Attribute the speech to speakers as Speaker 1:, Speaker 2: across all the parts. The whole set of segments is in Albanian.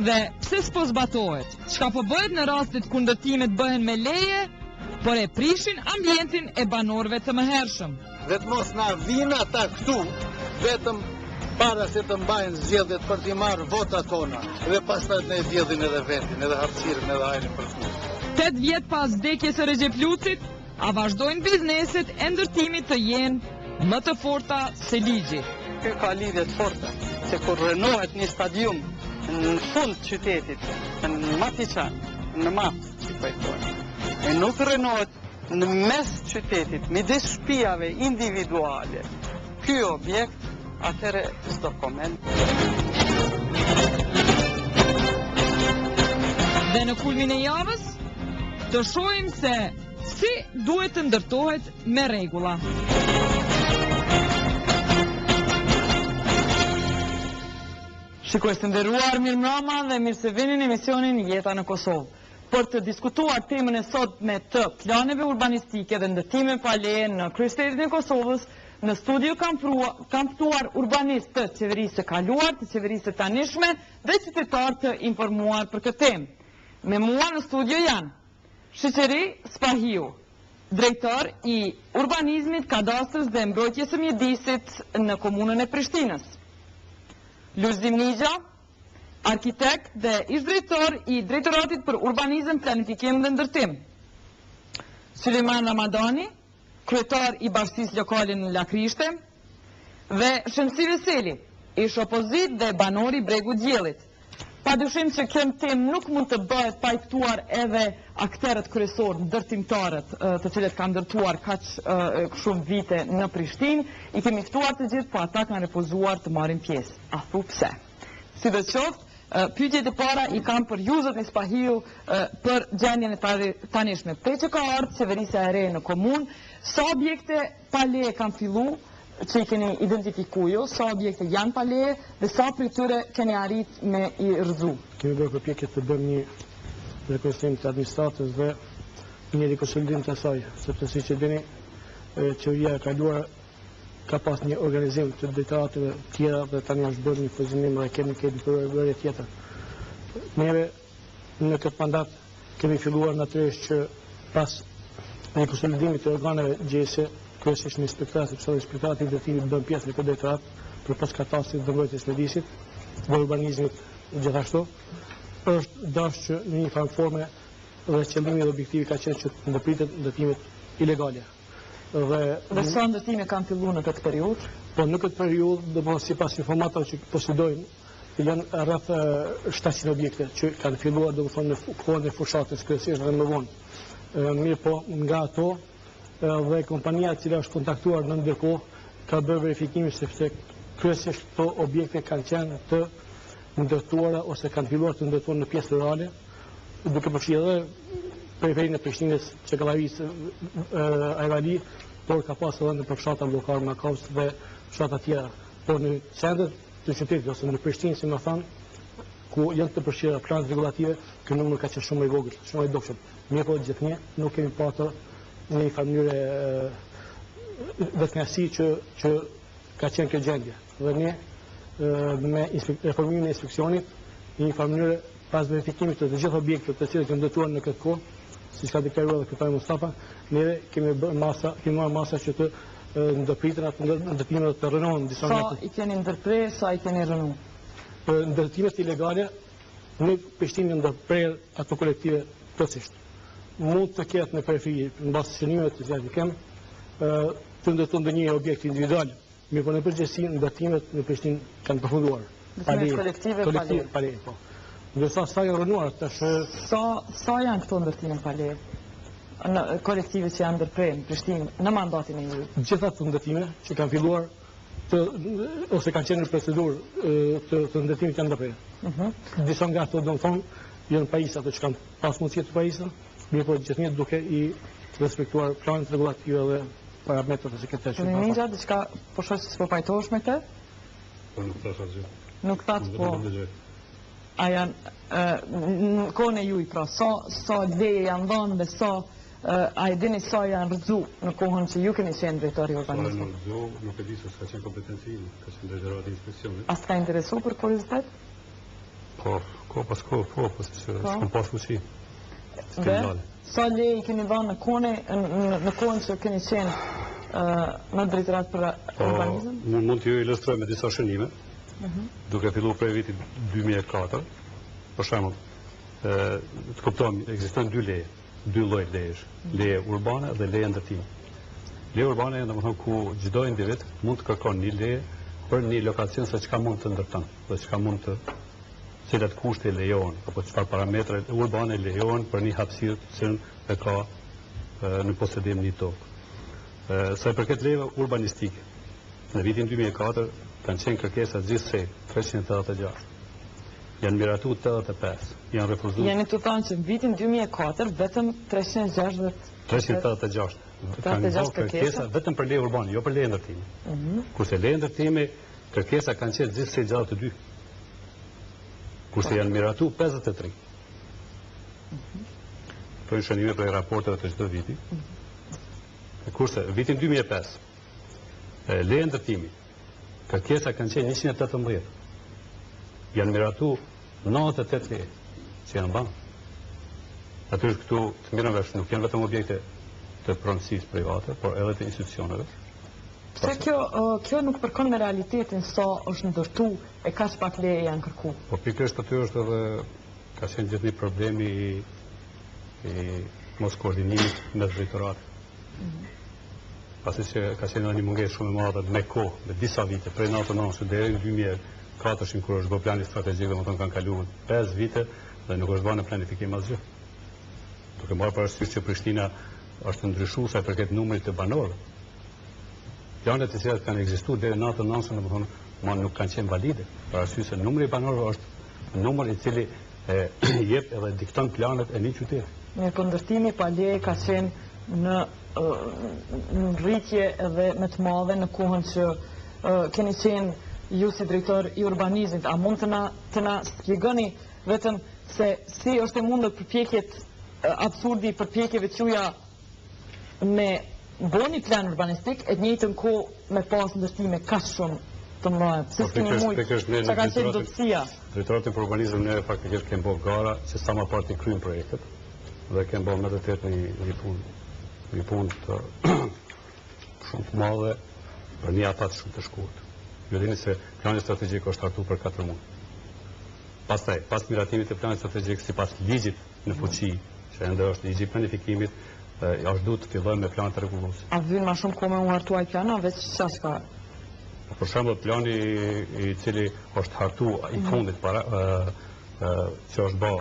Speaker 1: Dhe pse s'po zbatohet? Çka po bëhet në rastet kur ndërtimet bëhen me leje, por e prishin ambientin e banorëve të mëhershëm?
Speaker 2: Dhe të mos na vijnë ata këtu vetëm para se të mbajnë zgjedhjet për t'i marrë votat tona dhe pastaj të na e vjedhin edhe vendin, edhe hapësirën, edhe ajrin për fëmijë.
Speaker 1: 8 vjet pas vdekjes së Rexhep Lucit, A vazhdojnë bizneset e ndërtimit të jenë më të forta se
Speaker 3: ligji? Ky ka lidhje të forta, se kur rrënohet një stadium në fund të qytetit, në Matiqan, në Mat, si po e thonë, e nuk rrënohet në mes qytetit, midis shpijave individuale, ky objekt, atëherë s'do koment.
Speaker 1: Dhe në kulmin e javës, të shohim se si duhet të ndërtohet me rregulla. Shikues të nderuar, mirëmbrëma dhe mirë se vini në emisionin Jeta në Kosovë. Për të diskutuar temën e sotme të planeve urbanistike dhe ndërtimeve pa leje në kryeqytetin e Kosovës, në studio kam kam ftuar urbanistë të qeverisë së kaluar, të qeverisë së tanishme dhe qytetarë të informuar për këtë temë. Me mua në studio janë Shyqeri Spahiu, drejtor i Urbanizmit, Kadastrës dhe Mbrojtjes së Mjedisit në Komunën e Prishtinës. Lulzim Nixha, arkitekt dhe ish-drejtor i Drejtoratit për Urbanizëm, Planifikim dhe Ndërtim. Sylejman Ramadani, kryetar i Bashkësisë Lokale në Lakrishte dhe Shemsi Veseli, ish-opozitë dhe banor i Bregut Diellit. Pa dyshim që kjo temë nuk mund të bëhet pa i ftuar edhe akterët kryesorë, ndërtimtarët, të cilët kanë ndërtuar kaq shumë vite në Prishtinë. I kemi ftuar të gjithë, po ata kanë refuzuar të marrin pjesë. A thu pse? Sidoqoftë, pyetjet e para i kam për ju zotni Spahiu për gjendjen e tanishme. Prej që ka ardhur qeverisja e re në komunë, sa objekte pa leje kanë fillu që i keni identifiku ju, sa objekte janë pa leje dhe sa prej tyre keni arrit me i rrëzu?
Speaker 4: Kemi bërë përpjekje të bëjmë një rekonstruktim të administratës dhe një rikonsolidim të saj, sepse siç e dini, qeveria e kaluar ka pas një organizim të drejtorateve tjera dhe tani është bërë një fuzionim dhe kemi kemi përbërje tjetër. Neve në këtë mandat kemi filluar natyrisht që pas rikonsolidimit të organeve gjegjëse, kryesisht në inspektorat, sepse inspektorati i ndërtimit bën pjesë në këtë drejtorat, përpos katastrit dhe mbrojtjes mjedisit dhe urbanizmit gjithashtu, është dashur që në një farë forme dhe qëllimi dhe objektivi ka qenë që të ndërpriten ndërtimet ilegale.
Speaker 1: Dhe, dhe sa ndërtime kanë fillu në këtë periudhë?
Speaker 4: Po në këtë periudhë, domethënë sipas informatave që posedojmë, janë rreth 700 objekte që kanë filluar domethënë në kohën e fushatës kryesisht dhe më vonë. Mirëpo, nga ato dhe kompania e cila është kontaktuar në ndërkohë ka bërë verifikimin sepse kryesisht këto objekte kanë qenë të ndërtuara ose kanë filluar të ndërtohen në pjesë rurale, duke përfshirë edhe periferinë e Prishtinës, Çakallavicë, Ajvali, por ka pas edhe nëpër fshatra Llokar, Makavc dhe fshatra tjera. Por në qendër të qytetit ose në Prishtinë, si me thënë, ku janë të përfshira planet rregullative, ky numër ka qenë shumë më i vogël, shumë më i dobshëm. Mirëpo gjithnjë nuk kemi patur në një farë mënyre vetëkënaqësi që që ka qenë kjo gjendje. Dhe ne me reformimin e inspeksionit, në një farë mënyre Pas verifikimit të të gjithë objekteve të cilat janë ndërtuar në këtë kohë, siç ka deklaruar edhe kryetari Mustafa, neve kemi bërë masa, kemi marrë masa që të ndërpriten ato ndërtime dhe të rrënohen
Speaker 1: disa nga Sa i keni ndërpre, sa i keni rrënu?
Speaker 4: Për ndërtimet ilegale në Prishtinë janë ndërprerë ato kolektive plotësisht. Mund të ketë në periferi, në bazë të shënimeve të cilat i kem, të ndërtuar ndonjë objekt individual Mirëpo në përgjithësi ndërtimet në Prishtinë kanë përfunduar.
Speaker 1: Ndërtimet kolektive pa leje.
Speaker 4: Pa leje, po. Ndërsa sa janë rrënuar tash
Speaker 1: sa sa janë këto ndërtime pa leje? Në kolektive që janë ndërprerë në Prishtinë në mandatin e
Speaker 4: juaj. Gjitha ato ndërtime që kanë filluar të ose kanë qenë në procedurë të, të ndërtimit janë ndërprerë. Uh mhm. -huh. Disa nga ato domethënë janë pajisë ato që kanë pas mundësi të pajisën, mirëpo gjithnjë duke i respektuar planet rregullative dhe parametrat ose
Speaker 1: këtë që Ninja, diçka po shoh se s'po pajtohesh me
Speaker 5: këtë? Po nuk thash asgjë.
Speaker 1: Nuk thatë po. A janë në kohën e juj, pra, sa, sa leje janë dhënë dhe sa a e dini sa janë rrëzu në kohën që ju keni qenë drejtor i
Speaker 5: urbanizmit? Sa janë rrëzu, nuk e di se s'ka qenë kompetenci ime, ka qenë drejtorati i inspeksionit.
Speaker 1: A s'ka interesu për kuriozitet?
Speaker 5: Po. Po, kohë pas kohë, po, po, se po. s'kom pas fuqi.
Speaker 1: Dhe, sa leje i keni dhënë në kone, në, në kohën që keni qenë në drejtorat për po, urbanizëm?
Speaker 5: Mund, mund t'ju ilustroj me disa shënime, uh mhm. -huh. duke fillu prej vitit 2004, për shembull, të kuptojmë, ekzistojnë dy leje, dy lloj lejesh, mhm. leje urbane dhe leje ndërtimi. Leje urbane janë domethënë ku çdo individ mund të kërkon një leje për një lokacion se çka mund të ndërton dhe çka mund të cilat kushte lejohen apo çfarë parametre urbane lejohen për një hapësirë të cilën e ka në posedim një tokë. Sa i përket lejeve urbanistike, në vitin 2004 kanë qenë kërkesa gjithsej 386. Janë miratu 85, janë refuzu.
Speaker 1: Jeni tu thonë që në vitin 2004 vetëm 360
Speaker 5: 386 kanë bërë kërkesa vetëm për leje urbane, jo për leje ndërtimi. Mm -hmm. Kurse leje ndërtimi kërkesa kanë qenë gjithsej 62. Kurse po. janë miratu 53. Mm -hmm. Këto janë shënime prej raporteve të çdo viti. Mm -hmm. Kurse vitin 2005 leje ndërtimi Kërkesa kanë qenë 118. Janë miratu 98 leje që janë dhënë. Natyrisht këtu të merrem vesh nuk janë vetëm objekte të pronësisë private, por edhe të institucioneve.
Speaker 1: Pse kjo, kjo nuk përkon me realitetin sa është ndërtu e kaq pak leje janë kërku?
Speaker 5: Po pikërisht aty është edhe ka qenë gjithnjë problemi i, i moskoordinimit mes drejtorateve. Mm -hmm. Pasi që ka qenë edhe një mungesë shumë e madhe me kohë, me disa vite, prej 99 deri në 2004 kur është bërë plani strategjik, domethënë kanë kaluar 5 vite dhe nuk është bërë në planifikim asgjë. Duke marrë parasysh që Prishtina është ndryshuar sa i përket numrit të banorëve. Planet të cilat kanë ekzistuar deri në 99, domethënë, më nuk kanë qenë valide, për arsye se numri i banorëve është numër i cili e jep edhe dikton planet e një
Speaker 1: qyteti. Mirëpo ndërtimi pa leje ka qenë në në rritje edhe me të madhe në kohën që keni qenë ju si drejtor i urbanizmit. A mund të na të na shpjegoni vetëm se si është e mundur përpjekjet absurdi i përpjekjeve tuaja me bo një plan urbanistik e të njëjtën kohë me pas ndërtime kaq shumë të mëdha. Pse po, s'keni mujt? Çka ka qenë
Speaker 5: dobësia? Drejtoratin për urbanizëm ne faktikisht kemi bërë gara që sa më parë të kryejmë projektet dhe kemi bërë me të vërtetë një një punë një punë të shumë të madhe për një afat shumë të shkurtër. Ju dini se plani strategjik është hartuar për 4 muaj. Pastaj, pas miratimit të planit strategjik sipas ligjit në fuqi, që ende është ligji i planifikimit, është duhet të fillojmë me planet
Speaker 1: rregulluese. A vyn ma shumë kohë me u hartu ai plan, a veç çka ka?
Speaker 5: Po, për shembull, plani i cili është hartu i mhm. fundit para që është bë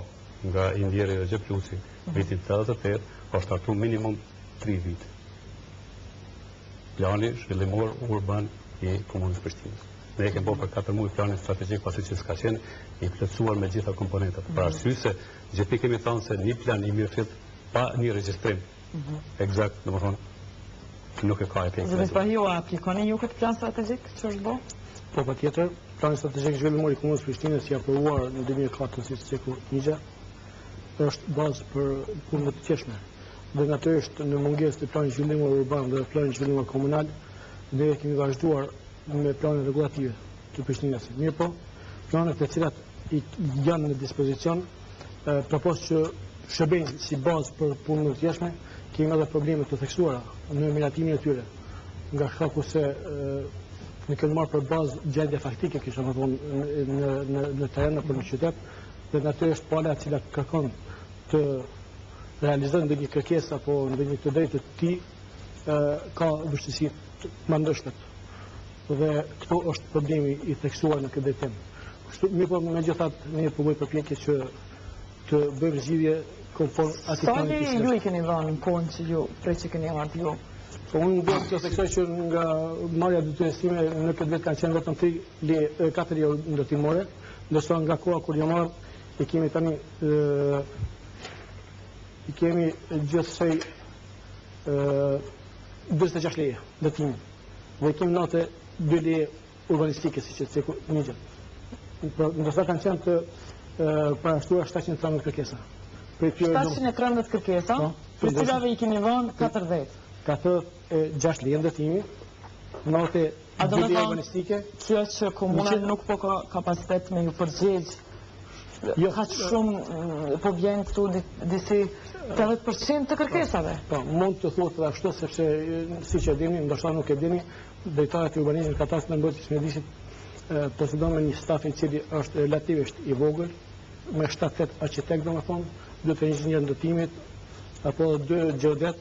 Speaker 5: nga i ndjeri Rexhep Luci, mhm. vitin 88, është hartu minimum 3 vite. Plani zhvillimor urban i Komunës Prishtinës. Ne e kemi bërë për 4 muaj planin strategjik pasi që s'ka qenë i plotësuar me gjitha komponentat. Për mhm. arsye se gjithnjë kemi thënë se një plan i mirëfilltë pa një regjistrim mhm. ekzakt, domethënë, nuk e ka efektin.
Speaker 1: Zoti Spahiu, a aplikoni ju këtë plan strategjik që është
Speaker 4: bo? Po, patjetër, plani strategjik zhvillimor i Komunës Prishtinës i aprovuar në 2004, siç ceku Nixha, është bazë për punën e mëtejshme. Dhe natyrisht në mungesë të planit zhvillimor urban dhe planit zhvillimor komunal, ne kemi vazhduar me planet rregullative të Prishtinës. Mirëpo, planet të cilat janë në dispozicion, përpos që shërbejnë si bazë për punën e mëtejshme, kemi edhe probleme të theksuara në miratimin e tyre, nga shkaku se ne kemi marrë për bazë gjendja faktike, kisha me thonë, në, në, në terren apo në qytet, dhe natyrisht pala e cila kërkon të realizojë ndonjë kërkesë apo ndonjë të drejtë të tij, ka vështirësi të mandëshmet. Dhe këtu është problemi i theksuar në këtë drejtim. Kështu, mirëpo, megjithatë, ne po bëjmë përpjekje që të bëjmë zgjidhje konform
Speaker 1: atij plani. Sa leje ju i keni dhënë në kohën që ju, prej që keni ardhur ju?
Speaker 4: Po unë dua të theksoj që nga marrja e detyrës sime në këtë vit kanë qenë vetëm 3 leje, 4 leje ndërtimore, ndërsa nga koha kur jam ardhur i kemi tani i kemi gjithsej 46 leje ndërtimi. Dhe i kemi 92 leje urbanistike, siç e ceku Nixha. Pra, ndërsa kanë qenë të parashtruara 713 kërkesa.
Speaker 1: 713 kërkesa, po, prej cilave i keni dhënë 40.
Speaker 4: 46 leje ndërtimi, 92 leje urbanistike.
Speaker 1: Kjo që komuna nuk po ka kapacitet me ju përgjegj. Jo. Kaq shumë po vjen këtu disi 80% të kërkesave.
Speaker 4: Po, mund të thuhet edhe ashtu sepse siç e dini, ndoshta nuk e dini, Drejtorati i Urbanizmit, Katastrës dhe Mbrojtjes së Mjedisit posedon me një staf i cili është relativisht i vogël, me 7-8 arkitektë, domethënë, dy të inxhinierë ndërtimit, apo dy gjeodet,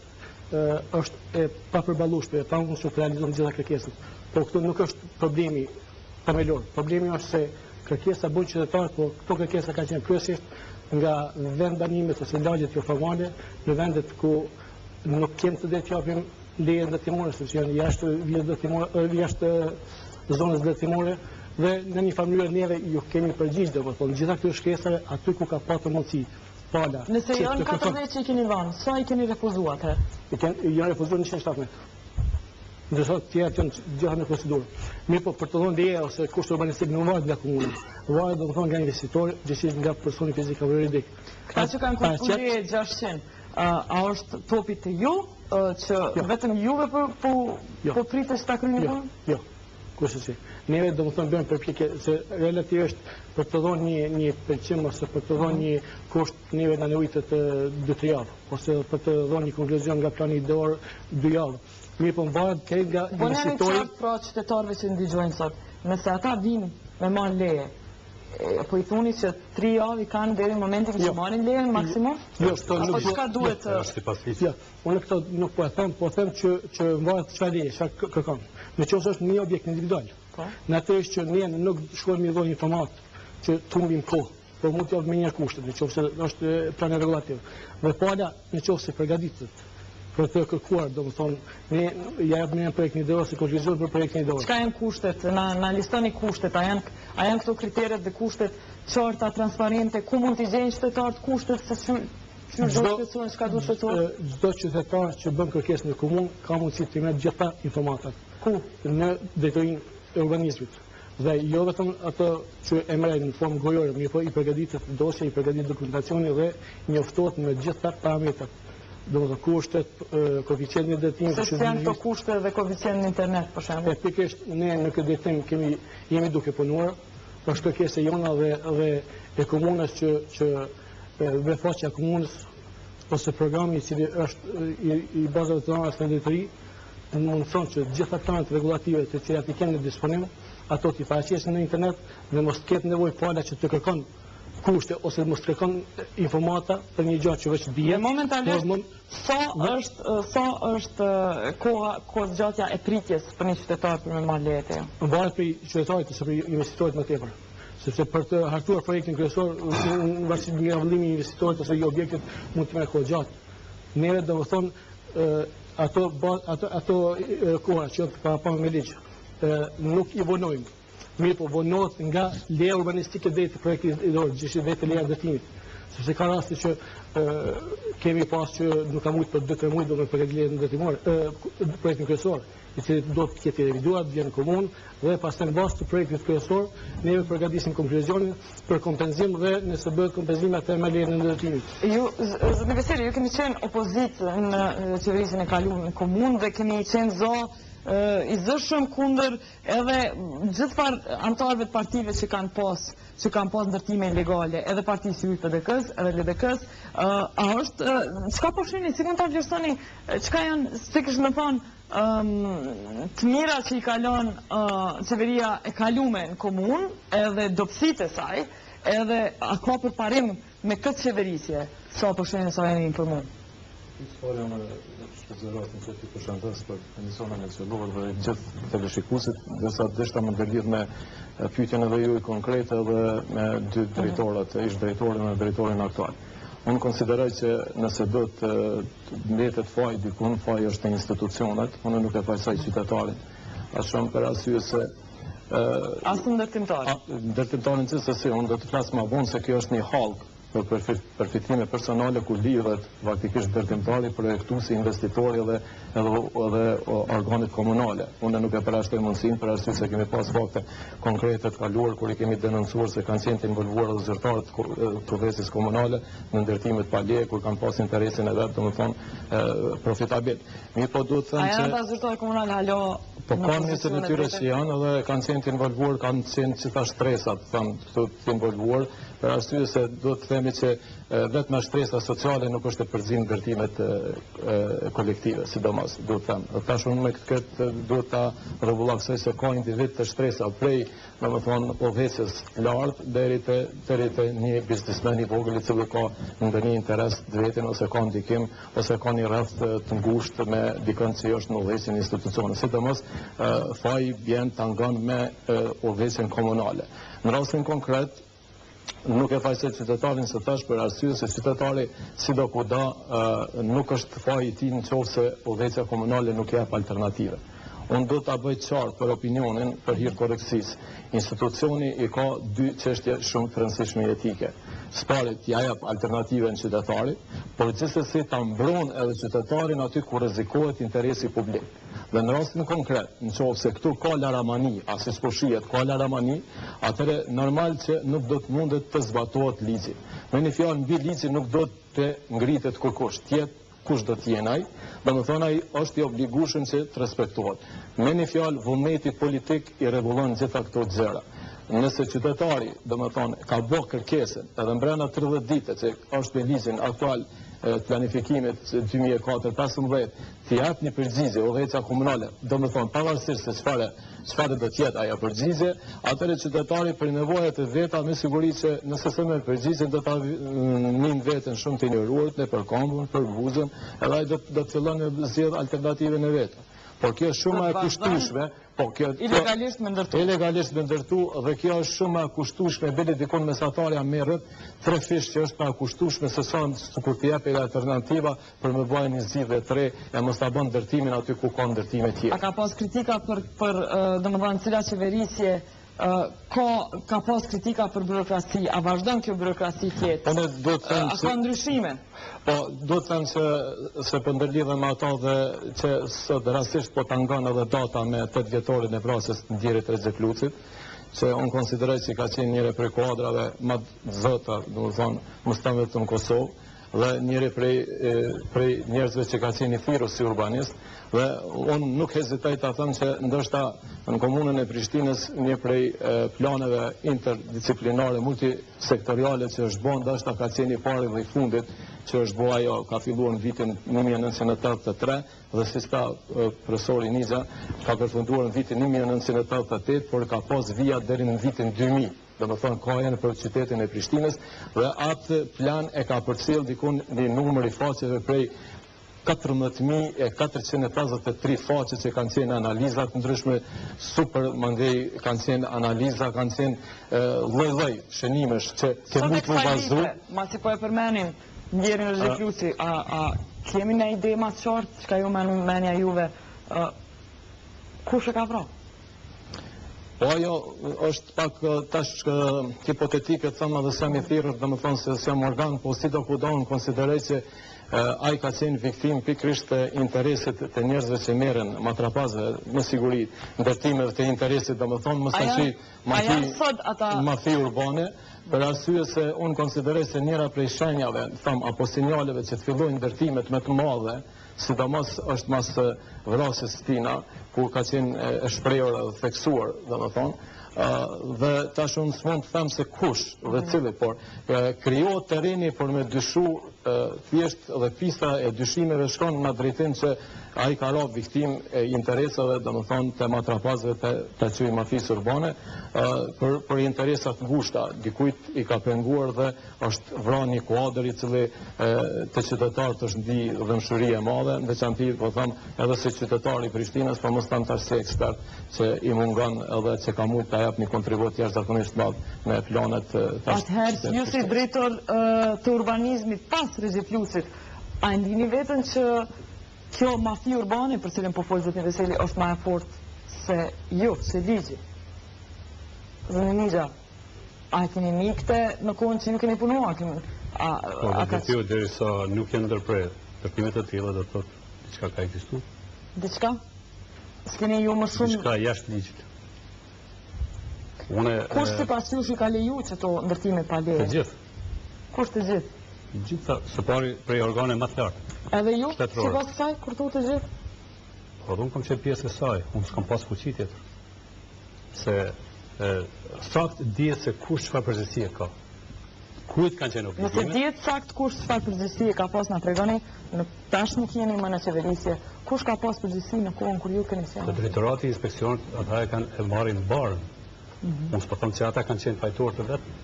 Speaker 4: është e papërballueshme, e pamundur të realizohen gjitha kërkesat. Por këtu nuk është problemi themelor. Problemi është se kërkesa bëjnë qytetarët, por këto kërkesa kanë qenë kryesisht nga vendbanimet ose lagjet joformale, në vendet ku nuk kemi të drejtë japim leje ndërtimore, sepse janë jashtë vijës ndërtimore, jashtë zonës ndërtimore dhe në një farë mënyre neve ju kemi përgjigj, domethënë, gjitha këtyre shkresave aty ku ka patur mundësi
Speaker 1: pala. Nëse janë 40 që i keni dhënë, sa i keni refuzuar atëherë?
Speaker 4: I keni janë refuzuar 117. Ndërsa të tjerat janë gjitha në procedurë. Mirëpo për të dhënë leje ose kusht urbanistik nuk varet nga komuna. Varet domethënë nga investitori, gjithsesi nga personi fizik apo
Speaker 1: juridik. Këta që kanë kërkuar leje 600, a është topi te ju që jo. vetëm juve po po jo. po pritet ta kryeni
Speaker 4: jo. punën? Jo. Kurrsesi. Neve domethënë bëjmë përpjekje se relativisht për të dhënë një një pëlqim ose për të dhënë një kusht neve na nevojitet 2-3 javë ose për të dhënë një konkluzion nga plani ideor 2 javë. Mirëpo varet krejt nga
Speaker 1: po investitori. Po pra qytetarëve që ndëgjojnë sot, nëse ata vinë me marrë leje, po i thuni që 3 javë i kanë deri në momentin që jo. marrin lejen maksimum?
Speaker 4: Jo, jo,
Speaker 1: nuk çka duhet
Speaker 5: të është sipas ligjit.
Speaker 4: Jo, unë këtë nuk po e them, po them që që varet çfarë leje, çfarë kërkon. Në qoftë se është një objekt individual. Po. Natyrisht që ne nuk shkojmë me dhënë informatë që të humbim kohë por mund të japim menjëherë kushtet, në qoftë se është plani rregullativ. Dhe pala, në qoftë se përgatitet për të kërkuar, domethënë, ne ja japim një projektin ideor ose konkluzion për projektin
Speaker 1: ideor. Çka janë kushtet? Na na listoni kushtet, a janë a janë këto kriteret dhe kushtet qarta, transparente, ku mund t'i gjejnë qytetarët kushtet se si çdo do të thonë çka
Speaker 4: duhet të thonë? Çdo qytetar që bën kërkesë në komunë ka mundësi të marrë gjitha informatat. Ku? Në drejtorinë e urbanizmit. Dhe jo vetëm ato që e merr në formë gojore, mirëpo i përgatitet dosja, i përgatitet dokumentacioni dhe njoftohet me gjitha parametrat. Domethënë kushtet, koeficientin e
Speaker 1: ndërtimit, Se janë këto kushte dhe koeficient në internet, për
Speaker 4: shembull? E pikërisht ne në këtë drejtim kemi jemi duke punuar, është kërkesë e jona dhe dhe e komunës që që webfaqja e komunës ose programi i cili është i, i bazave të dhëna në drejtori mundëson që gjitha planet rregullative të cilat i kemi në disponim, ato t'i paraqesin në internet dhe mos të ketë nevojë pala që të kërkon kushte ose mos të kërkon informata për një gjë që veç
Speaker 1: dihet. Momentalisht sa është sa është koha kohëzgjatja e pritjes për një qytetar për me marrë leje
Speaker 4: te ju? Varet prej qytetarit ose prej investitorit më tepër. Sepse për të hartuar projektin kryesor, në varësi nga vëllimi i investitorit ose i objektit, mund të marrë kohë gjatë. Neve domethënë ato ato ato koha që janë të parapara me ligj, nuk i vonojmë. Mirëpo vonohet nga leja urbanistike deri te projekti ideor, gjithsesi deri te leja e ndërtimit. Sepse ka raste që kemi pas që nuk ka mujtë për 2-3 muaj do me përgatit lejen ndërtimore, projektin kryesor, i cili do të jetë i reviduar, të vjen në komunë dhe pastaj në bazë të projektit kryesor neve përgatisim konkluzionin për kompenzim dhe nëse bëhet kompenzimi atëherë me lejen e
Speaker 1: ndërtimit. Ju, zotni Veseli, ju keni qenë opozitë në qeverisjen e kaluar në komunë dhe keni qenë zë i zëshëm kundër edhe gjithfarë anëtarëve të partive që kanë pas që kanë pas ndërtime ilegale, edhe partisë juj PDK-s, edhe LDK-s, a është, çka po shihni, si mund ta vlerësoni, çka janë, si kish me thonë, të mira që i ka lënë qeveria e kalume në komunë, edhe dobësitë e saj, edhe a ka përparim me këtë qeverisje, sa po shihni sa jeni
Speaker 6: informuar? Së pari unë shfrytëzoj rastin që t'ju përshëndes për emisionin e zhvilluar dhe gjithë teleshikuesit, ndërsa deshta me ndërlidh me pyetjen edhe juaj konkrete dhe me dy mhm. drejtorët, ish drejtorin dhe drejtorin aktual. Unë konsideroj që nëse do të mbetet faj dikun, faj është te institucionet, unë nuk e fajsoj qytetarin. Aq shumë për arsye se
Speaker 1: As ndërtimtarin.
Speaker 6: Ndërtimtarin gjithsesi, unë do të flas më vonë se kjo është një hallkë për përfitime personale ku lidhet faktikisht ndërtimtari, projektuesi, investitori dhe edhe edhe organet komunale. Unë nuk e përjashtoj mundësinë për arsye se kemi pas fakte konkrete të kaluar kur i kemi denoncuar se kanë qenë të involvuar edhe zyrtarët të udhëheqjes komunale në ndërtimet pa leje kur kanë pas interesin e vet, domethënë profitabil. Mirëpo duhet të them
Speaker 1: se A janë ata zyrtarë komunalë hala
Speaker 6: Po ka njësën e tyre që janë edhe kanë qenë të involvuar, kanë qenë gjitha shtresat, them, këtu të involvuar, për arsye se duhet të themi që vetëm shtresa sociale nuk është e përzim ndërtimet kolektive, sidomos, duhet të them. Dhe tash unë me këtë duhet ta rregulloj se ka individ të shtresa prej, domethënë, udhëheqjes lart deri te deri te një biznesmen i vogël i cili ka ndonjë interes të vetin ose ka ndikim ose ka një rreth të ngushtë me dikën që është në udhëheqjen e institucionit. Sidomos faji bjen tangon me udhëheqjen komunale. Në rastin konkret nuk e fajësoj qytetarin se tash për arsye se qytetari sido kudo nuk është faji i tij në qoftë se udhëheqja komunale nuk jep alternative. Unë do ta bëj qartë për opinionin, për hir korrektësisë. Institucioni i ka dy çështje shumë të rëndësishme jetike. Së pari t'ia jap alternativën qytetarit, por gjithsesi ta mbron edhe qytetarin aty ku rrezikohet interesi publik. Dhe në rastin konkret, në qoftë se këtu ka laramani, a siç po shihet, ka laramani, atëherë normal që nuk do të mundet të zbatohet ligji. Me një fjalë mbi ligjin nuk do të ngritet kurkush, të jetë kush do të jenë ai, domethënë ai është i obligueshëm që të respektohet. Me një fjalë vullneti politik i rregullon gjitha këto gjëra. Nëse qytetari, domethënë, ka bo kërkesën edhe mbrenda 30 dite që është me ligjin aktual të planifikimit 2004-15, t'i jap një përgjigje udhëheqja komunale, domethënë pavarësisht se çfarë çfarë do të jetë ajo përgjigje, atëherë qytetari për nevojat e veta me siguri që nëse s'e merr përgjigjen do ta nin veten shumë të injoruar, nëpërkëmbun, përbuzun, edhe ai do do të fillon me zgjedh alternativën e vet. Por kjo është shumë më e kushtueshme, po kjo
Speaker 1: ilegalisht me ndërtu.
Speaker 6: Ilegalisht me ndërtu dhe kjo është shumë më e kushtueshme, bile dikun mesatarja merret trefish që është më e kushtueshme se sa sikur t'i jepej alternativa për me ba një zgjidhje të re e mos ta bën ndërtimin aty ku ka ndërtime
Speaker 1: tjera. A ka pas kritika për, për domethënë, cila qeverisje ka, ka pas kritika për burokraci, a vazhdon kjo burokraci të jetë?
Speaker 6: Po ne do të them
Speaker 1: A ka ndryshime?
Speaker 6: Po, do të them se, se po ndërlidhem me ato dhe që sot rastisht po tangon edhe data me 8 vjetorin e vrasjes të ndjerit Rexhep Lucit, që unë konsideroj që ka qenë njëri prej kuadrave më të zota, domethënë, mos them vetëm në Kosovë, dhe njëri prej prej njerëzve që ka qenë i thirrur si urbanist dhe unë nuk hezitoj ta them se ndoshta në komunën e Prishtinës një prej planeve interdisiplinare multisektoriale që është bërë ndoshta ka qenë i pari dhe i fundit që është bërë ajo ka filluar në vitin 1983 dhe siç tha profesori Nixha ka përfunduar në vitin 1988 por ka pas vija deri në vitin 2000 domethënë ka janë për qytetin e Prishtinës dhe atë plan e ka përcjell dikun një numër i faqeve prej 14.453 faqe që kanë qenë analiza të ndryshme, super mandej kanë qenë analiza, kanë qenë lloj-lloj shënimesh që ke mund të
Speaker 1: bazu. Masi po e përmenim, ndjerin Rexhep Luci, a, a kemi një ide ma të qartë, çka ju menja juve, kush e ka vra?
Speaker 6: Po ajo është pak tash hipotetike të them edhe s'jam i thirrur, domethënë se s'jam organ, po sido kudo unë konsideroj se ai ka qenë viktimë pikërisht të interesit të njerëzve që merren matrapazëve me siguri ndërtimeve të interesit, domethënë mos ta quaj
Speaker 1: mafi
Speaker 6: mafi urbane, për arsye se unë konsideroj se njëra prej shenjave, them apo sinjaleve që të fillojnë ndërtimet me të madhe, sidomos është mas vrasjes së tina, ku ka qenë e shprehur edhe theksuar, domethënë, dhe tash unë s'mund të them se kush dhe mhm. cili, por krijohet terreni për me dyshu thjesht dhe pista e dyshimeve shkon në drejtim që ai ka ra viktimë e interesave, domethënë, të matrapazëve të, të quaj mafisë urbane, për, për interesat ngushta, dikujt i ka penguar dhe është vra një kuadër i cili te qytetarët është ndi dhembshuri e madhe, në veçanti po them edhe si qytetar i Prishtinës, po mos them tash si ekspert që i mungon edhe që ka mund ta jap një kontribut jashtëzakonisht të madh me planet
Speaker 1: tash. Atëherë ju si drejtor të urbanizmit pas Rexhep Lucit, a e ndini veten që kjo mafi urbane për cilën po fol zoti Veseli është ma e fortë se ju, se ligji? Zoti Nixha, A e keni ni këtë në kohën që ju keni punuar? Keni,
Speaker 5: a, po, a ka... Derisa nuk janë ndërpre, ndërtimet e tilla do të thotë diçka ka ekzistu.
Speaker 1: Diçka? S'keni ju më shumë...
Speaker 5: Diçka jashtë ligjit. Une,
Speaker 1: Kush sipas jush i ka leju qëto ndërtime pa leje?
Speaker 5: Të gjithë.
Speaker 1: Kush të gjithë?
Speaker 5: Gjithë, së pari prej organe më të lartë.
Speaker 1: Edhe ju, sipas kësaj, kur thu të gjithë?
Speaker 5: Po, dhe unë kam qenë pjesë e saj, unë s'kam pas fuqi tjetër. Se sakt dihet se kush çfarë përgjegjësie ka. Kujt kanë qenë
Speaker 1: obligimet? Nëse dihet sakt kush çfarë përgjegjësie ka pas, na tregoni, në tash nuk jeni më në qeverisje, kush ka pas përgjegjësi në kohën kur ju keni qenë?
Speaker 5: Drejtorati i inspeksionit, ata e kanë e marrin barrën. Mm -hmm. Unë s'po them që ata kanë qenë fajtorë të vetëm,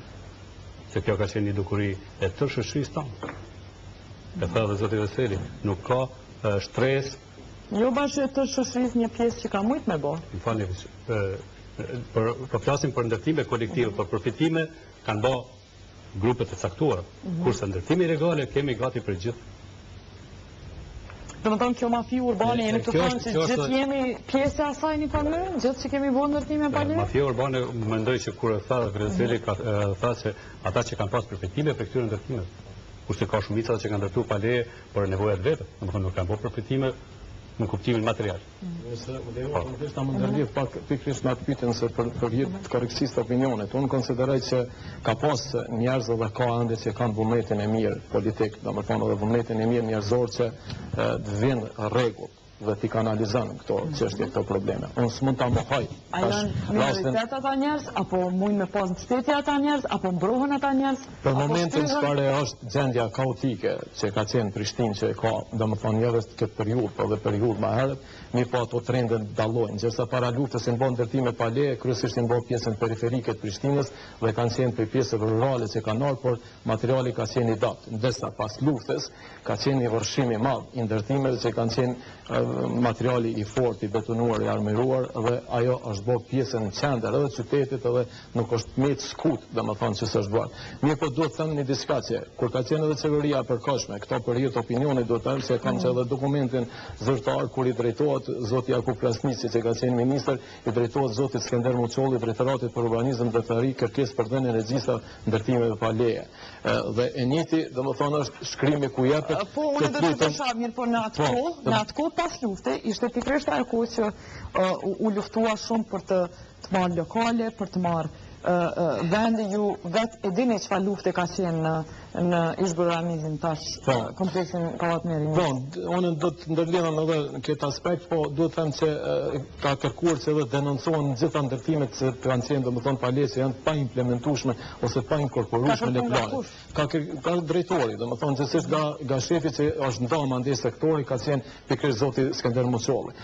Speaker 5: se kjo ka qenë një dukuri e tërë shoqërisë tonë. E tha dhe zoti Veseli, nuk ka shtresë
Speaker 1: Jo bash e tërë shoqërisë një pjesë që ka mujt me bo.
Speaker 5: Më falni, për, po flasim për ndërtime kolektive, për përfitime kanë bo grupet e caktuara. Mm -hmm. Kurse ndërtime ilegale kemi gati për gjithë.
Speaker 1: Domethënë kjo mafi urbane, jeni tu thonë që gjithë jemi pjesë e asaj një farë mënyre, gjithë që kemi bo ndërtime pa leje?
Speaker 5: Mafia urbane mendoj që kur e tha dhe Veseli ka tha se ata që kanë pas përfitime prej këtyre ndërtimeve, kurse ka shumica që kanë ndërtu pa leje për nevojat vete, domethënë nuk kanë bo përfitime në kuptimin material.
Speaker 6: Nëse më lejohet, po. unë deshta me ndërlidh pak pikërisht me atë pyetjen se për për hir të korrektësisë të opinionit, unë konsideroj që ka pas njerëz dhe ka ende që kanë vullnetin e mirë politik, domethënë edhe vullnetin e mirë njerëzor që të vinë rregull dhe t'i kanalizon këto çështje, këto probleme. Unë s'mund ta mohoj.
Speaker 1: A janë minoritet ata njerëz, apo mujnë me pas mbështetje ata njerëz, apo mbrohen ata njerëz?
Speaker 6: Për momentin çfarë është gjendja kaotike që ka qenë në Prishtinë që e ka, domethënë jo vetëm këtë periudhë, po edhe periudhë më herët, mirëpo ato trende dallojnë. Gjersa para luftës janë bërë ndërtime pa leje, kryesisht janë bërë pjesën periferike të Prishtinës dhe kanë qenë prej pjesëve rurale që kanë ardhur, por materiali ka qenë i dobët. Ndërsa pas luftës ka qenë një vërshim i madh i ndërtimeve që kanë qenë materiali i fortë, i betonuar, i armiruar dhe ajo është bërë pjesë në qendër edhe qytetit edhe nuk është met skutë, domethënë që s'është bërë. Mirëpo duhet të them një diçka që, kur ka qenë edhe qeveria e përkohshme, këto për hir të opinionit duhet të them se kam që edhe dokumentin zyrtar kur i drejtohet zoti Jakup Krasniqi që ka qenë ministër, i drejtohet zotit Skender Muçolli, drejtoratit për urbanizëm dhe ndërtimtari, kërkesë për dhënien e regjistra ndërtimeve pa leje. Dhe e njëjti, domethënë është shkrimi ku jepet
Speaker 1: Po, unë do të thosha, mirë, po në atë po, kohë, në atë kohë pas lufte, ishte pikërisht ajo kohë që u luftua shumë për të të marrë lokale, për të marrë vende, ju vetë e dini çfarë lufte ka qenë në, në ish Ramiz-in tash, po. kompleksin Pallat
Speaker 6: Meri. Po, unë do të ndërlidhem edhe në këtë aspekt, po duhet të them që ka kërkuar që edhe denoncohen gjitha ndërtimet që kanë qenë, domethënë, pa leje, që janë pa implementueshme ose pa inkorporueshme në plane. Ka, ka drejtori, domethënë, gjithsesi nga, nga shefi që është nda mandej sektori, ka qenë pikërisht zoti Skender Muçolli.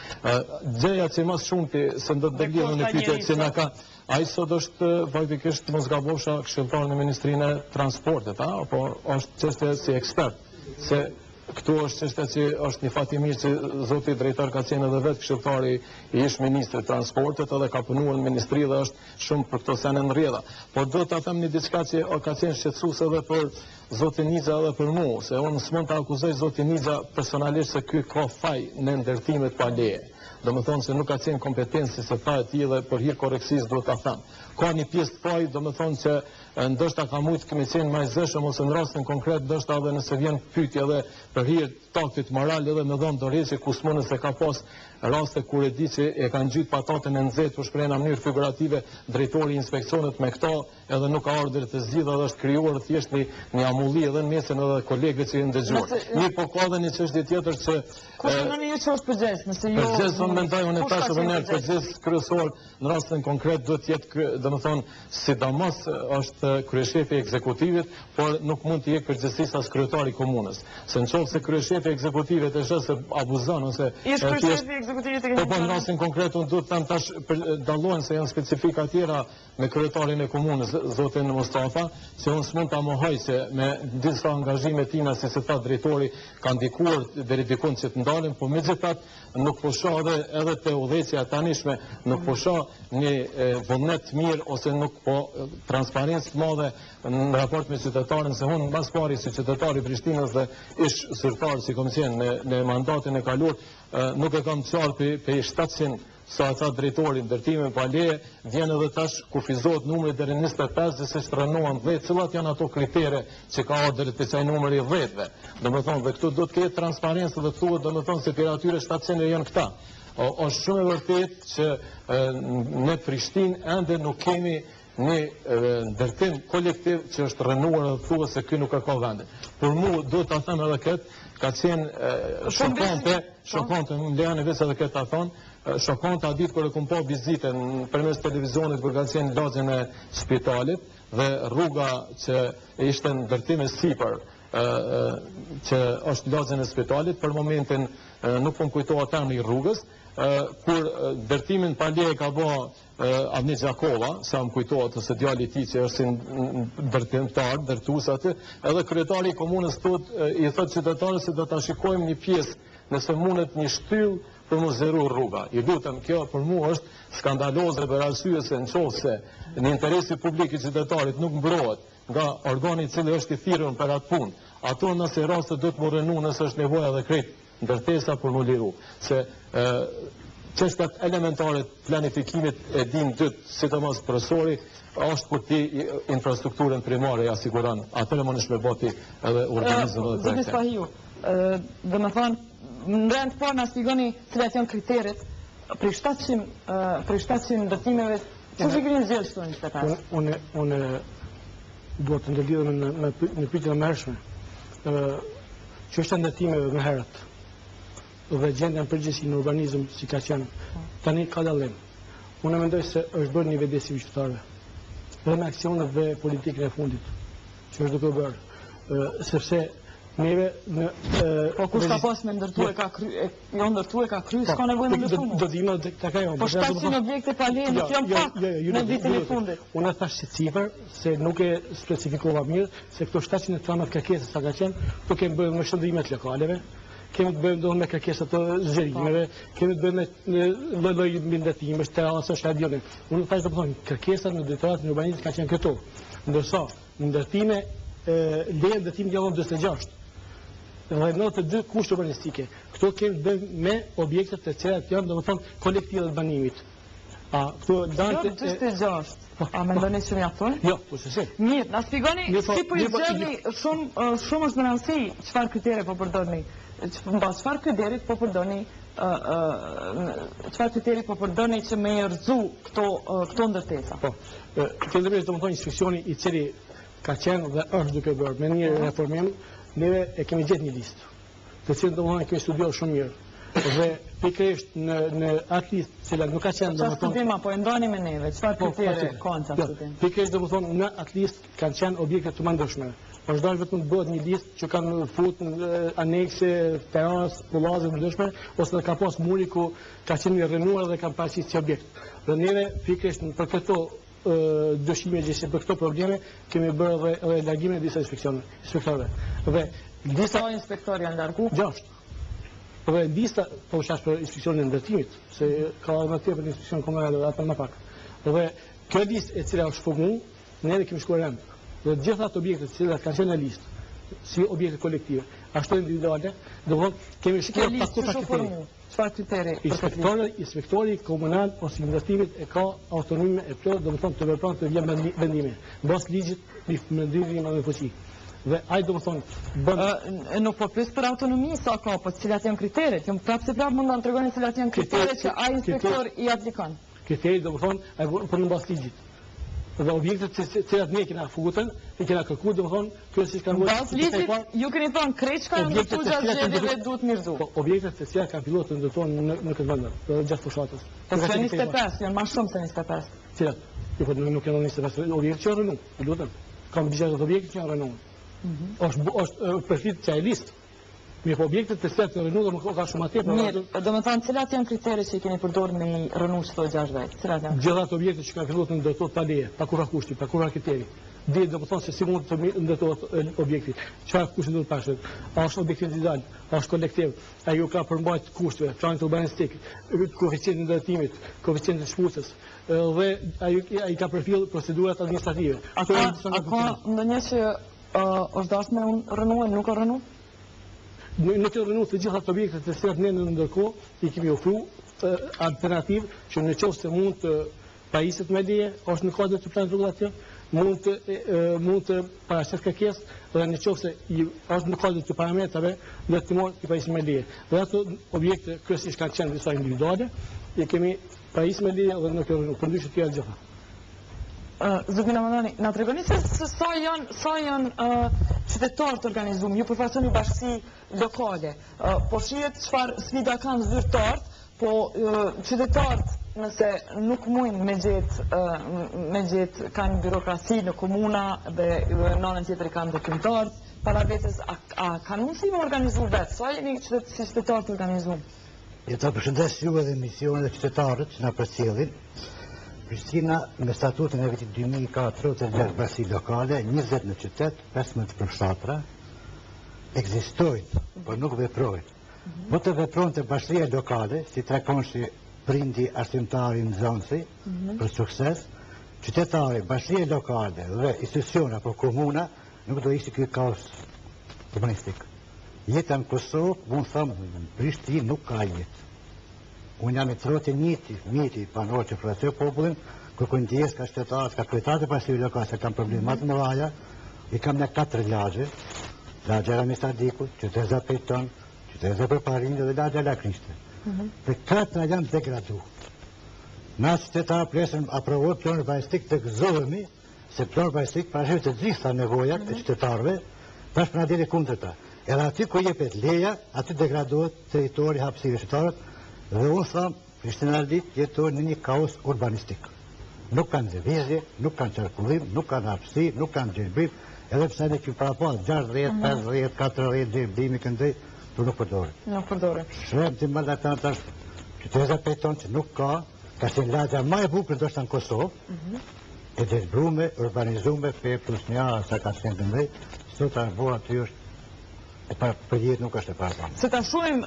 Speaker 6: Gjëja që më shumti se do të ndërlidhem në pyetje që na ka ai sot është faktikisht mos gabofsha këshilltar në Ministrinë e Transportit, a apo është çështje si ekspert, se këtu është çështja që është një fat i mirë që zoti drejtor ka qenë edhe vetë këshilltari i ish ministrit të Transportit edhe ka punuar në ministri dhe është shumë për këto sene në rrjedha. Por duhet ta them një diçka që ka qenë shqetësuese edhe për zotin Nixha edhe për mua, se unë s'mund ta akuzoj zotin Nixha personalisht se ky ka faj në ndërtimet pa leje. Domethënë se nuk ka qenë kompetencë se tha e tij dhe për hir korrektësisë duhet ta them. Ka një pjesë të fajit, domethënë se ndoshta ka mujtë me qenë më i zëshëm ose në rastin konkret ndoshta edhe nëse vjen pyetje edhe për hir taktit moral edhe me dhënë dorëheqje ku s'mundet se ka pas raste kur e di që e kanë ngjyt pataten e nxehtë, po shprehna në mënyrë figurative drejtori i inspeksionit me këto edhe nuk ka ardhur deri te zgjidhja dhe është krijuar thjesht një një amulli edhe në mesin edhe kolegëve që janë dëgjuar. Mirëpo ka edhe një çështje tjetër që
Speaker 1: Kush mendoni ju që është përgjegjës, nëse
Speaker 6: ju Përgjegjës unë mendoj unë tash edhe një përgjegjës kryesor në rastin konkret duhet të jetë, domethënë, sidomos është kryeshefi i ekzekutivit, por nuk mund t'i ikë përgjegjësisë as kryetari i komunës. Se në qoftë se kryeshefi i ekzekutivit e sheh se abuzon ose
Speaker 1: Ish kryeshefi i ekzekutivit e
Speaker 6: Po po në rastin konkret unë duhet të them tash dallojnë se janë specifika tjera me kryetarin e komunës, zotin Mustafa, se unë s'mund ta mohoj se me disa angazhime tina, si se tha drejtori, ka ndikuar deri dikund që të ndalen, po megjithatë nuk po shoh edhe edhe te udhëheqja e tanishme, nuk po shoh një vullnet të mirë ose nuk po transparencë të madhe në raport me qytetarin, se unë mas pari si qytetar i Prishtinës dhe ish zyrtar si kom qenë në, në mandatin e kaluar, nuk e kam qartë prej 700 Sa e tha drejtori, ndërtime pa leje, vjen edhe tash kufizohet numri deri në 25 dhe se rrënohen 10, cilat janë ato kritere që ka ardhur deri te qaj numri i 10-ve. Domethënë, dhe këtu do të ketë transparencë dhe thuhet domethënë se prej atyre 700 janë këta. O, është shumë e vërtetë që e, në Prishtinë ende nuk kemi një ndërtim kolektiv që është rrënuar dhe thuhet se ky nuk e ka vendin. Por mu duhet ta them edhe këtë, ka qenë shokante, shokante, më lejoni veç edhe këtë ta them, shokante atë ditë kur e kom pa vizitën përmes televizionit kur ka qenë në lagjen e spitalit dhe rruga që ishte ndërtim e sipër që është lagjen e spitalit, për momentin nuk po më kujtohet emri i rrugës, kur ndërtimin pa leje ka bo Avni Gjakova, sa më kujtohet ose djali i tij që është si ndërtimtar, ndërtues aty, edhe kryetari i komunës thot, i thot qytetarëve se do ta shikojmë një pjesë, nëse mundet një shtyllë për m'u zgjeru rruga. Ju lutem, kjo për mua është skandaloze për arsye se në qoftë se një interesi publik i qytetarit nuk mbrohet nga organi i cili është i thirrur për atë punë, ato nëse raste do të m'u rrënu nëse është nevoja dhe krejt ndërtesa për m'u liru, se çështjet elementare të planifikimit e din dytë, sidomos profesori, është kur ti infrastrukturën primare ja siguron, atëherë mundesh me bo ti edhe urbanizëm dhe
Speaker 1: projekte. Zoti Spahiu, domethënë, në rend të parë na shpjegoni cilat janë kriteret prej 700, prej 700 ndërtimeve, që që keni zgjedhë shtu 25?
Speaker 4: Unë, unë, dua të ndërlidhem në, në, në pyetjen e mëhershme. Çështja e ndërtimeve më herët dhe gjendja në përgjithësi në urbanizëm si ka qenë, tani ka dallim. Unë mendoj se është bërë një vetëdijësim i qytetarëve dhe me aksionet dhe politikën e fundit që është duke u bërë, sepse neve në
Speaker 1: Po kush ka pas me ndërtu e ka kry, jo ndërtu e ka kry, po, s'ka nevojë me ndërtu.
Speaker 4: Do të vijmë tek ajo.
Speaker 1: Po 700 objekte pa leje nuk janë jo, pak jo, jo, në vitin e fundit.
Speaker 4: Unë thash si cifër se nuk e specifikova mirë, se këto 713 kërkesa sa ka qenë, këto kemi bëjmë me shndërrime të lokaleve, kemi të bëjmë do me kërkesa të zgjerimeve, kemi të bëjmë me lloj lloj mbindërtimesh, terasa, stadione. Unë thash domethënë, kërkesa në drejtoratin e urbanizmit ka qenë këto. Ndërsa, ndërtime, leje ndërtimi janë 46 dhe 92 kushte urbanistike. Këto kemi të bëjmë me objektet të cilat janë, domethënë, kolektive të banimit.
Speaker 1: A, këto Dante... Jo, 46. Po, a mendoni që mjafton?
Speaker 4: Jo, po se
Speaker 1: si. Mirë, na shpjegoni po, si po i po, zgjidhni shumë shumë është me rëndësi çfarë kritere po përdorni. Mbas çfarë kriterit po përdorni çfarë kriteri po përdorni që me i rrëzu këto këto ndërtesa?
Speaker 4: Po. Fillimisht domethënë inspeksioni i cili ka qenë dhe është duke bërë me një reformim, neve e kemi gjetë një listë. të cilën domethënë e kemi studiuar shumë mirë. Dhe pikërisht në në atë listë, cila nuk ka qenë
Speaker 1: domethënë studim apo e ndani me neve, çfarë po, kritere ka në
Speaker 4: jo, studim? Pikërisht domethënë në atë listë kanë qenë objekte të mëndryshme. Është dashur vetëm të bëhet një listë që kanë fut anekse, teras, pullaze të ndryshme, ose ka pas muri ku ka qenë i rrënuar dhe kanë paraqitur si objekt. Dhe neve pikërisht për këto dyshime gjithsesi për këto probleme kemi bërë edhe edhe largimin e disa inspeksioneve, inspektorëve.
Speaker 1: Dhe disa Sa inspektorë janë largu?
Speaker 4: Gjashtë. Dhe lista, po flas për inspeksionin e ndërtimit, se ka edhe më tepër inspeksion komunal dhe ato më pak. Dhe kjo listë e cila është formu, ne kemi shkuar rend. Dhe të gjitha ato objekte të cilat kanë qenë në listë, si objekte kolektive, ashtu individuale, do të thotë kemi shkuar
Speaker 1: pa kurrfarë kriteri. Çfarë
Speaker 4: kriteri? Inspektori, inspektori komunal ose i ndërtimit e ka autonominë e plotë, domethënë të vepron të vjen vendime. Në bazë ligjit, me vendime me fuqi. Dhe ai domethënë
Speaker 1: bën Ë nuk po pyes për autonomi sa ka, po cilat janë kriteret? Ju prapë se prapë mund të na tregoni cilat janë kriteret që ai inspektor i aplikon.
Speaker 4: Kriteri domethënë ai bën në bazë ligjit. Dhe objektet të cilat ne kena futën, i kena kërku, domethënë, kryesisht
Speaker 1: kanë bërë... Bazë ligjit, ju keni thonë, krejt çka janë ndërtu gjatë zgjedhjeve duhet me rrëzu.
Speaker 4: Po, objektet të cilat kanë filluar të ndërtohen në, në këtë vend, dhe gjatë fushatës.
Speaker 1: Po s'janë 25, janë ma shumë se 25.
Speaker 4: Cilat? Jo, po, nuk janë 25, objektet që janë rrënu, ju lutem. Kam 60 objekte që janë rrënu. Mm -hmm. është, është përfshirë qajo listë. Mirëpo objektet të cilat janë rrënu, dhe ka shumë ma
Speaker 1: tepër. Mirë, domethënë, cilat janë kriteret që i keni përdorë me i rrënu qëto 60? Cilat
Speaker 4: janë? Gjithë ato objekte që kanë filluar të ndërtohet pa leje, pa kurrfarë kushti, pa kurrfarë kriteri. Dihet domethënë se si mund të ndërtohet objekti, çfarë kushti duhet pasur. A është objekt individual, a është kolektiv, a ju ka përmbajt kushteve, planit urbanistik, koeficientit ndërtimit, koeficientit shputës, dhe a, a i ka përfill procedurat administrative.
Speaker 1: A ka, a ka ndonjë që është dashur me rrënu e nuk u rrënu?
Speaker 4: Nuk janë rrënuar të gjitha ato objekte të cilat ne në ndërkohë i kemi ofru alternativë që në qoftë se mund të pajiset me leje, është në kuadër të planit rregullativ, mund të mund të paraqet kërkesë dhe në qoftë se është në kuadër të parametrave ndërtimor të pajiset me leje. Dhe ato objekte kryesisht kanë qenë disa individuale, i kemi pajisë me leje dhe nuk janë rrënuar, përndryshe të gjitha.
Speaker 1: Zotni Ramadani, na tregoni se, se sa janë sa janë uh, qytetarë të organizuar, ju përfaqësoni bashkësi lokale. Uh, po shihet çfarë sfida kanë zyrtarët, po uh, qytetarët nëse nuk mujnë me gjet uh, me gjet kanë byrokraci në komuna dhe në anën tjetër i kanë ndërtimtarët para vetes a, a kanë mundësi me organizu vetë? Sa jeni qytet, si qytetarë të organizuar?
Speaker 7: Ju të përshëndes ju edhe emisionin dhe qytetarët që na përcjellin. Prishtina me statutin e vitit 2004 36 bashkësi lokale, 20 në qytet, 15 nëpër fshatra, ekzistojnë, por nuk veprojnë. Mhm. Po të vepronte bashkësia lokale, si trekonshi prindi, arsimtari, nxënësi, mhm. për sukses, qytetari, bashkësia lokale dhe institucione apo komuna, nuk do ishte ky kaos urbanistik. Jeta në Kosovë, unë them, në Prishtinë nuk ka jetë. Unë jam i 31 miti banor që përfaqësoj popullin, kërkoj ndjesë ka qytetarët, ka kryetarët e bashkësive lokale se kam probleme më të mëdha, i kam në katër lagje, lagja Ramiz Sadikut, qyteza Pejton, qyteza Përparimi dhe lagja Lakrishte. Mm Të katra janë degradu. Na qytetarë presim aprovohet plani urbanistik të gëzohemi, se plani urbanistik parasheh të gjitha nevojat e mhm. qytetarëve, tash po na del e kundërta. Edhe aty ku jepet leja, aty degradohet territori hapësirë e qytetarët, dhe unë them, prishtinarët jetojnë në një kaos urbanistik. Nuk kanë lëvizje, nuk kanë qarkullim, nuk kanë hapësirë, nuk kanë gjelbrim, edhe pse ne kemi parapa 60, 50, 40 gjelbrimi këndej, por nuk përdoret.
Speaker 1: Nuk përdoret.
Speaker 7: Shrem të më dhe tash, qyteza Pejton që nuk ka, ka qenë lagja ma e bukur ndoshta në Kosovë, mhm. e gjelbrume, urbanizume, P plus një, sa ka qenë të ndaj, sot arbo aty është e para për jetë nuk është e para
Speaker 1: Se ta shohim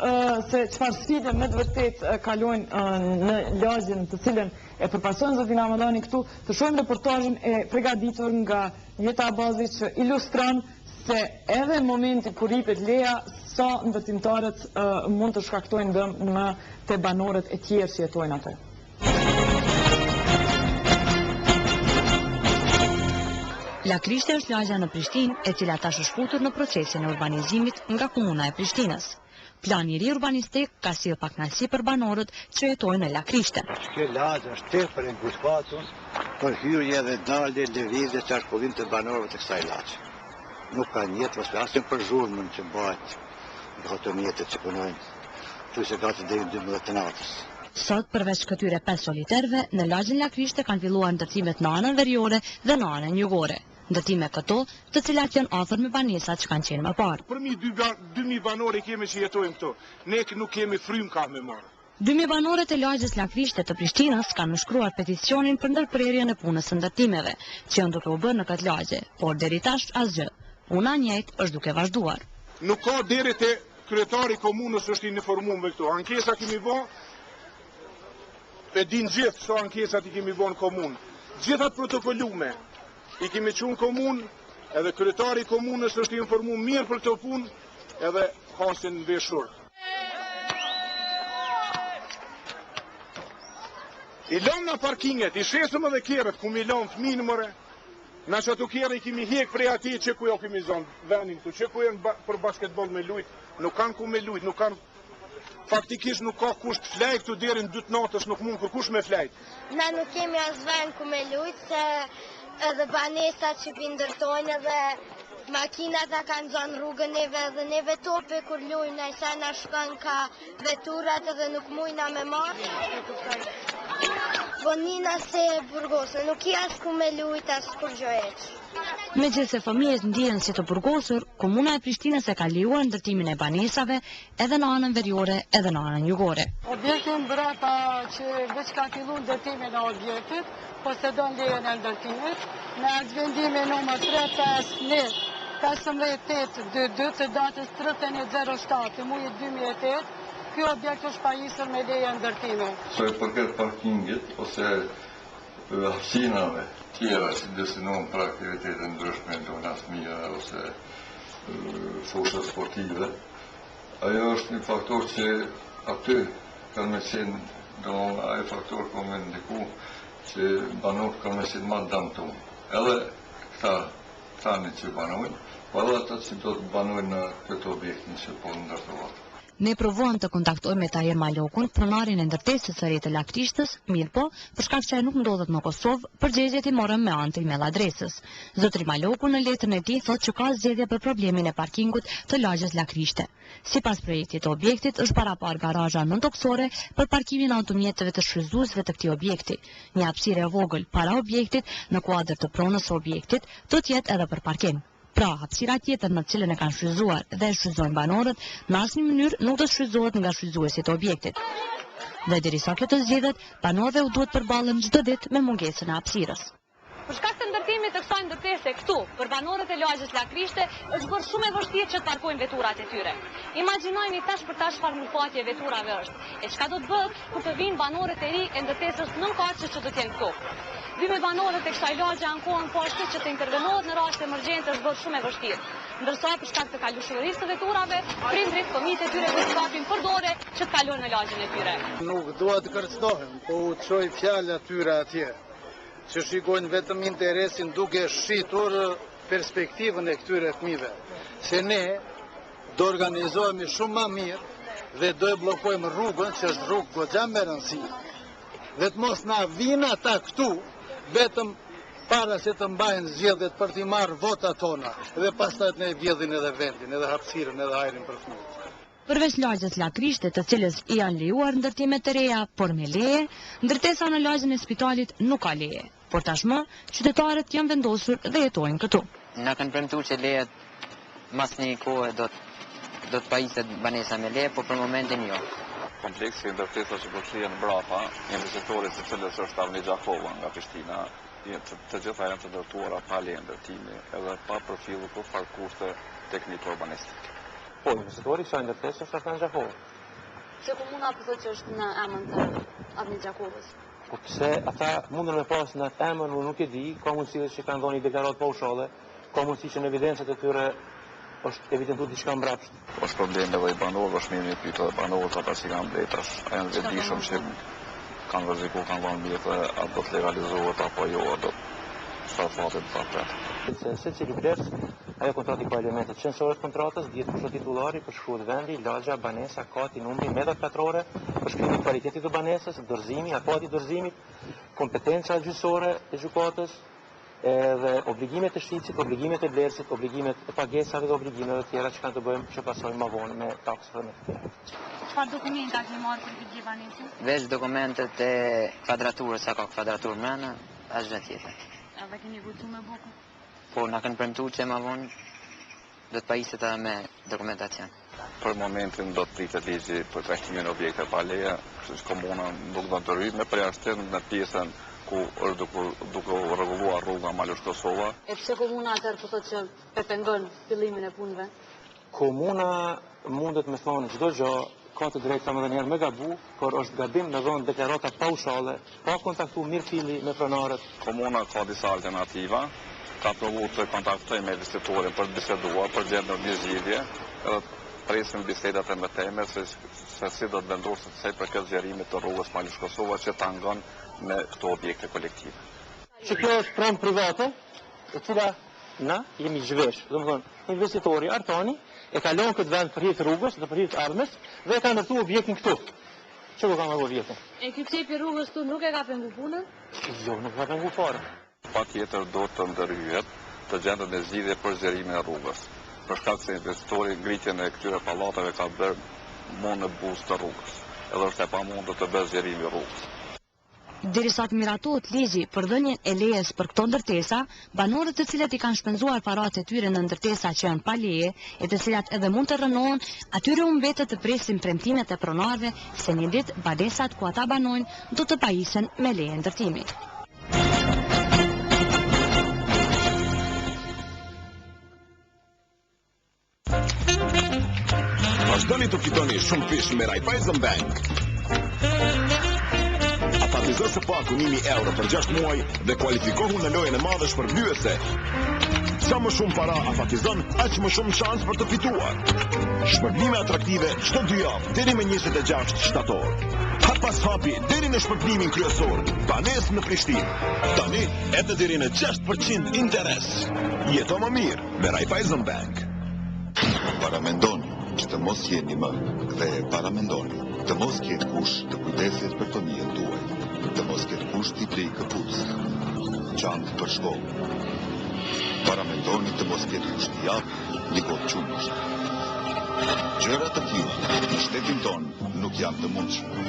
Speaker 1: se çfarë sfide me të vërtetë kalojnë në lagjen të cilën e përfaqëson zoti Ramadani këtu, të shohim reportazhin e pregaditur nga Jeta Abazi që ilustron se edhe në momentin kur jepet leja, sa ndërtimtarët mund të shkaktojnë dëm në te banorët e tjerë që jetojnë aty.
Speaker 8: Lakrishte është lagja në Prishtinë, e cila tash është futur në procesin e urbanizimit nga Komuna e Prishtinës. Plani i ri urbanistik ka sjellë pakënaqësi për banorët që jetojnë në Lakrishte.
Speaker 7: Kjo lagje është tepër e ngushpatun për hyrje dhe dalje, lëvizje, qarkullim të banorëve të kësaj lagje. Nuk ka jetë, mos flasim për zhurmën që bëhet nga automjetet që punojnë, thuajse gati deri në 12 të natës.
Speaker 8: Sot, përveç këtyre 5 soliterëve, në lagjen Lakrishte kanë filluar ndërtimet në anën veriore dhe në anën jugore. Ndërtime këto, të cilat janë afër me banesat që kanë qenë më
Speaker 9: parë. Përmi 2000 banorë i kemi që jetojmë këtu. Ne nuk kemi frymë ka me marrë.
Speaker 8: 2000 banorët e lagjes Lakrishte të Prishtinës kanë nënshkruar peticionin për ndërprerjen e punës së ndërtimeve, që janë duke u bërë në këtë lagje, por deri tash asgjë. Puna e njëjtë është duke vazhduar.
Speaker 9: Nuk ka deri te kryetari i komunës është i informuar me këto. Ankesa kemi bo, e din gjithë sa ankesat i kemi bo në komunë. Gjithat protokolume i kemi çu në komunë, edhe kryetari i komunës është i informuar mirë për këto punë, edhe hasin në veshur. I lamë na parkinget, i shesëm edhe kerret, ku mi lamë fëmijën more. Na që ato kerre i kemi hjek prej atij që ku jo kemi zonë venin këtu, që ku janë për basketbol me lujt, nuk kanë ku me lujt, nuk kanë Faktikisht nuk ka kush të flejë këtu deri në 2 të natës, nuk mund kërkush me flejt.
Speaker 10: Na nuk kemi as vend ku me lujt, se edhe banesat që pi ndërtojnë edhe makinat na kanë zonë rrugën neve edhe neve topi kur lujmë na sa na shkon ka veturat edhe nuk mujna me marrë. Po nina se burgosën, nuk ki as ku me lujt, as kurgjo hiç.
Speaker 8: Megjithëse fëmijët ndihen si të burgosur, Komuna e Prishtinës e ka lejuar ndërtimin e banesave edhe në anën veriore edhe në anën jugore.
Speaker 3: Objekti mbrapa që veç ka fillu ndërtimin e objektit, posedon lejen e ndërtimit, me aktvendimin numër 351 15822 të datës 31.07 të mujit 2008, ky objekt është pajisur me leje ndërtimi.
Speaker 11: Sa i përket parkingit ose hapësinave tjera që destinohen për aktivitete ndryshme, lojna fëmijëve ose fusha sportive. Ajo është një faktor që aty kanë me qenë, domethënë, ai faktor ka me ndiku që banorët kanë me qenë ma t'damtum. Edhe këta tani që banojnë, po edhe ata që do të banojnë në këtë objektin që po ndërtohet.
Speaker 8: Ne provuam të kontaktojmë me Tahir Malokun, pronarin e ndërtesës së re të Lakrishtës, mirëpo, për shkak që ai nuk ndodhet në Kosovë, përgjigjet i morëm me anë të email adresës. Zotëri Maloku në letrën e tij thotë që ka zgjidhje për problemin e parkingut të lagjes Lakrishte. Sipas projektit të objektit është paraparë garazha nëntokësore për parkimin e automjeteve të shfrytëzuesve të këtij objekti. Një hapësirë e vogël para objektit, në kuadër të pronës së objektit, do të jetë edhe për parkim. Pra, hapësira tjetër në të cilën e kanë shfrytëzuar dhe e shfrytëzojnë banorët, në asnjë mënyrë nuk do të shfrytëzohet nga shfrytëzuesit e objektit. Dhe derisa kjo të zgjidhet, banorëve u duhet përballen çdo ditë me mungesën e hapësirës.
Speaker 1: Për shkak të ndërtimit të kësaj ndërtese këtu, për banorët e lagjes Lakrishte, është bërë shumë e vështirë që të parkojnë veturat e tyre. Imagjinojeni tash për tash çfarë ngulfatje e veturave është, e çka do të bëhet kur të vijnë banorët e ri e ndërtesës nëntokësore që do të jenë këtu. Dy me banorët e kësaj lagje ankohen po ashtu që të intervenohet në raste emergjente është bërë shumë e vështirë. Ndërsa për shkak të kalueshmërisë së veturave, prindrit fëmijët e tyre duhet të kapin për dore që të kalojnë në lagjen e tyre.
Speaker 2: Nuk dua të kërcënohem, po u çoj fjalë atyre atje, që shikojnë vetëm interesin duke shitur perspektivën e këtyre fëmijëve. Se ne do organizohemi shumë ma mirë dhe do e bllokojmë rrugën, që është rrugë goxha me rëndësi. Dhe të mos na vinë ata këtu, vetëm para se të mbahen zgjedhjet për t'i marrë votat tona dhe pastaj të na e vjedhin edhe vendin, edhe hapësirën, edhe ajrin për fëmijët.
Speaker 8: Përveç lagjes Lakrishte, të cilës i janë lejuar ndërtime të reja, por me leje, ndërtesa në lagjen e spitalit nuk ka leje. Por tashmë, qytetarët janë vendosur dhe jetojnë këtu.
Speaker 12: Na kanë premtuar që lejet mas një kohe do të do të pajiset banesa me leje, po për momentin jo.
Speaker 13: Kompleksi i ndërtesave që përfshihen mbrapa, investitori i së cilës është Avni Gjakova nga Prishtina, të gjitha janë të ndërtuara pa leje ndërtimi edhe pa përfillur kurrfarë kushte teknike urbanistike.
Speaker 6: Po, investitori i kësaj ndërtese është Artan Gjakova.
Speaker 1: Pse komuna po thotë që është në emër të Avni Gjakovës?
Speaker 6: Po pse ata mundën me pas në atë emër, unë nuk e di, ka mundësi dhe që kanë dhënë një deklaratë paushalle, ka mundësi që në evidencat e tyre është evidentu diçka mbrapsht.
Speaker 13: Është problem edhe i banorëve, është mirë me pyet edhe banorët ata që kanë blerë tash, a janë të vetëdijshëm që kanë rreziku, kanë dhënë mjete, a do të legalizohet apo jo, a do të çfarë fati do ta
Speaker 6: pret. Se secili blerës, ajo kontratë i ka elementet qenësore të kontratës, dihet kush është titullari, përshkruhet vendi, lagja, banesa, kati, numri, metrat katrore, përshkrimi i kualitetit të banesës, dorëzimi, afati i dorëzimit, kompetenca gjyqësore e gjykatës, edhe obligimet e shitësit, obligimet e blerësit, obligimet e pagesave dhe obligimeve të tjera që kanë të bëjnë që pasojnë më vonë me taksë dhe me të tjera.
Speaker 1: Çfarë dokumenta keni marrë për të blerë
Speaker 12: banesën? Veç dokumentet e kvadraturës, sa ka kvadraturë mrena, asgjë tjetër.
Speaker 1: Edhe keni guxu me bo?
Speaker 12: Po, na kanë premtu që ma vonë do të pajiset edhe me dokumentacion.
Speaker 13: Për momentin do të pritet ligji për trajtimin e objekteve pa leje, kështu që komuna nuk do të ndërhyjë me përjashtim në pjesën ku është duke, duke u rregulluar rruga Malush Kosova.
Speaker 1: E pse komuna atëherë po thotë që e pengon fillimin e punëve?
Speaker 6: Komuna mundet me thonë çdo gjë, ka të drejtë thamë edhe njëherë me gabu, por është gabim me dhonë deklarata paushalle, pa kontaktu mirëfilli me pronarët.
Speaker 13: Komuna ka disa alternativa, ka provu të kontaktojë me investitorin për të biseduar, për të gjetur një zgjidhje, edhe presim bisedat e mëtejme se, se si do të vendoset sa i përket zgjerimit të rrugës Malush Kosova që tangon me këto objekte
Speaker 6: kolektive. Që kjo është pronë private, e cila na jemi zhvesh. Domethënë, investitori Artani e ka lënë këtë vend për hir të rrugës dhe për hir të ardhmes dhe e ka ndërtuar objektin këtu. Që ku ka marrë objektin?
Speaker 1: E ky cep i rrugës këtu nuk e ka pengu punën?
Speaker 6: Jo, nuk e ka pengu fare.
Speaker 13: Patjetër do të ndërhyhet, të gjendet një zgjidhje për zgjerimin e rrugës. Për shkak se investitori ngritjen e këtyre pallateve ka bërë mu në buzë të rrugës. Edhe është e pamundur të bëhet zgjerimi i rrugës.
Speaker 8: Derisa të miratohet ligji për dhënien e lejes për këto ndërtesa, banorët të cilët i kanë shpenzuar paratë e tyre në ndërtesa që janë pa leje e të cilat edhe mund të rrënohen, atyre u mbetet të presin premtimet e pronarëve se një ditë banesat ku ata banojnë do të pajisen me leje ndërtimi.
Speaker 14: Vazhdoni të fitoni shumëfish me Raiffeisen Bank. Afatizo së paku 1000 euro për 6 muaj dhe kualifikohu në lojën e madhe shpërblyese. Sa më shumë para afatizon, aq më shumë shans për të fituar. Shpërblime atraktive çdo dy javë deri më 26 shtator. Hap pas hapi deri në shpërblimin kryesor, banesë në Prishtinë. Tani edhe deri në 6% interes. Jeto më mirë me Raiffeisen Bank.
Speaker 15: Paramendoni që të mos jeni më dhe paramendoni të mos ketë kush të kujdeset për fëmijën tuaj, të mos ketë kush t'i blejë këpucë, çantë për shkollë. Paramendoni të mos ketë kush t'i japë një gotë qumësht. Gjëra të tilla në shtetin tonë nuk janë të mundshme.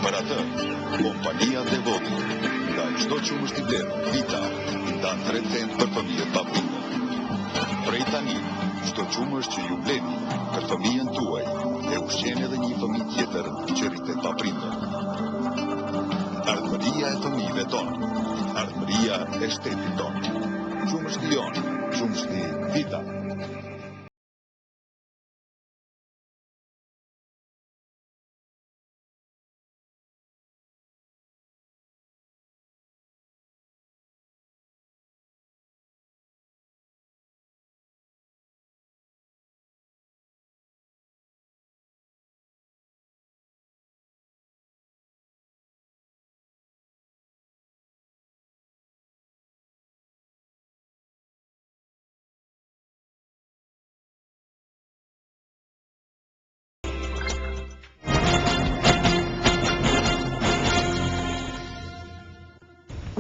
Speaker 15: Për atë, kompania Devolli, nga çdo qumësht i blerë, Vita, i ndan 3 cent për fëmijët pa prindër. Prej tani, çdo qumësht që ju bleni për fëmijën tuaj, e ushqen edhe një fëmijë tjetër që rritet pa prindër. Ardhmëria e fëmijëve tonë, ardhmëria e shtetit tonë. Qumështi jonë, qumështi Vita.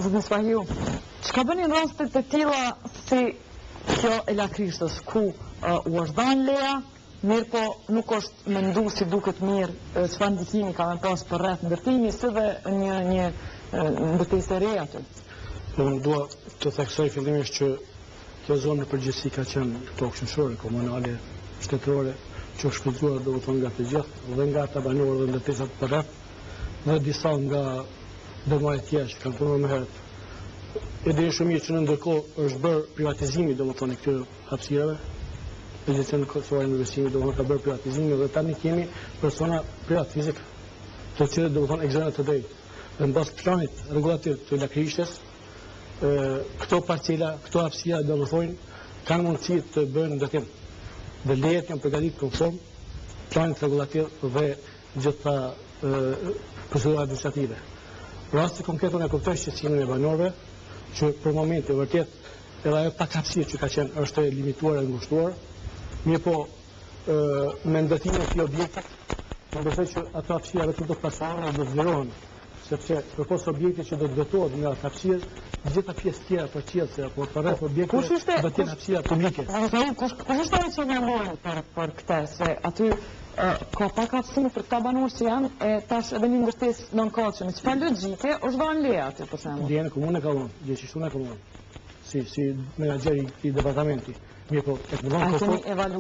Speaker 1: Zotni Spahiu, çka bëni në raste të tilla si kjo e Lakrishtës, ku uh, u është dhanë leja, mirëpo nuk është mendu si duket mirë, çfarë ndikimi ka me pas përreth ndërtimi, si dhe një, një ndërtesë e re aty?
Speaker 4: Po, unë dua të theksoj fillimisht që Kjo zonë në përgjithësi ka qenë tokë qyshore, komunale, shtetërore, që është shfrytëzuar domethënë nga të gjithë dhe nga ata banorë dhe ndërtesat përreth dhe disa nga ndërmarrjet tjera që kanë punuar më herët. E dini shumë mirë që në ndërkohë është bërë privatizimi domethënë i këtyre hapësirave. Agjencia Kosovare e Investimit domethënë ka bërë privatizimin dhe tani kemi persona privat fizik të cilët domethënë e gëzojnë atë të drejtë. Dhe në bazë planit rregullativ të Lakrishtes, këto parcela, këto hapësira domethënë kanë mundësi të bëjnë ndërtim. Dhe lejet janë përgatitur konform planit rregullativ dhe gjitha procedurave administrative. Rasti konkret unë e kuptoj shqetësimin e banorëve që për momentin vërtet edhe ajo pak hapësirë që ka qenë është e limituar e ngushtuar, mirëpo me ndërtimin e këtij objekti, unë besoj që ato hapësira vetëm do të pasurohen dhe do të zgjerohen sepse përpos objektit që do të ndërtohet nga atë hapësirë, të gjitha pjesët tjera përcjellëse apo përreth objekteve do të jenë hapësira
Speaker 1: publike. Kush kush është ai që mendon për për këtë se aty ka pak hapësirë për këta banorë që janë e tash edhe një ndërtesë nëntëkatëshe. Me çfarë logjike është dhënë leja aty për
Speaker 4: shembull? Lejen komuna ka dhënë, gjithashtu na ka dhënë. Si si menaxher i këtij departamenti. Mirëpo, e
Speaker 1: të A keni evalu,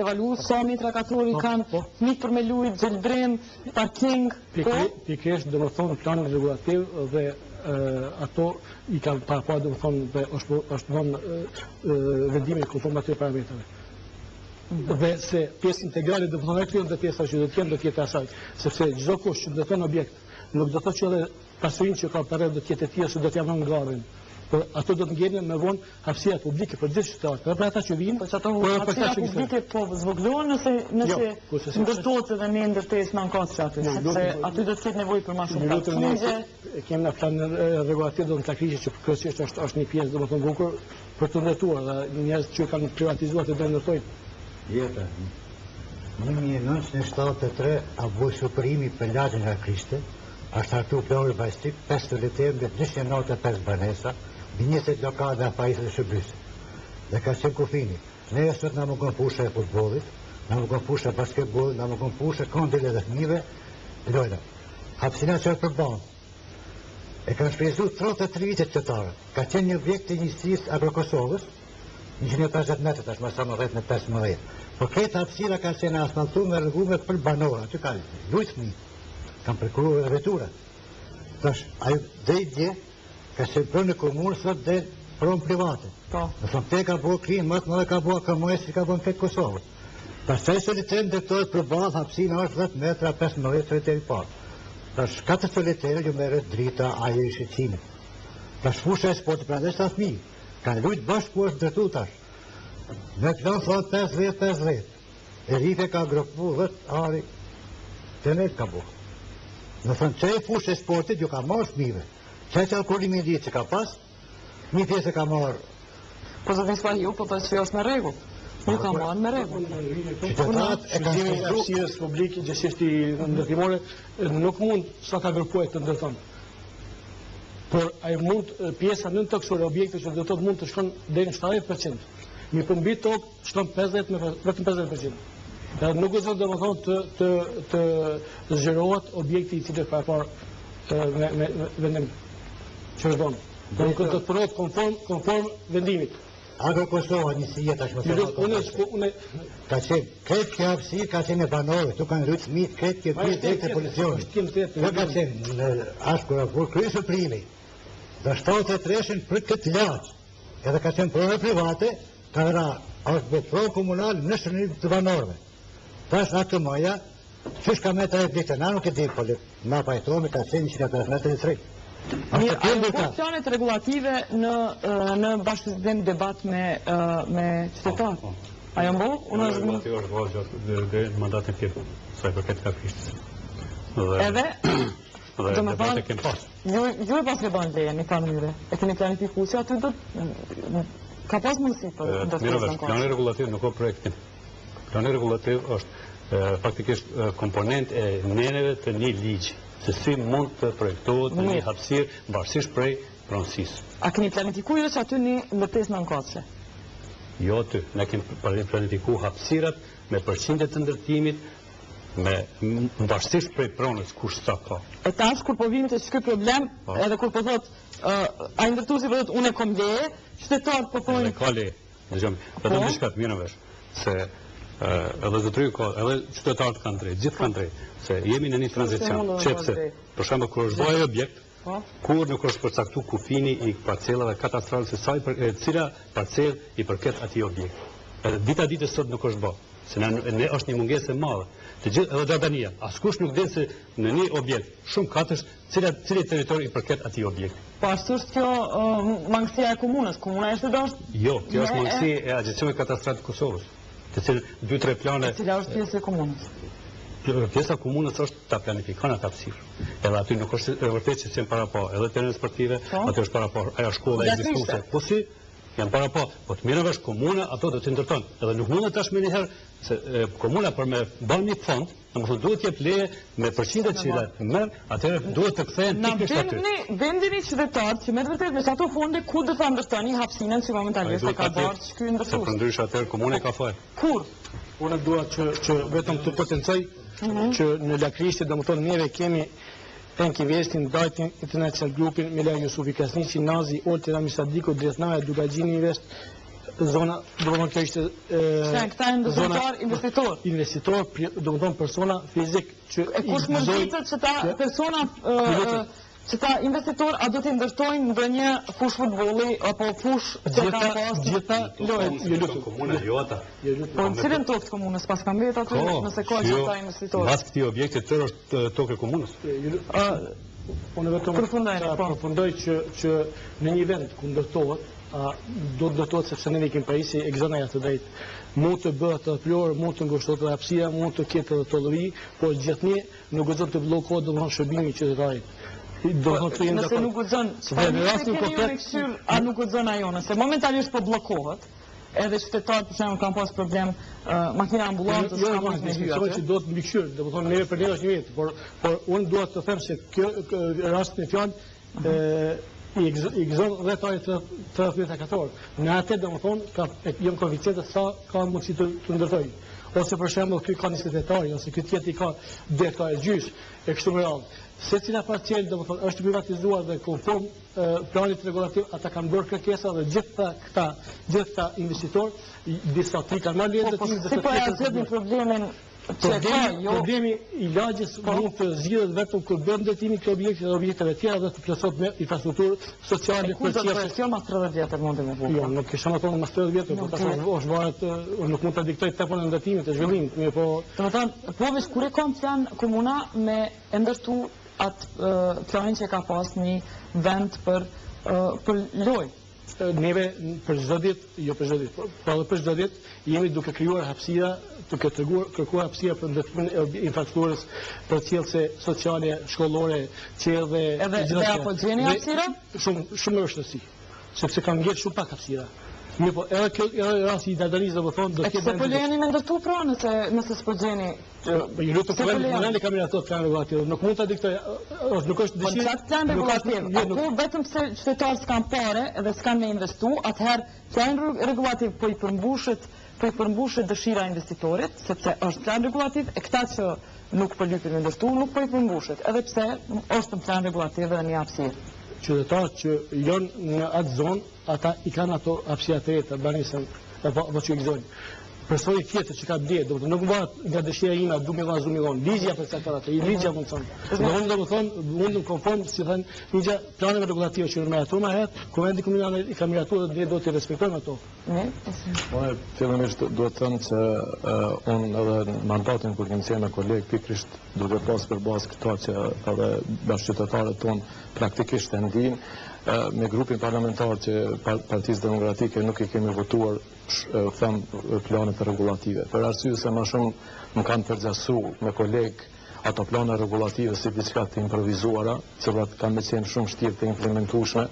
Speaker 1: evalu sa metra katror i po, kanë po. fëmijët për me lujt, gjelbrim, parking,
Speaker 4: po? Pikërisht, domethënë, planin rregullativ dhe ato i kanë parapa, domethënë, dhe është, është dhënë vendimi konform atyre parametrave. Mm. Dhe se pjesë integrale, domethënë, e këtyre ndërtesave që do të jenë, do të jetë asaj. Sepse çdokush që ndërton objekt, nuk do të thotë që edhe pasurinë që ka përreth do të jetë e tij ose do t'ia vënë gardhin. Por ato do të ngelen më vonë hapësira publike për gjithë qytetarët, edhe për ata që vijnë,
Speaker 1: po ato por edhe për ata që publike po zvogëlohen nëse nëse jo, ndërtohet edhe një ndërtesë nëntëkatëshe aty, sepse aty do të ketë nevojë për më shumë
Speaker 4: parkingje. E kemi në plan rregullativ do të Lakrishte që kryesisht është është një pjesë domethënë bukur për të ndërtuar dhe njerëz që kanë privatizuar të ndërtojnë.
Speaker 7: Jeta. 1973 a bo superimi për lagjen Lakrishte, Është hartu plani urbanistik, 5 soliterë me 295 banesa, mbi 20 lokale afariste dhe shërbyese. Dhe ka qenë kufini. Ne sot na mungon fusha e futbollit, na mungon fusha e basketbollit, na mungon fusha kandile dhe fëmijëve, lojna. Hapësina që është përballë. E kanë shfrytëzu 33 vite qytetarët. Ka qenë një objekt i njësisë Agrokosovës, 150 metra tash më sa më 10 me 15. Po këtë hapësira ka qenë asfaltume, rregullume për banorë, aty ka lujt fëmijë. Kanë parku edhe vetura. Tash, ajo deri dje, ka qenë pronë e komunës, sot del pronë private. Po. Në thonë, te ka bo krim, më të madhe ka bo AKM si ka bo në këtë Kosovë. Pastaj soliteri ndërtohet përballë, hapësina është 10 metra, 15 soliteri i parë. Tash, katër soliteri ju merret drita, ajri, shiqimi. Tash fusha e sportit, prandaj sa fëmijë, kanë lujt bashkë ku është ndërtu tash. Me plan thotë 50-50. E Rife ka gropu 10 ari temel ka bo. Domethënë, qajo fushë e sportit ju ka marrë fëmijëve. Qaj qarkullimi i lirë që ka pas, një pjesë e ka marrë.
Speaker 1: Po zotni Spahiu, po thotë që është me rregull. Ju ka marrë me rregull.
Speaker 7: Qytetarët e kanë
Speaker 4: shfrytëzimin e hapësirës publike, gjegjësisht ndërtimore, nuk mund sa ta gërpojë të ndërton. Por ai mund pjesa nëntokësore e objektit që ndërtohet mund të shkon deri në 70%. Mirëpo mbi tokë shkon 50 me vetëm 50%. Edhe nuk guxon domethënë të të të zgjerohet objekti i cili është paraparë me me vendim që është dhënë. Do të punohet konform konform vendimit.
Speaker 7: Agro Kosova njësia tashmë se
Speaker 4: unë unë
Speaker 7: ka qenë krejt kjo hapësirë ka qenë e banorëve, këtu kanë lujt fëmijët krejt kjo pjesë deri te policioni. Kjo ka qenë në ashtë kur kur krye veprimi. Dhe 73-shin për këtë lagje. Edhe ka qenë pronë private, ka ra është bë pronë komunal në shërbim të banorëve. Tash AKM-ja, qysh ka met ajo objekte, na nuk e di, po le, na pajtohemi ka qenë 150 metër i drejtë.
Speaker 1: Mirë, a janë bërë planet rregullative në në bashkëbisedim debat me me qytetarët? Po, po. A janë bërë?
Speaker 5: Unë është rregullative është bërë gjatë deri në mandatin tim, sa i përket Lakrishtes.
Speaker 1: Dhe Edhe
Speaker 5: dhe debate kemi
Speaker 1: pas. Ju ju e paskeni dhënë lejen në farë mënyre. E keni planifikuar që aty do ka pas mundësi për
Speaker 5: ndërtesën. Mirë, plani rregullativ nuk është projektim. Plani rregullativ është faktikisht komponent e neneve të një ligji, se si mund të projektohet në një hapësirë varësisht prej pronësisë.
Speaker 1: A keni planifikuar ju që aty një ndërtesë nëntokësore?
Speaker 5: Jo aty, ne kemi planifikuar hapësirat me përqindje të ndërtimit, me varësisht prej pronës kush sa
Speaker 1: ka. E tash kur po vim te ky problem, po. edhe kur po thot, ai ndërtuesi po thot unë e kom leje, qytetarët po thonë
Speaker 5: Edhe ka leje. Dëgjoni, vetëm po. diçka të mirë vesh, se edhe zotëriu ka, edhe qytetarët kanë drejtë, gjithë kanë drejtë, se jemi në një tranzicion, që pse, për shembull kur është bërë objekt, po. kur nuk është përcaktu kufini i parcelave katastrale se sa i për, e cila parcelë i përket atij objekti. Edhe dita ditës sot nuk është bërë, se ne, ne është një mungesë e madhe. Të gjithë edhe Dardania, askush nuk din se në një objekt shumëkatësh Cila, cili territor i përket atij
Speaker 1: objekti? Po ashtu është kjo uh, mangësia e komunës. Komuna është do
Speaker 5: është Jo, kjo është mangësi e Agjencisë Katastrale të Kosovës, të cilën dy tre plane
Speaker 1: E cila është pjesë e komunës.
Speaker 5: Pjesa e komunës është ta planifikon atë hapësirë. Edhe aty nuk është e vërtetë që s'janë parapa, edhe terrene sportive, po. aty është parapa ajo shkolla ekzistuese. Po si janë parapa, po të mirë vesh komuna ato do të ndërton. Edhe nuk mundet tash menjëherë se e, komuna për me bërë një fond, Domethënë duhet të jep leje me përqindje të cilat merr, atëherë duhet të kthehen pikërisht
Speaker 1: aty. Na bindni, bindini qytetarët që me të vërtetë me ato fonde ku do ta ndërtoni hapësinën që momentalisht e ka bartë ky
Speaker 5: ndërtues. Se përndryshe atëherë komuna ka faj.
Speaker 1: Kur?
Speaker 4: Unë dua që që vetëm të potencoj mm -hmm. që në Lakrishte, domethënë neve kemi Enk Investin, Dajtin, International Grupin, Milan Jusufi Krasniqi, Nazi, Olti, Rami Sadiku, Drethnaja, Dukagjini Invest, zona, domethënë kjo ishte
Speaker 1: e, këta janë ndërtimtar investitor.
Speaker 4: Investitor, domethënë persona fizik
Speaker 1: që E kush mund të ditë që ta persona që ta investitor a do të ndërtojnë ndonjë fushë futbolli apo fushë
Speaker 4: që ka pas gjitha
Speaker 5: lojë. Jo lutem komuna jo ata.
Speaker 1: Jo lutem. Po në cilën tokë të komunës pas ka mbetë aty po, nëse ka
Speaker 5: që ta investitor. Mas këtij objekti tërë është tokë e komunës.
Speaker 4: Unë vetëm
Speaker 1: përfundoj,
Speaker 4: po. përfundoj që që në një vend ku ndërtohet a do të ndërtohet sepse ne kemi pajisje e gëzon ajo të drejtë. Mund të bëhet edhe plor, mund të ngushtohet edhe hapësira, mund të ketë edhe tollovi, por gjithnjë nuk guxon të bllokohet domethënë shërbimi i qytetarit.
Speaker 1: Do të thotë jemi Nëse nuk guxon, çfarë në rastin konkret, a nuk guxon ajo, nëse momentalisht po bllokohet, edhe qytetarët për shembull kanë pas problem uh, makina ambulancës
Speaker 4: jo, jo, jo, me hy aty. Jo, do të mbikëqyr, domethënë neve për ne është një vit, por por unë dua të them se kjo rast në fjalë ë i gëzon 10 ari 30 metra katror. Në atë domethënë ka janë koeficiente sa ka mundësi të, të ndërtojë. Ose për shembull ky ka 28 ari ose ky tjetri ka 2 hektarë gjys e kështu me radhë. Secila parcelë domethënë është privatizuar dhe konform planit rregullativ ata kanë bërë kërkesa dhe gjithë këta gjithë këta investitorë disa të kanë marrë leje
Speaker 1: po, po, ndërtimi dhe si po e zgjidhni problemin
Speaker 4: Problemi, jo... problemi i lagjes po. mund të zgjidhet vetëm kur bëhet ndërtimi i këtij objekti dhe objekteve tjera dhe të plotësohet me infrastrukturë sociale
Speaker 1: për të tjerë. Kjo mas 30 vjetër mund të më
Speaker 4: bëj. Jo, nuk kisha më thonë mas 30 vjetër, po tash është varet, nuk mund ta diktoj tempon e ndërtimit të zhvillimit, mirëpo.
Speaker 1: Domethënë, po veç kur e ka plan komuna me e ndërtu atë planin që ka pas një vend për për lojë.
Speaker 4: Neve për çdo ditë, jo për çdo ditë, po, po edhe për çdo ditë jemi duke krijuar hapësira, duke treguar, kërkuar hapësira për ndërtimin e infrastrukturës përcjellëse sociale, shkollore, që edhe
Speaker 1: edhe dhe a po gjeni hapësira?
Speaker 4: Shumë shumë me vështirësi, sepse kanë ngel shumë pak hapësira. Mirëpo, edhe kjo edhe rasti i Dardanisë, domethënë,
Speaker 1: do të jetë. Pse po lejoni me ndërtu pra, nëse nëse s'po gjeni
Speaker 4: Po ju lutem kuvendi komunal ka miratuar plan rregullativ, nuk mund ta diktoj, është nuk është
Speaker 1: po dëshirë. Po çfarë plan rregullativ? Jo, po vetëm pse qytetarët s'kan pare dhe s'kan me investu, atëherë plan rregullativ po i përmbushet, po i përmbushet dëshira e investitorit, sepse është plan rregullativ e këta që nuk po lypin me ndërtu, nuk po i përmbushet, edhe pse është në plan rregullativ dhe një hapësirë.
Speaker 4: Qytetarët që janë në atë zonë Ata i kanë ato hapësira të veta, banesën, apo apo që i gëzojnë. Personi tjetër që ka blerë, domethënë nuk varet nga dëshira ime, du me dhënë, s'du me dhënë. Ligji ja përcakton atë, ligji ja mundson. Dhe unë domethënë, unë konform, si thënë, ligja planeve rregullative që janë miratuar më herët, kuvendi komunal i ka miratuar dhe ne do t'i respektojmë ato.
Speaker 6: Unë fillimisht duhet të them që uh, unë edhe në mandatin kur kemi qenë me kolegë pikërisht duke pas për bazë këto që edhe bashkëqytetarët tonë praktikisht e ndin, me grupin parlamentar të Partisë Demokratike nuk i kemi votuar them planet rregullative. Për arsye se ma shumë më kanë përgjasu me kolegë ato plane rregullative si diçka të improvizuara, të cilat kanë me qenë shumë vështirë të implementueshme,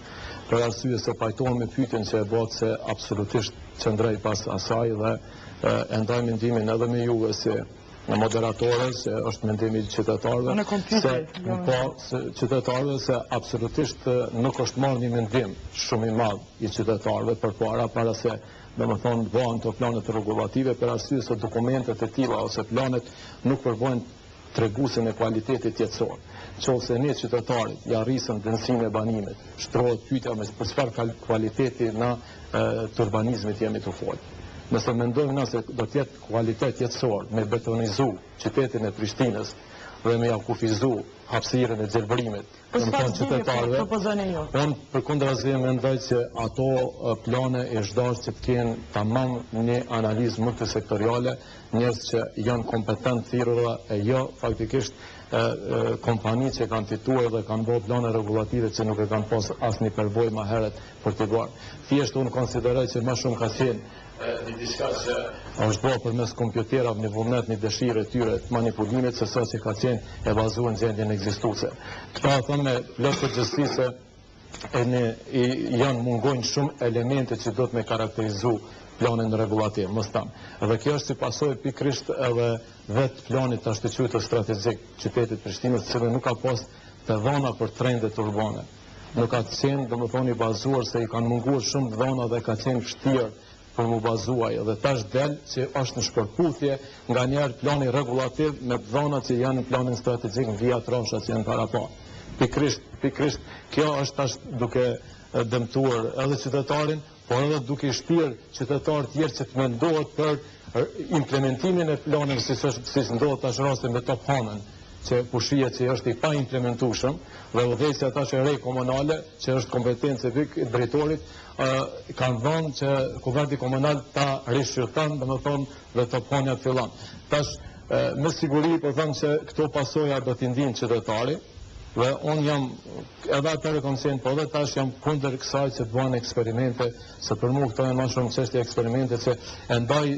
Speaker 6: për arsye se pajtohem me pyetjen që e bëtë se absolutisht qëndroj pas asaj dhe e ndaj mendimin edhe me juve si moderatore se është mendimi i qytetarëve se jo. po se qytetarëve se absolutisht nuk është marrë një mendim shumë i madh i qytetarëve përpara para se domethënë bëhen ato planet rregullative për arsye se dokumentet e tilla ose planet nuk përbëjnë treguesin e kualitetit jetësor. Qoftë se ne qytetarit ja rrisëm dendësinë e banimit, shtrohet pyetja me për çfarë kualiteti na të urbanizmit jemi tu folë. Nëse mendojmë na se do të jetë kualitet jetësor me betonizu qytetin e Prishtinës dhe me ja kufizu hapësirën e gjelbërimit,
Speaker 1: Po çfarë qytetarëve, propozoni
Speaker 6: ju? Unë përkundrazi mendoj që ato plane është dashtë që të kenë tamam një analizë multisektoriale, njerëz që janë kompetent thirrura e jo faktikisht kompani që kanë fituar dhe kanë bërë plane rregullative që nuk e kanë pas asnjë përvojë ma herët për t'i bërë. Thjesht unë konsideroj që ma shumë ka qenë një diçka që është bërë përmes kompjuterave, një vullnet, një dëshirë e tyre të manipulimit, se sa që ka qenë e bazuar në gjendjen ekzistuese. Këta e them me plot përgjegjësi se e në, i, janë mungojnë shumë elemente që do të me karakterizu planin rregullativ, mos tham. Dhe kjo është si pasojë pikërisht edhe vetë planit të ashtuquajtur strategjik qytetit Prishtinës, i cili nuk ka pas të dhona për trendet urbane. Nuk ka qenë, domethënë, i bazuar se i kanë munguar shumë të dhona dhe ka qenë vështirë për mu bazu ai dhe tash del që është në shpërputhje nganjëherë plani rregullativ me të dhonat që janë në planin strategjik në vija të trasha që janë parapa. Pikërisht, pikërisht kjo është tash duke dëmtuar edhe qytetarin, por edhe duke i shpirë qytetarët tjerë që të mendohet për implementimin e planeve siç është siç ndodh tash rasti me Tophanën që po shihet që është i paimplementueshëm dhe udhëheqja tash e re komunale që është kompetencë e pik drejtorit kanë dhënë që kuvendi komunal ta rishqyrton domethënë dhe Tophanja të fillon. Tash me siguri po them se këto pasoja do t'i ndin qytetari dhe unë jam edhe atëherë kam qenë, po edhe tash jam kundër kësaj që të bëhen eksperimente Se për mua këto janë më shumë çështje eksperimente që e ndaj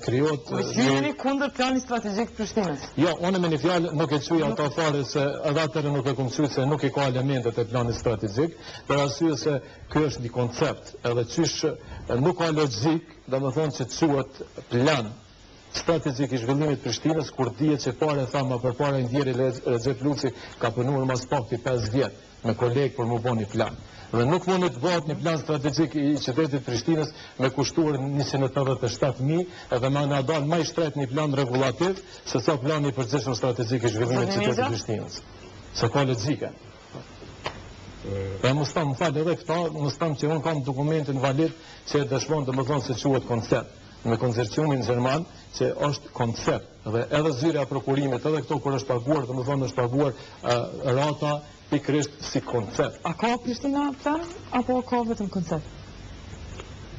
Speaker 6: krijohet...
Speaker 1: Po ju jeni kundër planit strategjik të Prishtinës?
Speaker 6: Jo, unë me një fjalë nuk e quaj ato fare se edhe atëherë nuk e kom quajt se nuk i ka elementet e planit strategjik, për arsye se ky është një koncept, edhe qysh nuk ka logjikë, domethënë që të quhet plan strategjik i zhvillimit të Prishtinës, kur dihet që pare tha ma përpara i ndjeri Rexhep Luci ka punuar ma s'pakti 5 vjet me kolegë për mu bo një plan. Dhe nuk mund të bëhet një plan strategjik i qytetit të Prishtinës me kushtuar 187.000 edhe me na dalë ma i shtrejtë një plan rregullativ se sa plani i përgjithshëm strategjik i zhvillimit të qytetit të Prishtinës. S'e ka logjike. Dhe mos tham, më fal edhe këta, mos tham që unë kam dokumentin valid që e dëshmon domethënë se quhet koncept me konsorciumin gjerman që është koncept dhe edhe zyra e prokurimit edhe këto kur është paguar domethënë është paguar rata pikërisht si koncept.
Speaker 1: A ka Prishtina plan apo ka vetëm koncept?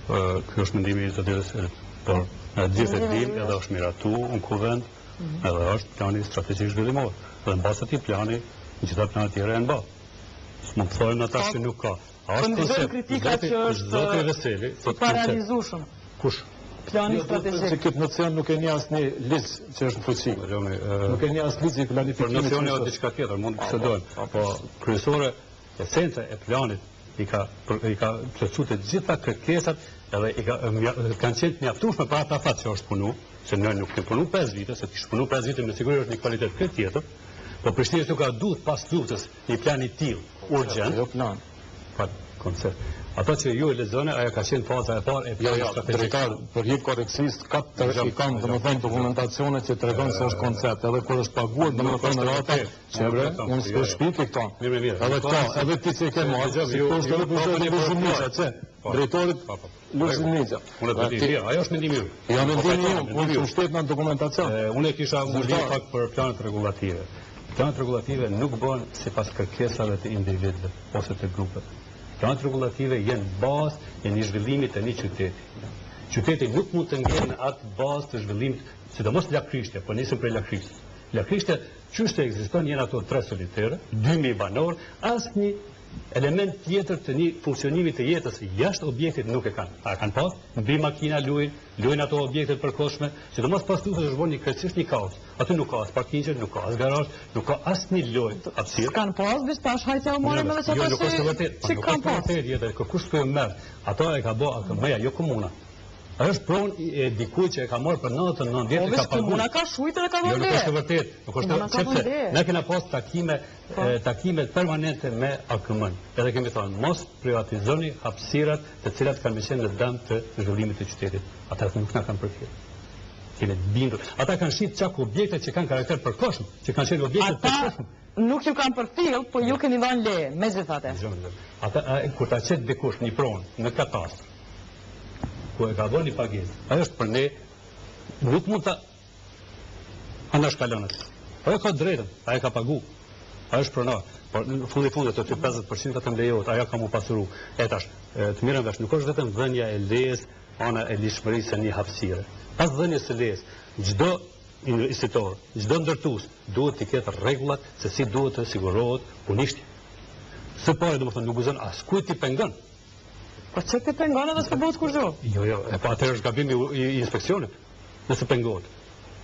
Speaker 5: Ky është mendimi i zotit Veselit, por ne gjithë e dim edhe është miratu në kuvend, mm -hmm. edhe është plani strategjik zhvillimor. Dhe në bazë të atij plani, gjitha planet tjera janë bërë. S'mund të thojmë ata që nuk ka.
Speaker 1: A është koncept? kritika që është
Speaker 5: Zoti Veseli,
Speaker 1: i parealizueshëm.
Speaker 5: Kush?
Speaker 1: Plani jo, strategjik.
Speaker 6: Se këtë nocion nuk e njeh asnjë ligj që është në fuqi. Nuk e njeh as ligji i planifikimit.
Speaker 5: Për nocionin është diçka tjetër, mund të bisedojmë. Po kryesore esenca e planit i ka i ka plotësuar të gjitha kërkesat edhe i ka kanë qenë të mjaftueshme për atë afat që është punu, se ne nuk kemi punu 5 vite, se kish punu 5 vite me siguri është një kualitet krejt tjetër. Po Prishtinës nuk ka duhet pas luftës një plan i tillë urgjent.
Speaker 6: Jo plan.
Speaker 5: Pa koncept. Ato që ju e lexoni, ajo ka qenë faza e parë e
Speaker 6: jo, jo, drejtor, për hir korrektësisë, katër i kam, domethënë dokumentacione që tregon se është koncept, edhe kur është paguar, domethënë rata, që bre, unë s'po shpiki këto.
Speaker 5: Mirë, mirë.
Speaker 6: Edhe këto, edhe ti që e ke marrë, si këto është edhe për zotin Lulzim Nixha, që drejtorit po, po. Lulzim Nixha.
Speaker 5: Unë e di, ajo është mendimi im.
Speaker 6: Jo, mendimi im, unë që mbështet në dokumentacion.
Speaker 5: Unë e kisha mundësi pak për planet rregullative. Planet rregullative nuk bëhen sipas kërkesave të individëve ose të grupeve. Planet rregullative janë bazë e një zhvillimi të një qyteti. Qyteti nuk mund të ngelë në atë bazë të zhvillimit, sidomos Lakrishtja, po nisim prej Lakrishtes. Lakrishtja, qysh të ekziston janë ato tre solitere, 2000 banorë, asnjë element tjetër të një funksionimi të jetës jashtë objektit nuk e kanë. A kanë pas? Mbi makina luajnë, luajnë ato objekte të përkohshme, sidomos pas luftës është bërë një krejtësisht një kaos. Aty nuk ka as parkingje, nuk ka as garazh, nuk ka asnjë lloj
Speaker 1: hapësire. Kanë pas, veç tash hajt ja u marrim edhe
Speaker 5: çato jo, nuk është e vërtetë, po, nuk është e vërtetë, jetë, kush s'po e merr. Ato e ka bë AKM-ja, jo komuna. Ajo është pronë e dikujt që e ka marrë për 99 vjet e ka
Speaker 1: paguar. Po komuna ka shujtë dhe ka
Speaker 5: vënë. Jo, nuk është e vërtetë, nuk është e vërtetë. Ne kena pas takime po. takime permanente me AKM-n. Edhe kemi thënë, mos privatizoni hapësirat të cilat kanë me qenë në dëm të zhvillimit të qytetit. Ata nuk na kanë përfillë. Jemi të bindur. Ata kanë shit çak objekte që kanë karakter përkohshëm, që kanë qenë objekte të
Speaker 1: përkohshëm. Nuk ju kanë përfill, po ju keni dhënë leje, megjithatë.
Speaker 5: Ata kur ta qet dikush një pronë në katastër, ku e ka bërë një pagesë, ajo është për ne, nuk mund ta anashkalon atë. Ajo ka drejtën, ajo ka pagu, ajo është pronar, por në fundi fundit aty 50% vetëm lejohet, ajo ka mu pasuru. E tash, të merrem vesh, nuk është vetëm dhënia e lejes, ana e ligjshmërisë së një hapësire. Pas dhënies së lejes, çdo investitor, çdo ndërtues duhet të ketë rregullat se si duhet të sigurohet punishtja. Së pari, domethënë, nuk guxon askujt t'i pengon.
Speaker 1: Po që t'i pengon edhe s'po bëhet kurgjo?
Speaker 5: Jo, jo, e po atëherë është gabim i, i, i inspekcionit, nëse pengohet.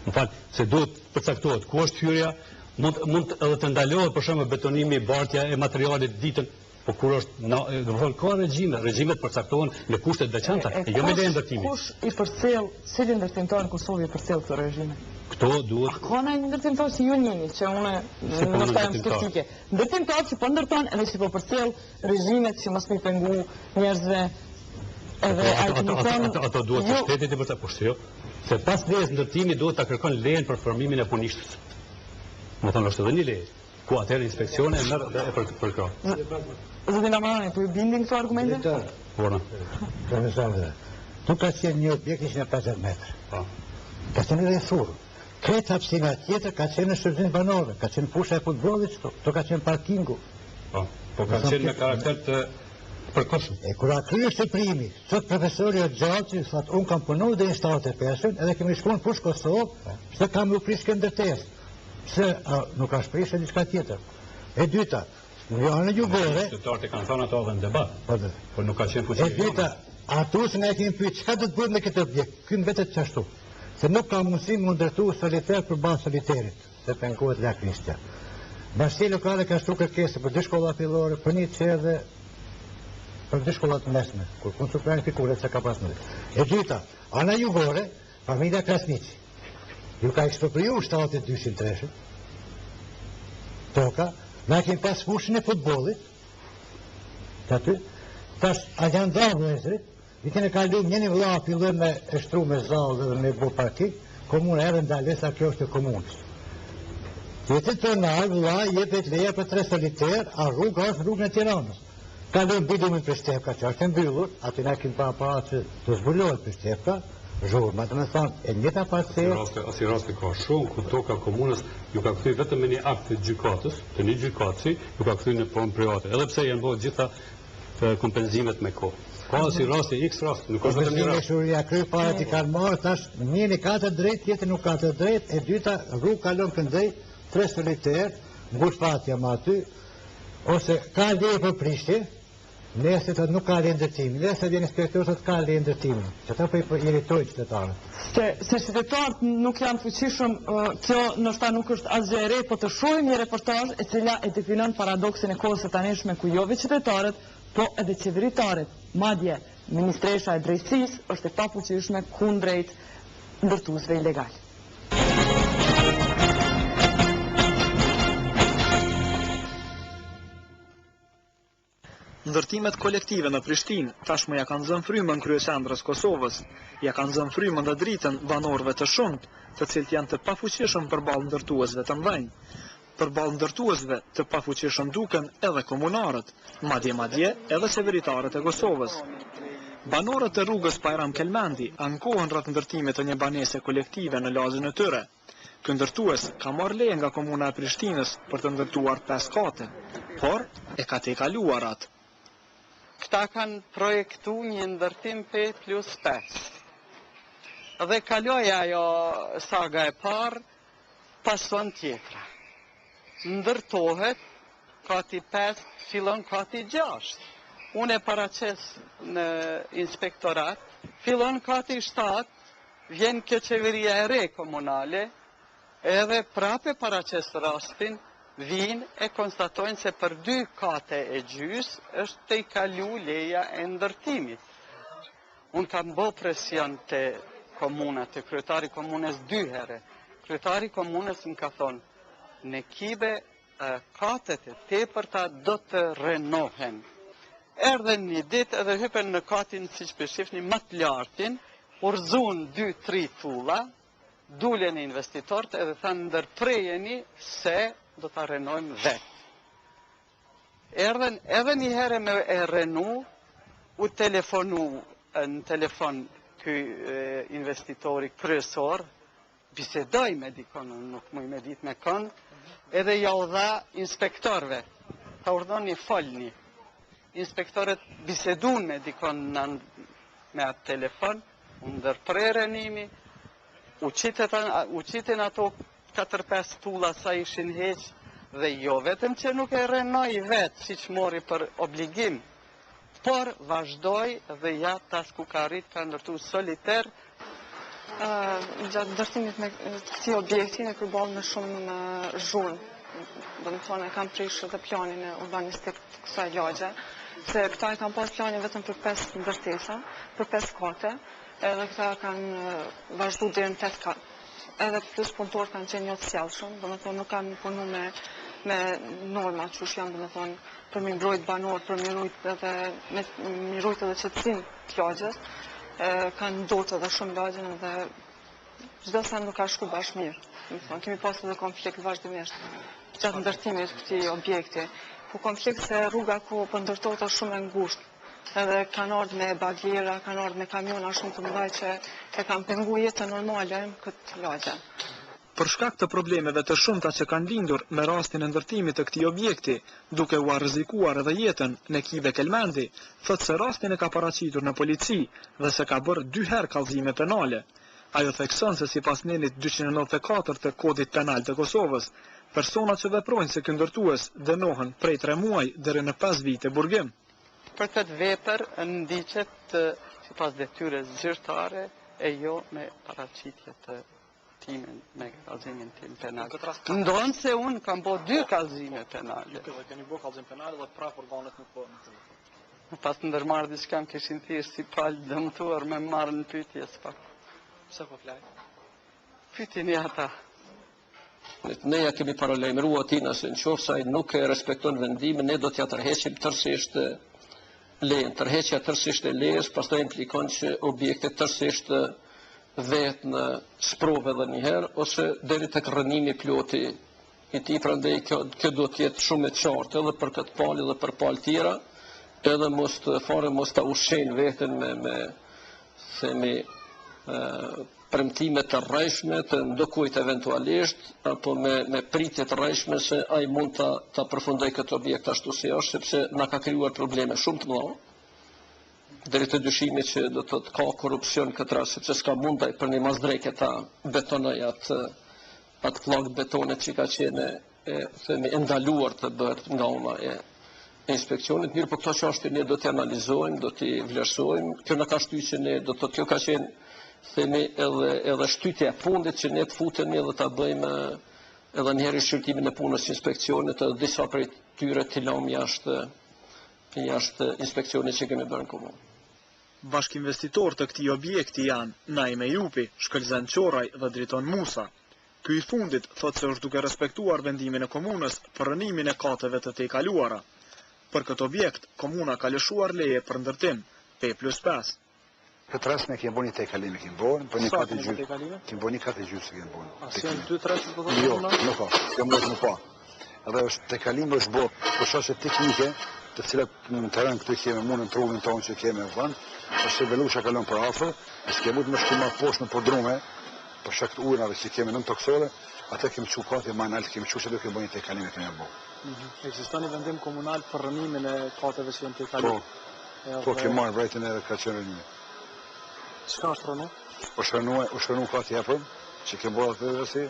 Speaker 5: Më fal, se duhet të përcaktohet ku është hyrja, mund mund edhe të ndalohet për shembull betonimi, bartja e materialit ditën, po kur është, na, domethënë ka regjime, regjimet përcaktohen në kushte të veçanta, e, e, jo me leje ndërtimi.
Speaker 1: Kush i përcjell, cili ndërtimtar në Kosovë i përcjell këto regjime?
Speaker 5: Këto duhet
Speaker 1: A ka ndonjë ndërtimtar si ju njeni, që unë si po ndoshta jam skeptike. Ndërtimtar që po ndërton edhe që po përcjell regjimet që mos me i pengu njerëzve edhe
Speaker 5: ai të më thonë... Ato duhet të shtetit i përta, po jo, se pas lejes ndërtimi duhet ta kërkon lejen për formimin e punishtes. Domethënë është edhe një leje, ku atëherë inspeksioni e merr dhe e për, përkrah.
Speaker 1: Zoti Lamarani, po ju bindin këto argumente?
Speaker 7: Drejtor.
Speaker 5: Po, në.
Speaker 7: Profesor, tu ka qenë një objekt 150 metrë.
Speaker 5: Po.
Speaker 7: Ka qenë edhe thurë. Krejt hapësira tjetër ka qenë në shërbim banorëve, ka qenë fusha e futbollit këtu, këtu ka qenë parkingu.
Speaker 5: Po, po ka qenë me karakter të përkohshëm.
Speaker 7: E kur a krye shpronësimi, sot profesori o gjallë që thotë unë kam punu deri në 75-ën, edhe kemi shku në Fushë Kosovë, po. pse kam u prish kjo ndërtesë? Pse a, nuk ka shprishë diçka tjetër? E dyta, në anën jugore...
Speaker 5: Qytetarët e kanë thënë ato edhe në debat,
Speaker 7: po, dhe.
Speaker 5: po nuk ka qenë fuqi.
Speaker 7: E dyta, atu se ne e kemi pyet, çka do të bëhet me këtë objekt? Ky mbetet qashtu. Se nuk ka mundësi mu ndërtu soliter përballë soliterit, se pengohet lakrishtja. Bashkësia lokale ka shtru kërkesë për dy shkolla fillore, për një çerdhe, për dy shkolla të mesme, kur punë të planifikuar se ka pas ndër. E dyta, ana jugore, familja Krasniqi. Ju ka ekspropriu 72 treshën, toka, na kemi pas fushën e futbollit, të aty, tash, a janë da vëllezërit, Vitin e kalum njëni vëlla filloi me e shtru me zallë dhe me bo parking, komuna edhe ndalesa kjo është e komunës. Tjetër pronar vëlla jepet leja për tre soliter, a rruga është rrugën e Tiranës. Kalon mbi lumin Prishtevka që është e mbyllur, aty na kemi pa pa që të zbulohet Prishtevka, zhurma, domethënë, e njëjta parcelë.
Speaker 5: Raste, asi raste ka shumë, ku toka komunës ju ka kthy vetëm me një akt të gjykatës, të një gjykatësi, ju ka kthy në pronë private, edhe pse janë bërë gjitha kompenzimet me kohë. Ka si rasti X rast, nuk është vetëm një rast.
Speaker 7: Kompenzimet ja kry paret i kanë marrë, tash njëri ka të drejtë, tjetri nuk ka të drejtë, e dyta rrugë kalon këndej, tre soliter, ngurfatja ma aty. Ose ka leje për prishje, nesër thotë nuk ka leje ndërtimi, nesër vjen inspektori thotë ka leje ndërtimi. Që ata po i irritojnë qytetarët.
Speaker 1: Se, se qytetarët nuk janë fuqishëm, kjo ndoshta nuk është asgjë e re, po të shohim një reportazh e cila e definon paradoksin e kohës së tanishme ku jo veç qytetarët, po edhe qeveritarët, madje ministresha e drejtësisë është e pafuqishme kundrejt ndërtuesve ilegalë.
Speaker 16: Ndërtimet kolektive në Prishtinë tashmë ia kanë zënë frymën kryeqendrës Kosovës. Ia kanë zënë frymën dhe dritën banorëve të shumtë, të cilët janë të pafuqishëm përballë ndërtuesve të mëdhenj. Përballë ndërtuesve të pafuqishëm duken edhe komunarët, madje madje edhe qeveritarët e Kosovës. Banorët e rrugës Bajram Kelmendi ankohen rreth ndërtimit të një banese kolektive në lagjen e tyre. Ky ndërtues ka marrë leje nga Komuna e Prishtinës për të ndërtuar 5 kate, por e ka tejkaluar atë.
Speaker 3: Këta kanë projektu një ndërtim P plus 5. Dhe kaloi ajo saga e parë, pason tjetra. Ndërtohet kati 5, fillon kati 6. Unë e paraqes në inspektorat, fillon kati 7, Vjen kjo qeveria e re komunale, edhe prapë e paraqes rastin, vijnë e konstatojnë se për dy kate e gjys është tejkalu leja e ndërtimit. Unë kam bo presion te komuna, te kryetari i komunës dy here. Kryetari i komunës më ka thonë, Nekibe katet e tepërta do të rrenohen. Erdhën një ditë edhe hypen në katin, siç po e shifni, më të lartin, u rrëzun dy, tri tulla, dulën investitorët edhe thanë ndërprejeni se do ta rrenojmë vetë. Erdhën edhe një herë me e rrenu, u telefonu në telefon ky investitori kryesor, bisedoi me dikon, unë nuk muj me ditë me kon, edhe ja u dha inspektorve, tha urdhnoni folni. Inspektorët bisedun me dikon në, me atë telefon, u ndërpre rrenimi, u qitën ato 4-5 tulla sa ishin heq, dhe jo vetëm që nuk e rrenoi vetë, siç mori për obligim, Por vazhdoi dhe ja tash ku ka arrit ka ndërtu soliter.
Speaker 17: Gjatë ndërtimit me këtij objekti ne përballë me shumë zhurmë, domethonë e kanë prishë edhe planin e urbanistik të kësaj lagje, se këta e kanë pas planin vetëm për 5 ndërtesa, për 5 kate, edhe këta kanë vazhdu deri në 8 kate. Edhe plus punëtorët kanë qenë jo të sjellshëm, domethonë nuk kanë punu me me norma qysh janë, domethonë për mi mbrojt banorët, për mi rujt edhe me mi rujt edhe qetësinë të lagjes, kanë ndotë edhe shumë lagjen edhe çdo sen nuk ka shku bash mirë. Domethonë, kemi pas edhe konflikt vazhdimisht gjatë ndërtimit këtij objekti. Po konflikt se rruga ku po ndërtohet është shumë e ngushtë, edhe kanë ardhë me bagera, kanë ardhë me kamiona shumë të mëdhaj që e kanë pengu jetën normale në këtë lagje.
Speaker 16: Për shkak të problemeve të shumta që kanë lindur me rastin e ndërtimit të këtij objekti, duke ua rrezikuar edhe jetën, Nekibe Kelmendi, thotë se rastin e ka paraqitur në polici dhe se ka bërë dy herë kallëzime penale. Ajo thekson se sipas nenit 294 të Kodit Penal të Kosovës, personat që veprojnë si ky ndërtues dënohen prej tre muaj deri në pesë vite burgim.
Speaker 3: Për këtë vepër ndiqet sipas detyrës zyrtare e jo me paraqitje të timen me kallëzimin tim penal. Ndonëse unë kam bo dy kallëzime penale.
Speaker 16: Ju keni bo kallëzim penal dhe prapë organet nuk po
Speaker 3: Me pas ndërmarrë diçka më kishin thirrë si palë dëmtuar me marrë në pyetje s'pak.
Speaker 16: Pse po flaj?
Speaker 3: Pyetini ata.
Speaker 18: Ne ja kemi paralajmëru atina se në qoftë se ai nuk e respekton vendimin, ne do t'ja tërheqim tërësisht lejen. Tërheqja tërësisht e lejes, pastaj implikon që objekti tërësisht vehet në sprovë edhe një herë, ose deri tek rrënimi i plotë i tij, prandaj kjo, kjo duhet të jetë shumë e qartë edhe për këtë palë edhe për palë tjera, edhe mos të fare mos ta ushqejnë veten me, me themi, premtime të rrejshme të ndokujt eventualisht apo me me pritje të rrejshme se ai mund ta ta përfundojë këtë objekt ashtu si është sepse na ka krijuar probleme shumë të mëdha deri te dyshimi që do të thotë ka korrupsion në këtë rast sepse s'ka mund ai për një masdreke ta betonojë atë atë pllakë betonit që ka qenë. e themi e ndaluar të bëhet nga ana e inspekcionit, mirëpo këto çështje ne do t'i analizojmë, do t'i vlerësojmë. Kjo na ka shty që ne do të thotë kjo ka qenë themi edhe edhe shtytja e fundit që ne të futemi edhe ta bëjmë edhe një herë shqyrtimin e punës së inspekcionit edhe disa prej tyre t'i lamë jashtë jashtë inspekcionit që kemi bërë në komunë.
Speaker 16: Bashkëinvestitorë të këtij objekti janë Naim Ejupi, Shkëlzen Qorraj dhe Driton Musa. Ky i fundit thotë se është duke respektuar vendimin e komunës për rrënimin e kateve të tejkaluara. Për këtë objekt, komuna ka lëshuar leje për ndërtim, P plus 5.
Speaker 15: Këtë rast ne kemi bo një tejkalim e kemi bo, për një kat e gjysë. Kemi bo një kat e gjysë e kemi bo.
Speaker 16: A s'janë 2-3 që po thotë
Speaker 15: Jo, nuk ka, s'kemi mujtë me pa. Edhe është tejkalim është bo për shkaqe teknike, të cilat në terren këtu kemi mundën në trullin tonë që kemi në vend, është se Velusha kalon për afër, e s'kemi mujtë me shku ma poshtë në podrume, për shkak të ujërave që kemi nëntokësore, atë kemi çu katin ma nalt, kemi çu që do kemi bo një tejkalim e kemi bo.
Speaker 16: Mhm. Ekziston një vendim komunal për rrënimin e kateve që janë tejkaluar?
Speaker 15: Po, po kemi marrë vërejtjen edhe ka qenë rrënimi.
Speaker 16: Çka është rrënu?
Speaker 15: Është rrënu, është rrënu kati i epërm, që kemi bërë atë dhe si,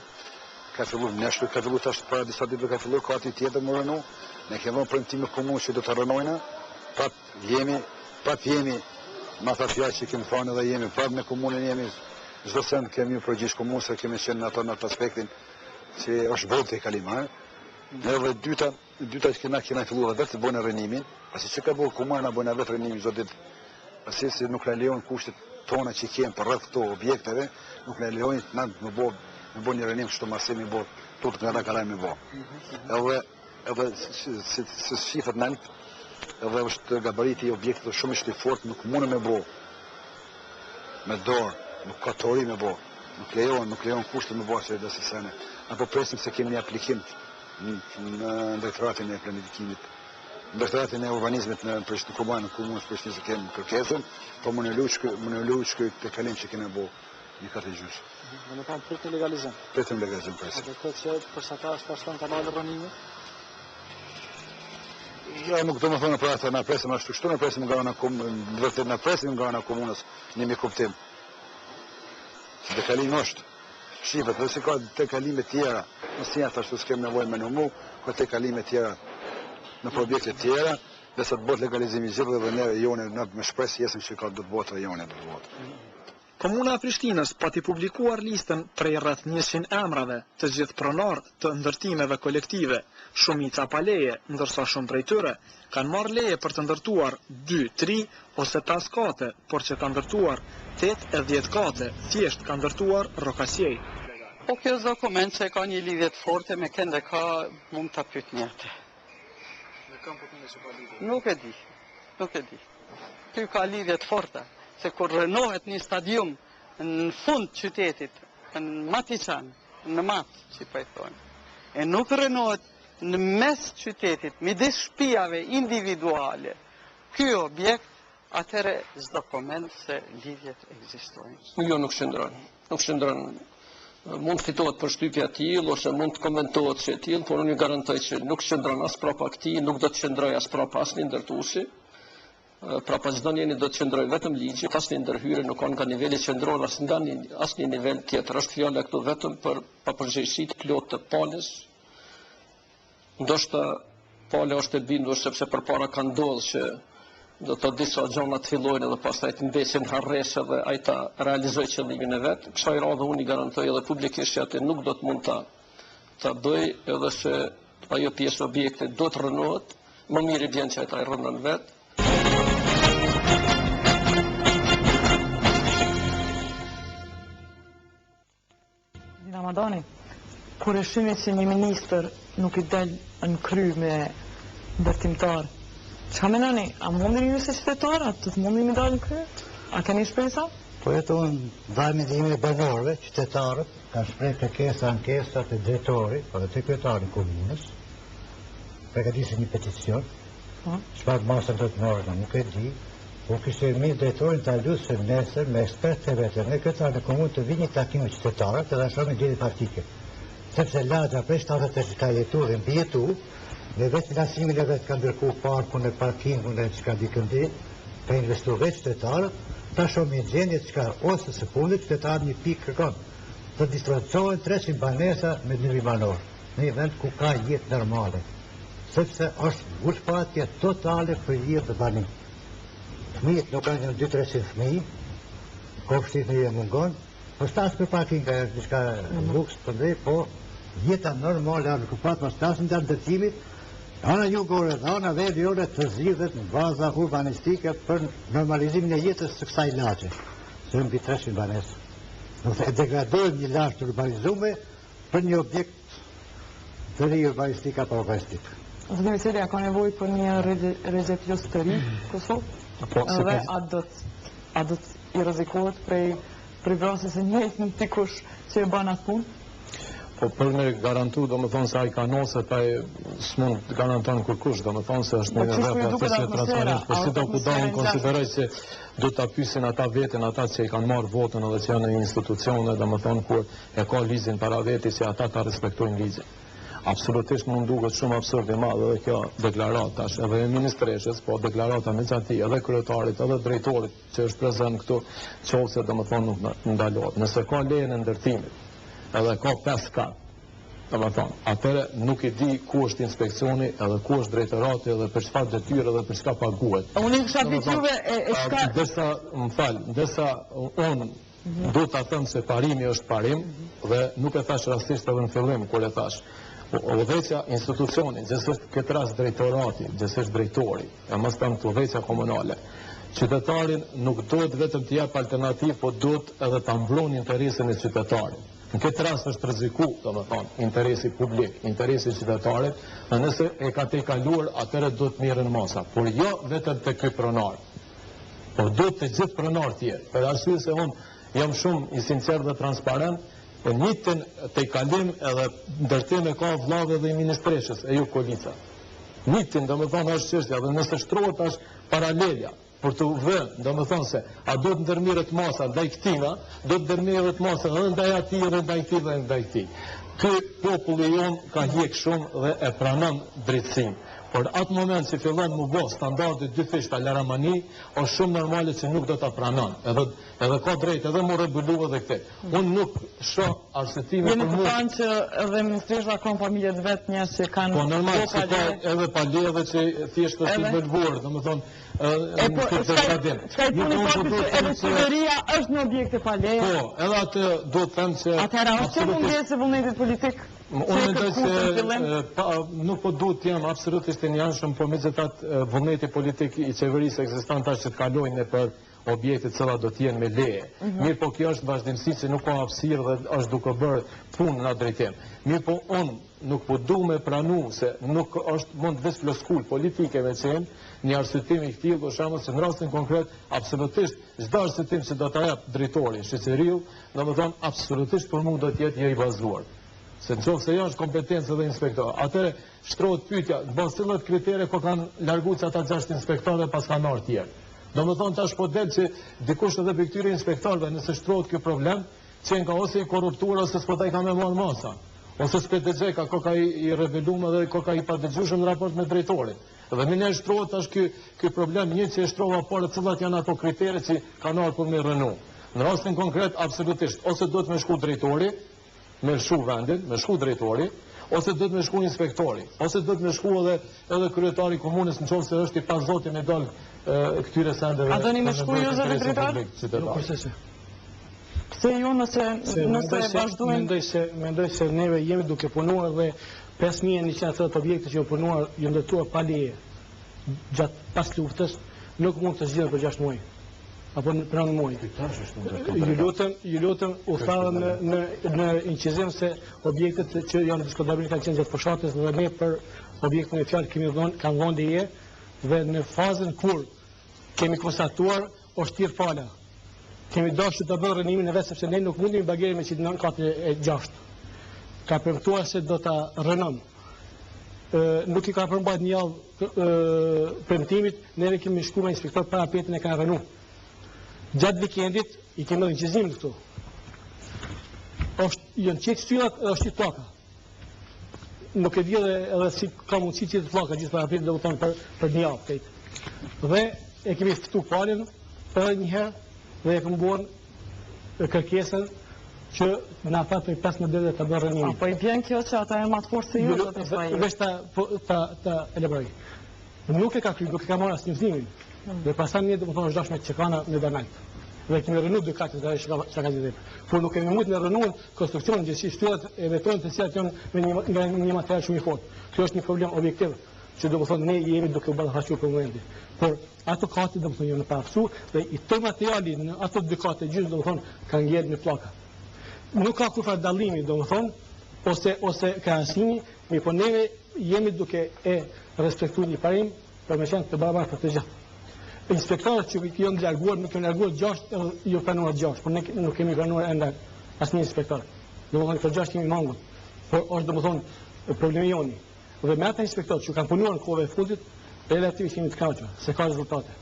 Speaker 15: ka fillu, neshtu ka fillu tash para disa ditëve ka fillu kati tjetër me u rrënu, ne kemi dhënë premtime komunës që do të rrënojnë, prap jemi, prap jemi, me ata fjalë që kemi thënë edhe jemi, prap me komunën jemi, çdo send kemi iu përgjigj komunës se kemi qenë në ato në atë aspektin që është bërë tejkalim, ha? Edhe dyta, dyta që kena kena filluar vetë të bëjnë rrënimin, pasi që ka bërë komuna na bëjnë vetë rrënimin çdo ditë. Pasi se nuk na lejon kushtet tona që kemi për rreth këto objekteve, nuk na lejojnë na me bë me bë një rrënim kështu masiv me bë tut nga ta me bë. Edhe edhe si si si shifet nalt, edhe është gabariti i objektit është shumë i fortë, nuk mundem me bë me dorë, nuk ka teori me bë. Nuk lejon, nuk lejon kushtet me bë asë dhe sene. Na po presim se kemi një aplikim në drejtoratin e planifikimit, në drejtoratin e urbanizmit në Prishtinë, Komunën, në komunën e Prishtinës kemi kërkesën, po më në luqë, më në luqë të kalim që kemi bo një kat e gjysë.
Speaker 16: Domethonë, pritni legalizim?
Speaker 15: Pritëm legalizim, presim.
Speaker 16: A do të thotë që për sa ta është tash ka dalë rrënimi?
Speaker 15: Jo, nuk do me thonë për atë, na presim ashtu, kështu na presim nga ana komunës, në vërtet na presim nga ana komunës një mirëkuptim. Se tejkalim është, shifet, dhe si ka tejkalime tjera, nëse janë ashtu s'kem nevojë me numu, ka tejkalime tjera në objekte tjera, dhe sa të bëhet legalizimi i gjithë dhe ne jone në me shpresë jesim që ka do të bëhet dhe jone do të bëhet.
Speaker 16: Komuna e Prishtinës pati publikuar listën prej rreth 100 emrave, të gjithë pronarë të ndërtimeve kolektive, shumica pa leje, ndërsa shumë prej tyre kanë marrë leje për të ndërtuar 2, 3 ose 5 kate, por që kanë ndërtuar 8 e 10 kate, thjesht kanë ndërtuar rrokaqiej.
Speaker 3: Po kjo është dokument që ka një lidhje të forte me kënd e ka, mund ta pyetni atë.
Speaker 16: Me kënd po thoni që ka lidhje?
Speaker 3: Nuk e di. Nuk e di. Ky ka lidhje të forta, se kur rrënohet një stadium në fund qytetit, në Matiqan, në Mat, që po i thonë, e nuk rrënohet në mes qytetit, midis shtëpiave individuale, ky objekt, atëherë s'do koment se lidhjet ekzistojnë.
Speaker 18: Jo, nuk qëndron. Nuk qëndron. Mund të fitohet përshtypja e tillë ose mund të komentohet si e tillë, por unë ju garantoj që nuk qëndron as prapa këtij, nuk do të qëndroj as prapa asnjë ndërtuesi. Prapa çdo njeri do të qëndroj vetëm ligji, asnjë ndërhyrje nuk ka nga niveli qendror as nga një asnjë nivel tjetër. Është fjala këtu vetëm për papërgjegjësi të plotë të palës. Ndoshta pala është e bindur sepse përpara ka ndodhur që do të disa gjëra të fillojnë edhe pastaj të mbesin harresë dhe ai ta realizojë qëllimin e vet. Kësaj radhe unë i garantoj edhe publikisht që atë nuk do të mund ta ta bëj edhe se ajo pjesë e objektit do të rrënohet, më mirë i bjen që ai ta rrënon vet.
Speaker 1: Ramadani, kur e shihni që një ministër nuk i del në kry me ndërtimtar, çka menoni, a mundeni ju si qytetar, a të të mundeni me dalë në kry? A keni shpresa?
Speaker 7: Po jetë unë daj mendimin e banorëve, qytetarët, kanë shpreh kërkesa, ankesa te drejtori, po dhe te kryetari i komunës, përgatisin një peticion, po. çfarë masa do të marrë, nuk e di, po kishte mirë drejtorin ta lusë se nesër me ekspertë të vetë, me kryetarin e komunës të vijë një takim me qytetarët edhe shohim gjendjen faktike. Sepse lagja prej 78 ka jetu dhe mbijetu, me vetë financimin e vetë ka ndërku parkun e parkingun e çka di këndi, ka investu vetë qytetarët, ta shohim një gjendje çka ose së fundit qytetarët një pikë kërkon të distancohen 300 banesa me 2000 banorë. në një vend ku ka jetë normale, sepse është ngulfatje totale për jetë dhe banim. Fëmijët nuk kanë 2-300 fëmijë, kopshti fëmijëve mungon, po s'flas për parking, ajo është diçka mhm. luks për ndrej, po jeta normale në kupat, mos flasim të ndërtimit, ana jugore dhe ana veriore të zgjidhet në baza urbanistike për normalizimin e jetës së kësaj lagje, se mbi 300 banesë. Nëse e degradojmë një lagje të urbanizume për një objekt të ri urbanistik apo urbanistik.
Speaker 1: Zoti Veseli, a ka nevojë për një RGJ Plus të ri në Kosovë? Po, Dhe a do të a do të i rrezikohet prej prej vrasjes së njëjtë në dikush që e bën atë punë?
Speaker 6: Po për me garantu, domethonë se ai kanoset, ai s'mund të garanton kërkush, domethonë se është po, një vepër atë se transparent, po si do kudo unë konsideroj se do ta pyesin ata veten, ata që i kanë marrë votën edhe që janë në institucione, domethonë kur e ka ligjin para veti që ata ta respektojnë ligjin. Absolutisht mu m'duket shumë absurd i madh edhe kjo deklaratë tash, edhe e ministreshës, po deklarata me gjati edhe kryetarit, edhe drejtorit që është prezent këtu, qoftë se domethonë nuk ndalohet. Nëse ka lejen e ndërtimit, edhe ka 5 kat, domethonë, atëherë nuk e di ku është inspekcioni, edhe ku është drejtorati, edhe për çfarë detyrë, edhe për çka paguhet.
Speaker 1: Unë i kisha pyet juve e, e çka...
Speaker 6: Ndërsa, më fal, ndërsa unë mhm. do ta them se parimi është parim, dhe nuk e thash rastisht edhe në fillim, kur e thash. Udhëheqja institucioni, gjithsesi këtë rast drejtorati, gjithsesi drejtori, e mos them udhëheqja komunale. Qytetarin nuk duhet vetëm t'i jap alternativë, po duhet edhe ta mbron interesin e qytetarit. Në këtë rast është rreziku, domethonë, interesi publik, interesi i qytetarit, dhe nëse e ka tejkaluar, atëherë duhet merren masa, por jo vetëm te ky pronar, por duhet të gjithë pronarët tjerë. Për arsye se unë jam shumë i sinqert dhe transparent, e njëjtin tejkalim edhe ndërtim e ka vllau edhe i ministreshës, Ejup Kolica. Njëjtin, domethonë, është çështja dhe nëse shtrohet tash paralelja për të vënë, domethonë se a do të ndërmirret masa ndaj këtina, do të ndërmirret masa edhe ndaj atij edhe ndaj këtij dhe ndaj këtij. Ky populli jonë ka hjek shumë dhe e pranon drejtësinë. Por atë moment që fillon mu bo standardi dyfishta laramani, është shumë normale që nuk do ta pranon. Edhe edhe ka drejt edhe mu rebelu edhe këtë. Unë nuk shoh arsyetime
Speaker 1: për mua. Jeni të që edhe ministresha ka në familje të vet njerëz që kanë
Speaker 6: Po normal që ka edhe pa leje edhe që thjesht është i involvuar, domethënë
Speaker 1: e po këtë degradim. Çka i puni fakti që edhe qeveria është në objekte pa leje?
Speaker 6: Po, edhe atë do të them se
Speaker 1: Atëherë është kjo mungesë e vullnetit politik?
Speaker 6: Unë mendoj se nuk po duhet të jem absolutisht i njëanshëm, por megjithatë vullneti politik i qeverisë ekziston tash që të kalojnë nëpër objekte të cilat do të jenë me leje. Mhm. Mirëpo kjo është vazhdimësi që nuk ka hapësirë dhe është duke bërë punë në atë drejtim. Mirëpo unë nuk po du me pranu se nuk është mund veç floskull politike me qenë një arsyetim i këtillë, për shembull se në rastin konkret absolutisht çdo arsyetim që do ta jap drejtori Sheqeriu, domethënë absolutisht për mua do të jetë jo i bazuar. Se në qoftë se jo është kompetencë dhe inspektor. Atëherë shtrohet pyetja, në bazë cilat kritere ko kanë largu që ata 6 inspektorë dhe pas kanë ardhur tjerë. Domethënë tash po del që dikush edhe prej këtyre inspektorëve nëse shtrohet ky problem, qenka ose i korruptuar ose s'po dojka me marrë masa. Ose s'pe dëgjojka, koka i, i rebelum edhe koka i padëgjueshëm në raport me drejtorin. Dhe më ne shtrohet tash ky ky problem një që e shtrova parë cilat janë ato kritere që kanë ardhur për me rrënu. Në rastin konkret absolutisht ose duhet me shku drejtori, me lëshu vendin, me shku drejtori, ose duhet me shku inspektori, ose duhet me shku edhe edhe kryetari i komunës në qoftë se është i pazoti me dal këtyre sendeve.
Speaker 1: A doni me shku ju zoti drejtor?
Speaker 4: Nuk përsëse.
Speaker 1: Pse ju nëse nëse vazhdojmë
Speaker 4: Mendoj se mendoj se neve jemi duke punuar dhe 5130 objekte që janë punuar, janë ndërtuar pa leje gjatë pas luftës, nuk mund të zgjidhen për 6 muaj apo në për 9 muaj. Ju lutem, ju lutem, u tha në në në incizim se objektet që janë diskutabile kanë qenë gjatë fushatës dhe ne për objektin e fjalë kemi dhënë kanë dhënë leje dhe në fazën kur kemi konstatuar është thirr pala. Kemi dashur të bëjmë rrënimin e vet sepse ne nuk mundemi bagerin me qitë në katin e 6. Ka premtuar se do ta rrënon. Ë nuk i ka përmbajt një javë premtimit, neve kemi shku me inspektor parapetin e kanë rrënu. Gjatë vikendit i kemi edhe incizimin këtu. Është janë qetë shtyllat edhe është pllaka. Nuk e di edhe, edhe si ka mundësi që të pllaka gjithë parapetin, domethënë për për një javë krejt. Dhe e kemi ftu palën edhe një herë dhe e kemi bërë kërkesën. Që në afat prej 15 ditëve të bërë rrënimin.
Speaker 1: A po i bjen kjo që ata janë ma të fortë se ju, zoti Ismail?
Speaker 4: Veç ta, po, ta, ta elaboroj. Nuk e ka kry, nuk e ka marrë as njoftimin. Hmm. Dhe pastaj ne domethonë është dashme që kana me banajt. Dhe kemi rrënu dy kate dhe që ka ka gjithë. Por nuk kemi mujtë me rrënu konstruksionin gjithë shtyllat e betonit të cilat janë me një, nga një material shumë i fortë. Kjo është një problem objektiv që domethonë ne jemi duke u ballafaquar për momentin. Por ato kate domethonë janë paaftësu dhe i tërë materiali në ato dy kate gjysmë domethonë ka ngel në pllaka. Nuk ka kurrfarë dallimi domethonë ose ose krahasimi, mirëpo neve jemi duke e respektuar një parim për me qenë të barabartë për të gjithë. Inspektorët që janë larguar, nuk janë larguar 6, edhe ju pranuar 6, por ne nuk kemi pranuar ende asnjë inspektor. Domethonë këto 6 kemi mangut. Por është domethonë problemi joni. Dhe me ata inspektorë që kanë punuar në kohëve e fundit, relativisht jemi të kënaqur se ka rezultate.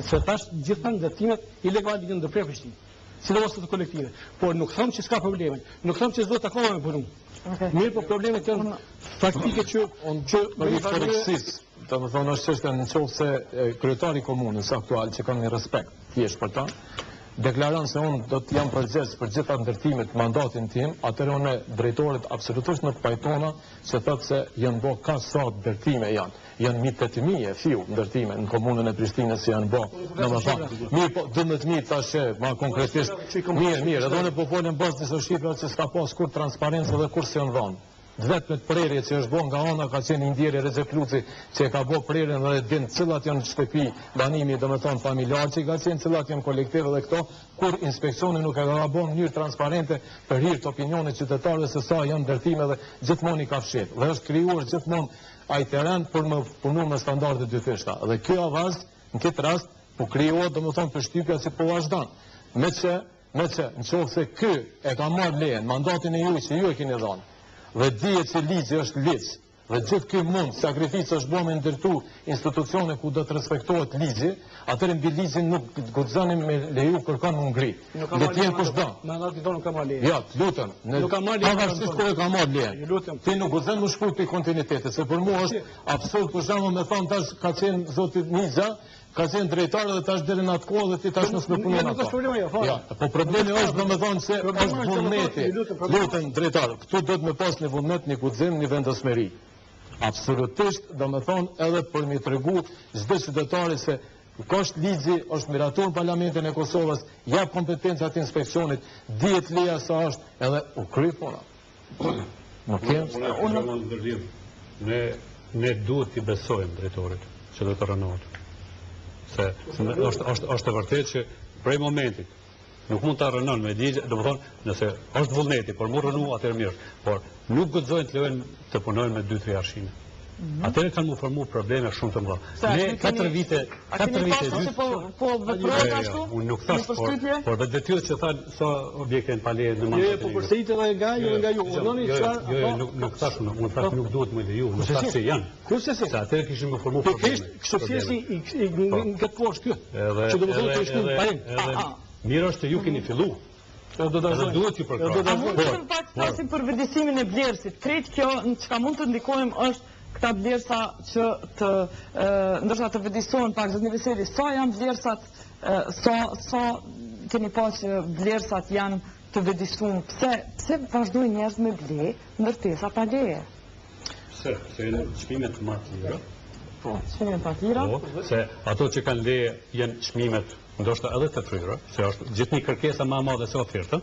Speaker 4: Se tash gjitha ndërtimet ilegale janë ndërprerë Prishtinë. Sidomos ato kolektive. Por nuk them që s'ka probleme. Nuk them që s'duhet akoma me punu. Okay. Mirë, po problemet janë faktike që
Speaker 6: që për një korrektësisë, domethonë është çështja në qoftë se kryetari i komunës aktual që kam një respekt thjesht për ta, deklaron se unë do të jam përgjegjës për gjitha ndërtimet mandatin tim, atëherë unë drejtorit absolutisht nuk pajtona që thotë se janë bo ka sa ndërtime janë. Janë mi 8.000 e fiu ndërtime në komunën e Prishtinës që janë bo. Domethonë, mirë, po, 12.000 tash e, ma konkretisht, mirë, mirë, edhe unë po folem bazë disa shifra që s'ka pas kur transparencë dhe kur s'janë dhonë. Të vetmet prerje që është bo nga ana ka qenë i ndjeri Rexhep Luci që e ka bo prerjen dhe e din cilat janë shtëpi banimi, domethonë familjar që i ka qenë, cilat janë kolektive dhe këto, kur inspekcioni nuk e ka bo në mënyrë transparente për hir të opinionit qytetarëve se sa janë ndërtime dhe gjithmonë i ka fsheh. Dhe është krijuar gjithmonë ai teren për me punu me standarde dyfishta. Dhe ky avaz në këtë rast po krijohet domethënë përshtypja që po vazhdon. Me që, me që, në qoftë se ky e ka marrë lejen, mandatin e juj që ju e keni dhënë, dhe dihet se ligji është ligj, dhe gjithë ky mund, sakrificë është bo me ndërtu institucione ku do të respektohet ligji, atëherë mbi ligjin nuk guxoni me leju kërkon me ngrit. Le të jenë kush do.
Speaker 4: Mandatin tonë nuk ka marrë leje.
Speaker 6: Jo, të lutem.
Speaker 4: Nuk ka marrë leje.
Speaker 6: Pavarësisht ku e ka marrë lejen.
Speaker 4: Ju lutem.
Speaker 6: Ti nuk guxon me shku pi kontinuitetit, se për mua është absurd për shembull me thon tash ka qenë zoti Nixha, ka qenë drejtor dhe tash deri në atë kohë dhe ti tash mos me punu
Speaker 4: në ato. Nuk është problemi jo,
Speaker 6: fare. Ja, po problemi është domethënë se është vullneti. Lutem drejtor, këtu duhet me pas një vullnet, një guxim, një vendosmëri. Absolutisht, domethënë edhe për me tregu çdo qytetari se Ku është ligji, është miratuar në Parlamentin e Kosovës, jep kompetencat inspekcionit, dihet leja sa është, edhe u kry puna.
Speaker 5: Nuk kem. Unë ndërlidh. Ne ne duhet t'i besojmë drejtorit që do të rrënohet. Se, se është është është e vërtetë që prej momentit nuk mund ta rrënon me ligj, domethënë, nëse është vullneti për mu rrënu, atëherë mirë, por nuk guxojnë të lejojnë të punojnë me 2-3 arshine. Mhm. Atëherë kanë mu formu probleme shumë të mëdha. Ne 4 vite, 4 vite
Speaker 1: gjysmë. Po po veprohet jo, jo, ashtu?
Speaker 5: Unë nuk thash, por por vetë që thanë sa objekte janë pa leje në
Speaker 4: mandat. Jo, po përsërit edhe nga ju nga ju. Urdhëroni
Speaker 5: jo, çfarë? Jo, jo, nuk nuk thash unë, unë thash nuk duhet me leju, nuk thash se janë.
Speaker 4: Kurse si?
Speaker 5: Se atëherë kishin me formu
Speaker 4: probleme. Pikërisht, kështu si i në këtë kohë është ky. Që do të thotë të shkruajmë
Speaker 5: parim. Mirë është që ju keni fillu.
Speaker 4: Do të
Speaker 5: vazhdojmë. Duhet t'ju
Speaker 1: përkrahim. A mund të pak flasim për vetëdijësimin e blerësit? Krejt kjo në çka mund të ndikojmë është këta blerësa që të ndoshta të vetëdijësohen pak zotni Veseli, sa janë blerësat, sa sa keni pa që blerësat janë të vetëdijësuar, pse pse vazhdojnë njerëz me ble ndërtesa pa leje?
Speaker 5: Pse? Se janë çmimet më të lira.
Speaker 1: Po, çmimet më të lira.
Speaker 5: Po, se ato që kanë leje janë çmimet ndoshta edhe të fryra, se është gjithnjë kërkesa më e madhe se oferta.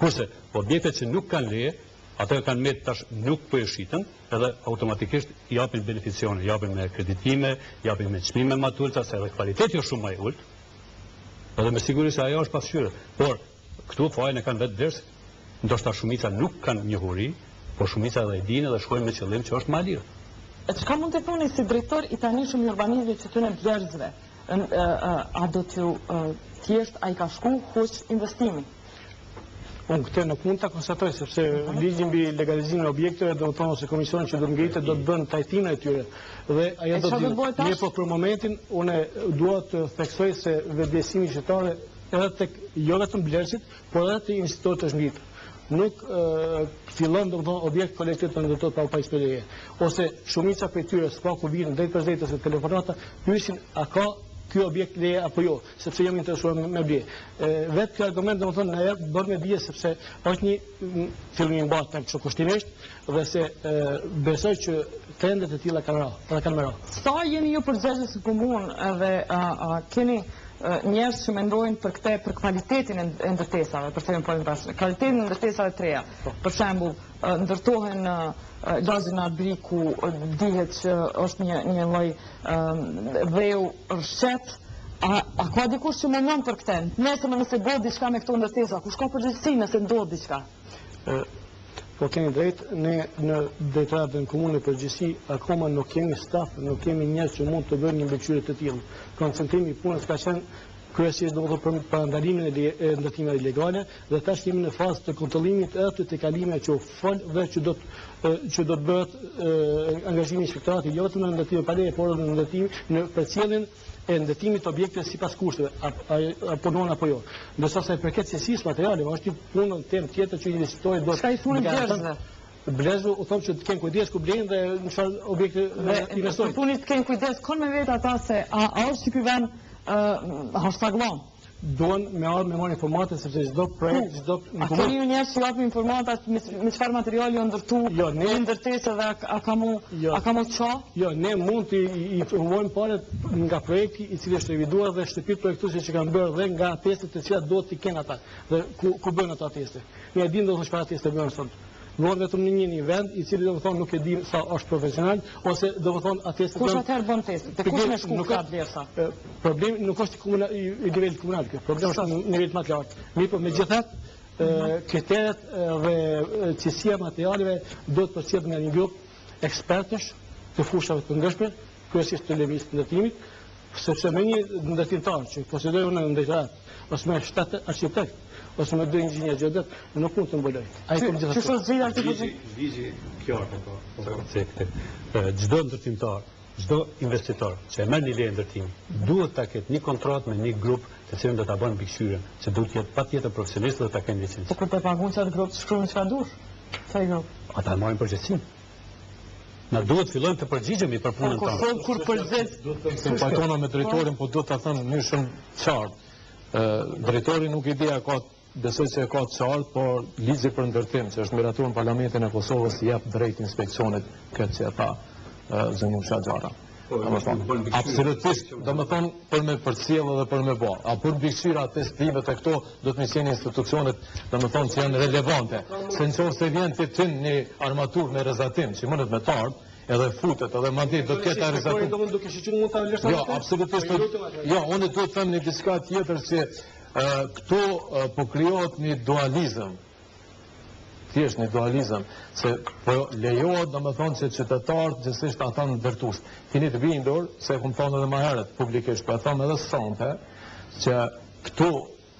Speaker 5: Kurse objektet që nuk kanë leje, ato kanë met tash nuk po e shitën, edhe automatikisht japin beneficione, japin me kreditime, japin me çmime më të ulëta, se edhe kvaliteti është shumë më i ulët. Edhe me siguri se ajo është pasqyrë. Por këtu fajin e kanë vetë blerësit. Ndoshta shumica nuk kanë njohuri, por shumica edhe e dinë edhe shkojnë me qëllim që është më lirë.
Speaker 1: E çka mund të thoni si drejtor i tanishëm i urbanizmit që tyne blerësve? A do t'ju thjesht a i ka shku huq investimi?
Speaker 4: Unë këtë nuk mund ta konstatoj, sepse ligji mbi legalizimin e objekteve, do të thonë se komisioni që do të ngritet do të bën trajtimin e tyre. Dhe ajo do të bëhet. Mirëpo për momentin unë dua të theksoj se vetëdijësimi i qytetarëve edhe tek jo vetëm blerësit, por edhe te investitorët është ngritur. Nuk fillon domethënë objekt kolektiv të ndërtohet pa u pajisur me leje. Ose shumica prej tyre së paku vijnë drejtpërdrejt ose telefonata, pyesin a ka ky objekt leje apo jo, sepse jam interesuar me ble. Vetë ky argument domethënë na jep bërë me dije sepse është një fillim i mbarë them kështu kushtimisht dhe se besoj që trendet e tilla kanë ra, edhe kanë me ra.
Speaker 1: Sa jeni ju përgjegjës në komunë edhe a, a keni njerëz që mendojnë për këtë, për kvalitetin e ndërtesave, për të thënë bash, kvalitetin e ndërtesave të reja. Po. Për shembull, ndërtohen në lagjen Arbri ku dihet që është një një lloj dheu rrëshqet, a, a ka dikush që mendon për këtë? Nesër nëse bëhet diçka me këto ndërtesa, kush ka përgjegjësi nëse ndodh diçka?
Speaker 4: Po keni drejt, ne në drejtorat dhe në komunë në përgjithësi akoma nuk kemi staf, nuk kemi njerëz që mund të bëjnë një mbikëqyrje të tillë. Koncentrimi i punës ka qenë kryesisht domethënë për parandalimin e ndërtimeve ilegale dhe tash jemi në fazë të kontrollimit edhe të tejkalimeve që u fol dhe që do të që do të bëhet angazhimi i inspektoratit jo vetëm në ndërtime pa leje, por edhe në ndërtim në përcjelljen e ndërtimit të objekteve sipas kushteve, a, a, a punon apo jo. Ndërsa sa i përket cilësisë materialeve, është një punë temë tjetër që investitori do të
Speaker 1: Çka i thoni blerësve?
Speaker 4: Blerësve u thonë që të kenë kujdes ku blejnë dhe në çfarë objekte investojnë.
Speaker 1: Dhe thoni të kenë kujdes, kon me vet ata se a, a është ky vend ë është sagllam?
Speaker 4: Duhen me ardhë me marrë informate sepse çdo projekt, çdo
Speaker 1: A keni ju njerëz që japin informata me, me çfarë materiali janë ndërtu jo, ne një ndërtesë dhe a, a ka mu jo, a ka mu ça?
Speaker 4: Jo, ne mund të informojmë palët nga projekti i cili është reviduar dhe shtëpitë projektuese që kanë bërë dhe nga atestet të cilat duhet t'i kenë ata dhe ku ku bëhen ato ateste. Ne e dimë domethënë çfarë ateste bëhen sot. Bëhen vetëm në një një vend, i cili domethënë nuk e di sa është profesional, ose domethënë atestet...
Speaker 1: Kush atëherë bën testet? Te kush me shku këta blerësa?
Speaker 4: Problemi nuk është i nivelit komunal, kjo. Problemi është në nivelit më të lartë. Mirëpo, megjithatë, mhm. kriteret dhe cilësia e materialeve do të përcjellet nga një grup ekspertësh të fushave të ndryshme, kryesisht të lëmisë të ndërtimit, sepse me një ndërtimtar që posedoj unë në drejtorat, ose me 7 arkitekt, ose me 2 inxhinier gjeodet, nuk mund të mbuloj.
Speaker 1: Ai kom gjithashtu. Qysh është zgjidhja
Speaker 5: këtë Ligji, ligji qartë po, po cekte. Çdo ndërtimtar, çdo investitor që e merr një leje ndërtimi, duhet ta ketë një kontratë me një grup të cilin do ta bën mbikëqyrjen, që duhet të jetë patjetër profesionist dhe ta kenë licencë.
Speaker 1: Po kur të paguan qat grup, shkruan çka dush. Çaj grup.
Speaker 5: Ata marrin përgjegjësinë. Na duhet të fillojmë të përgjigjemi për punën
Speaker 1: tonë. Kosovë kur përgjigj.
Speaker 6: Se pajtona me drejtorin, po duhet ta them në mënyrë shumë të qartë. Drejtori nuk e di a ka besoj se e ka të qartë, por ligji për ndërtim që është miratuar në Parlamentin e Kosovës i jep drejt inspekcionit këtë që e tha zonjusha Xharra. Po, domethënë, absolutisht, domethënë, për me përcjellë dhe për me bo. A për mbikëqyr testimet e këto, do të me qenë institucionet, domethënë, që janë relevante. Se në qoftë se vjen të tyn një armatur me rrezatim, që mundet me t'ardhë, edhe futet, edhe mandej do të ketë
Speaker 4: rrezatim.
Speaker 6: Jo, absolutisht, jo, unë duhet të them një diçka tjetër që këtu po krijohet një dualizëm, Thjesht një dualizëm, se po lejohet domethënë që qytetarët, gjithsesi ata ndërtues. Të jeni të bindur, se e kom thonë edhe ma herët publikisht, po e them edhe sonte, që këtu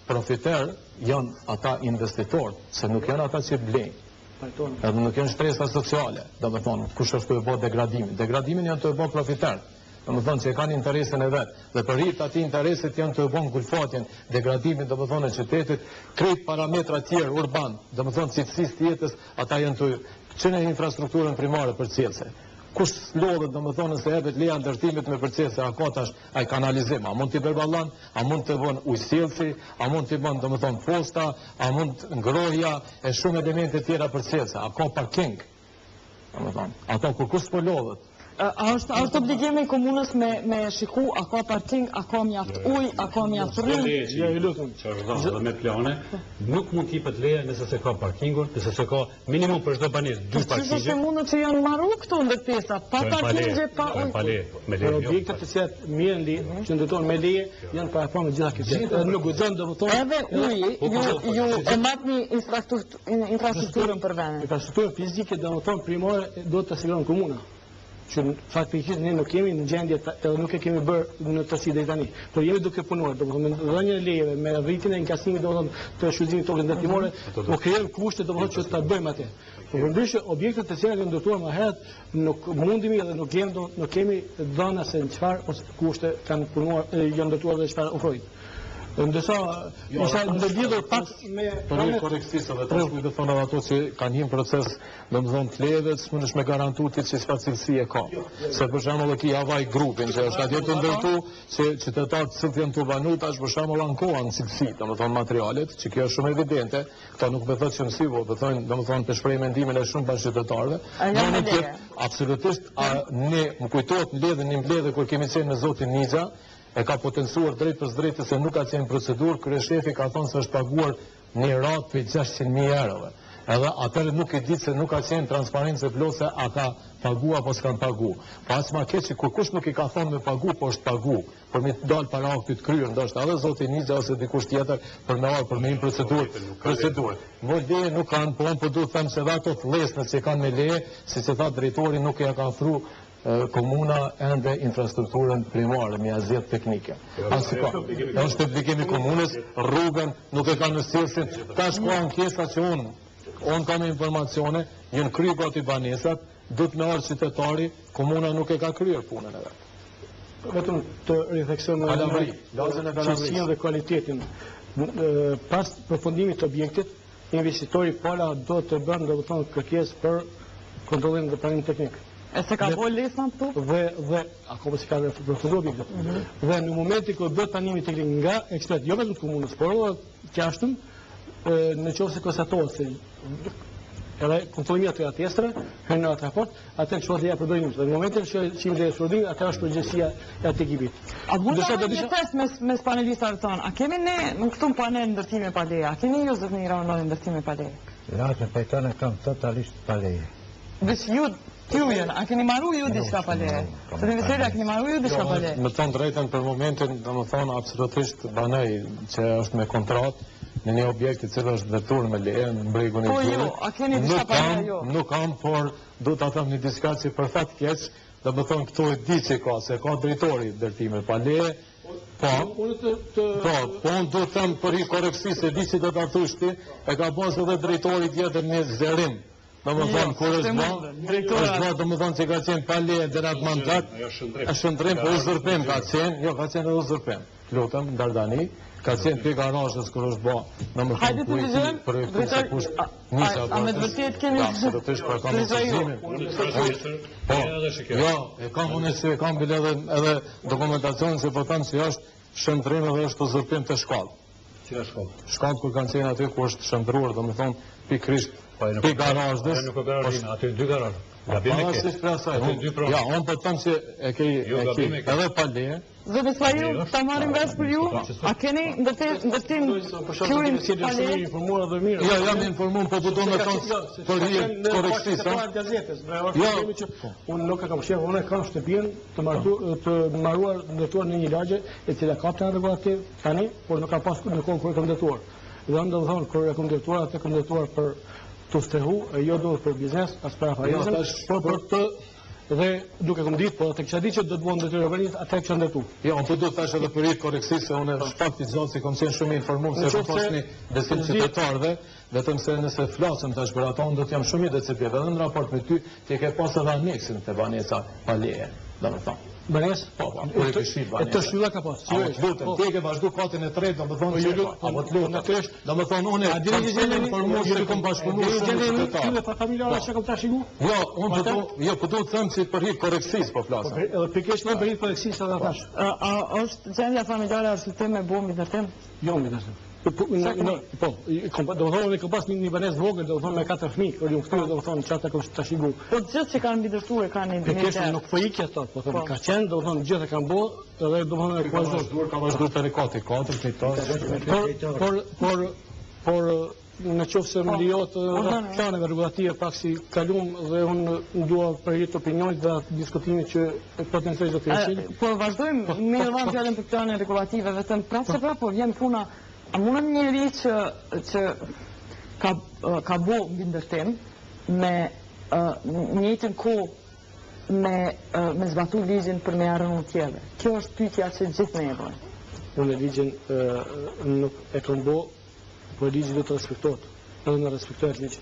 Speaker 6: profiter janë ata investitorë, se nuk janë ata që blejnë. Edhe nuk janë shtresa sociale, domethënë, kush është tu e bo degradimin. Degradimin janë tu e bo profiterët. Domethënë që e kanë interesin e vet dhe për hir të atij interesit janë tu e bo ngulfatjen, degradimin domethënë e qytetit, krejt parametra tjerë urban, domethënë cilësisë të jetës, ata janë tu që në infrastrukturën primare përcjellëse. Kush s'lodhet domethënë nëse jepet leja ndërtimit me përcjellëse, a ka tash ai kanalizim, a mund t'i përballon, a mund të bën ujësjellësi, a mund t'i bën domethënë posta, a mund ngrohja e shumë elemente tjera përcjellëse, a ka parking, Domethënë, ato kurkush s'po lodhet.
Speaker 1: A është, a është obligim i komunës me, me shiku, a ka parking, a ka mjaft ujë, a ka mjaft
Speaker 5: rrymë? Jo, ju lutem. Që është dhënë dhe me plane, nuk mund të jepet leja nëse s'e ka parkingun, nëse s'e ka minimum për çdo banesë, dy parkingje.
Speaker 1: Po qysh është e mundur që janë maru këto ndërtesa, pa parkingje, pa
Speaker 5: ujë? Pa leje, me leje.
Speaker 4: Për jo. objektet të cilat merren leje, që ndërtohen me leje, janë paraparë me gjitha këto. Nuk guxon domethënë.
Speaker 1: Edhe uji, po, po, po, ju, ju e matni infrastrukturën Infrastrukturën
Speaker 4: për vendin. Infrastrukturën fizike, domethënë primare, duhet të siguron komuna. Që faktikisht ne nuk jemi në gjendje edhe nuk e kemi bërë në tërësi deri tani. Por jemi duke punuar, domethënë me dhënien e lejeve, me rritjen e inkasimit domethënë të shfrytëzimit tokës ndërtimore, mhm. po krijojmë kushte domethënë që ta bëjmë atë. Por përndryshe objektet të cilat janë ndërtuar më herët nuk mundemi edhe nuk kemi nuk kemi dhëna se në çfarë kushte kanë punuar, janë ndërtuar dhe çfarë ofrojnë. Ndërsa jo, isha ndërlidhur pak
Speaker 6: me për hir korrektësisë edhe tash do të thonë edhe ato që kanë hyrë në proces, domethënë të lejeve, s'mundesh me garantu ti që çfarë cilësie ka. Jo, jo, jo. Se për shembull e ki Havaj grupin që është atje tu ndërtu, që qytetarët të cilët janë tu banu tash për shembull ankohen cilësi, domethënë materialet, që kjo është shumë evidente, këto nuk më thotë që mësi, po thonë, domethënë të shpreh mendimin e shumë bashkëqytetarëve. Në tjetë, absolutisht, a, ne, më kujtohet në mbledhje, një mbledhje kur kemi qenë me zotin Nixha, E ka potencuar drejtpërsëdrejti se nuk ka qenë procedurë, kryeshefi ka thënë se është paguar një ratë prej 600.000 eurove. Edhe atëherë nuk e di se nuk ka qenë transparencë e plotë se a ka pagu apo s'kan pagu. Po aq ma keq që kurkush nuk i ka thonë me pagu, po është pagu, për me dalë para aktit kryer, ndoshta edhe zoti Nixha ose dikush tjetër për me ardhë, për me hi procedurë, procedurë. Mo leje nuk kanë, po unë po du të them se edhe ato të lesne që kanë me leje, siç e tha drejtori, nuk ja ka ofru komuna ende infrastrukturën primare, me zgjidh teknike. As ka. Është obligim i komunës, rrugën, nuk e kanë ujësjellësin. Tash ka ankesa që unë, unë kam informacione, janë kry gati banesat, duhet me ardhë qytetari, komuna nuk e ka kryer punën e vet.
Speaker 4: Vetëm të ritheksojmë cilësinë dhe kualitetin. Pas përfundimit të objektit, investitori pala do të bën, domethënë, kërkesë për kontrollim dhe pranim teknik.
Speaker 1: E s'e ka bo lesna këtu?
Speaker 4: Dhe, dhe, akoma s'i ka përfundu objektet. Mm -hmm. Dhe në momentin kur bëhet pranimi teknik nga ekspert, jo vetëm të komunës, por edhe të jashtëm, në qoftë se konstatohet se edhe kontrollimi aty atesteve, hyn në atë raport, atë lëshohet leja përdorimit. Dhe në momentin që që leja përdorimit, atë është përgjegjësia e atij ekipit.
Speaker 1: A mund të bëjmë një test mes mes panelistave tonë? A kemi ne në këtu në panel ndërtime pa leje? A keni ju zotni Raunon ndërtime pa leje?
Speaker 7: Lagjen Pejtane kam totalisht pa leje.
Speaker 1: Veç ju t'jujën, a keni maru ju diçka pa leje? Zoti Veseli, a keni maru ju diçka pa leje?
Speaker 6: Me thonë drejtën për momentin, domethënë, absolutisht banoj që është me kontratë në një objekt i cili është ndërtuar me leje në bregun e
Speaker 1: Po ju, a keni diçka pa leje ju?
Speaker 6: Nuk kam, por du ta them një diçka që për fat keq, domethënë këtu e di që ka, se ka drejtori ndërtime pa leje, Po, po, po unë do të them për hir korrektësisë, se di që do ta thush ti, e ka pasë edhe drejtori tjetër një zgjerim. Domethënë, jo, kur është ba, është ba, domethënë që ka qenë pa leje dhe atë mandat, është shndërrim, po uzurpim ka qenë, jo, ka qenë edhe uzurpim, lutem, Dardani, ka qenë prej garazhës kur është ba,
Speaker 1: domethënë, ku i ti
Speaker 6: projektu se kush nisa,
Speaker 1: a me të vërtetë keni...
Speaker 6: Ja, absolutisht, po e kam incizimin. Po, jo, e kam unë se e kam bile edhe, edhe dokumentacionin që po them se është shndërrim edhe është uzurpim të shkallë.
Speaker 5: Cila shkallë?
Speaker 6: Shkallë kur kanë qenë aty ku është shndërruar, domethënë, pikërisht
Speaker 5: po, pi
Speaker 6: garazhës.
Speaker 5: Nuk e garazhin, po, aty dy garazhe. Gabim e ke.
Speaker 6: Prej asaj. Ja, unë po them se e ke
Speaker 5: jo,
Speaker 6: e ke edhe pa leje.
Speaker 1: Zoti Spahiu, ta marrim vesh për ju, a keni ndërtim ndërtim
Speaker 4: qyrin pa leje? Informuar dhe mirë.
Speaker 6: Jo, jam informuar, po do të thonë për hir korrektësisë.
Speaker 4: Jo, unë nuk e kam shef, unë kam shtëpinë të martu të maruar ndërtuar në një lagje e cila ka plan rregullativ tani, por nuk ka pas në kohën kur e kam ndërtuar. Dhe unë domethënë kur e kam ndërtuar, atë e kam ndërtuar për t'u strehu, e jo do për biznes, as për afarizëm, jo, por për të dhe duke kom ditë, po atë kisha ditë që do të bëhen ndërtime urbaniste, atë kisha ndërtu.
Speaker 6: Jo, unë po do të thash edhe për hir korrektësisë se unë është fakt i gjatë se kam qenë shumë i informuar se po pas një besim qytetarëve, vetëm se nëse flasim tash për ato, unë do të jam shumë i decidiv edhe në raport me ty, ti ke pas edhe aneksin te banesa pa leje, domethënë.
Speaker 4: Banesë?
Speaker 6: Po, po, kur e ke shit
Speaker 4: banesën. E të shtylla ka pas.
Speaker 6: A të lutem, po. ti e ke vazhdu katin e tretë, domethënë, po, që, po, apo të lutem, domethënë, unë e kam qenë informuar se kom bashkëpunu shumë me qytetarë.
Speaker 4: Ti pa familjare që kam trashëgu?
Speaker 6: Jo, unë po do, jo, po do të them se për hir korrektësisë po flasim.
Speaker 4: Po, edhe pikërisht për hir korrektësisë edhe thash.
Speaker 1: A është gjendja familjare arsyetim me bo mbindërtim?
Speaker 4: Jo, mbindërtim. Po, në, po, kom, domethënë, unë kom pas një, një banesë të vogël, domethënë, me katër fëmijë, kur jam kthy, domethënë, që ata kom trashëgu.
Speaker 1: Po të gjithë që kanë mbindërtu e kanë një
Speaker 4: Pikërisht nuk po ikja ato, po them, po. ka qenë, domethënë, gjithë e kanë bo, edhe domethënë,
Speaker 6: e ka vazhduar, ka vazhduar të rekati, katër,
Speaker 4: por, por, por, por, në qoftë se më po. lejohet rreth planeve rregullative pak si kalum dhe unë dua për hir të opinionit dhe diskutimit që potencoi zoti Veseli.
Speaker 1: Po vazhdojmë po, me po, dhënë fjalën për plane rregullative vetëm prapë se prapë po vjen puna a mundet njeri që që ka ka bo mbindërtim me njëjtën kohë me me zbatu ligjin për me ja rrënu tjerëve. Kjo është pyetja që gjithë ne e bëjmë.
Speaker 4: Unë ligjin nuk e kam bo Po ligji do të respektohet, edhe në respektohet ligji.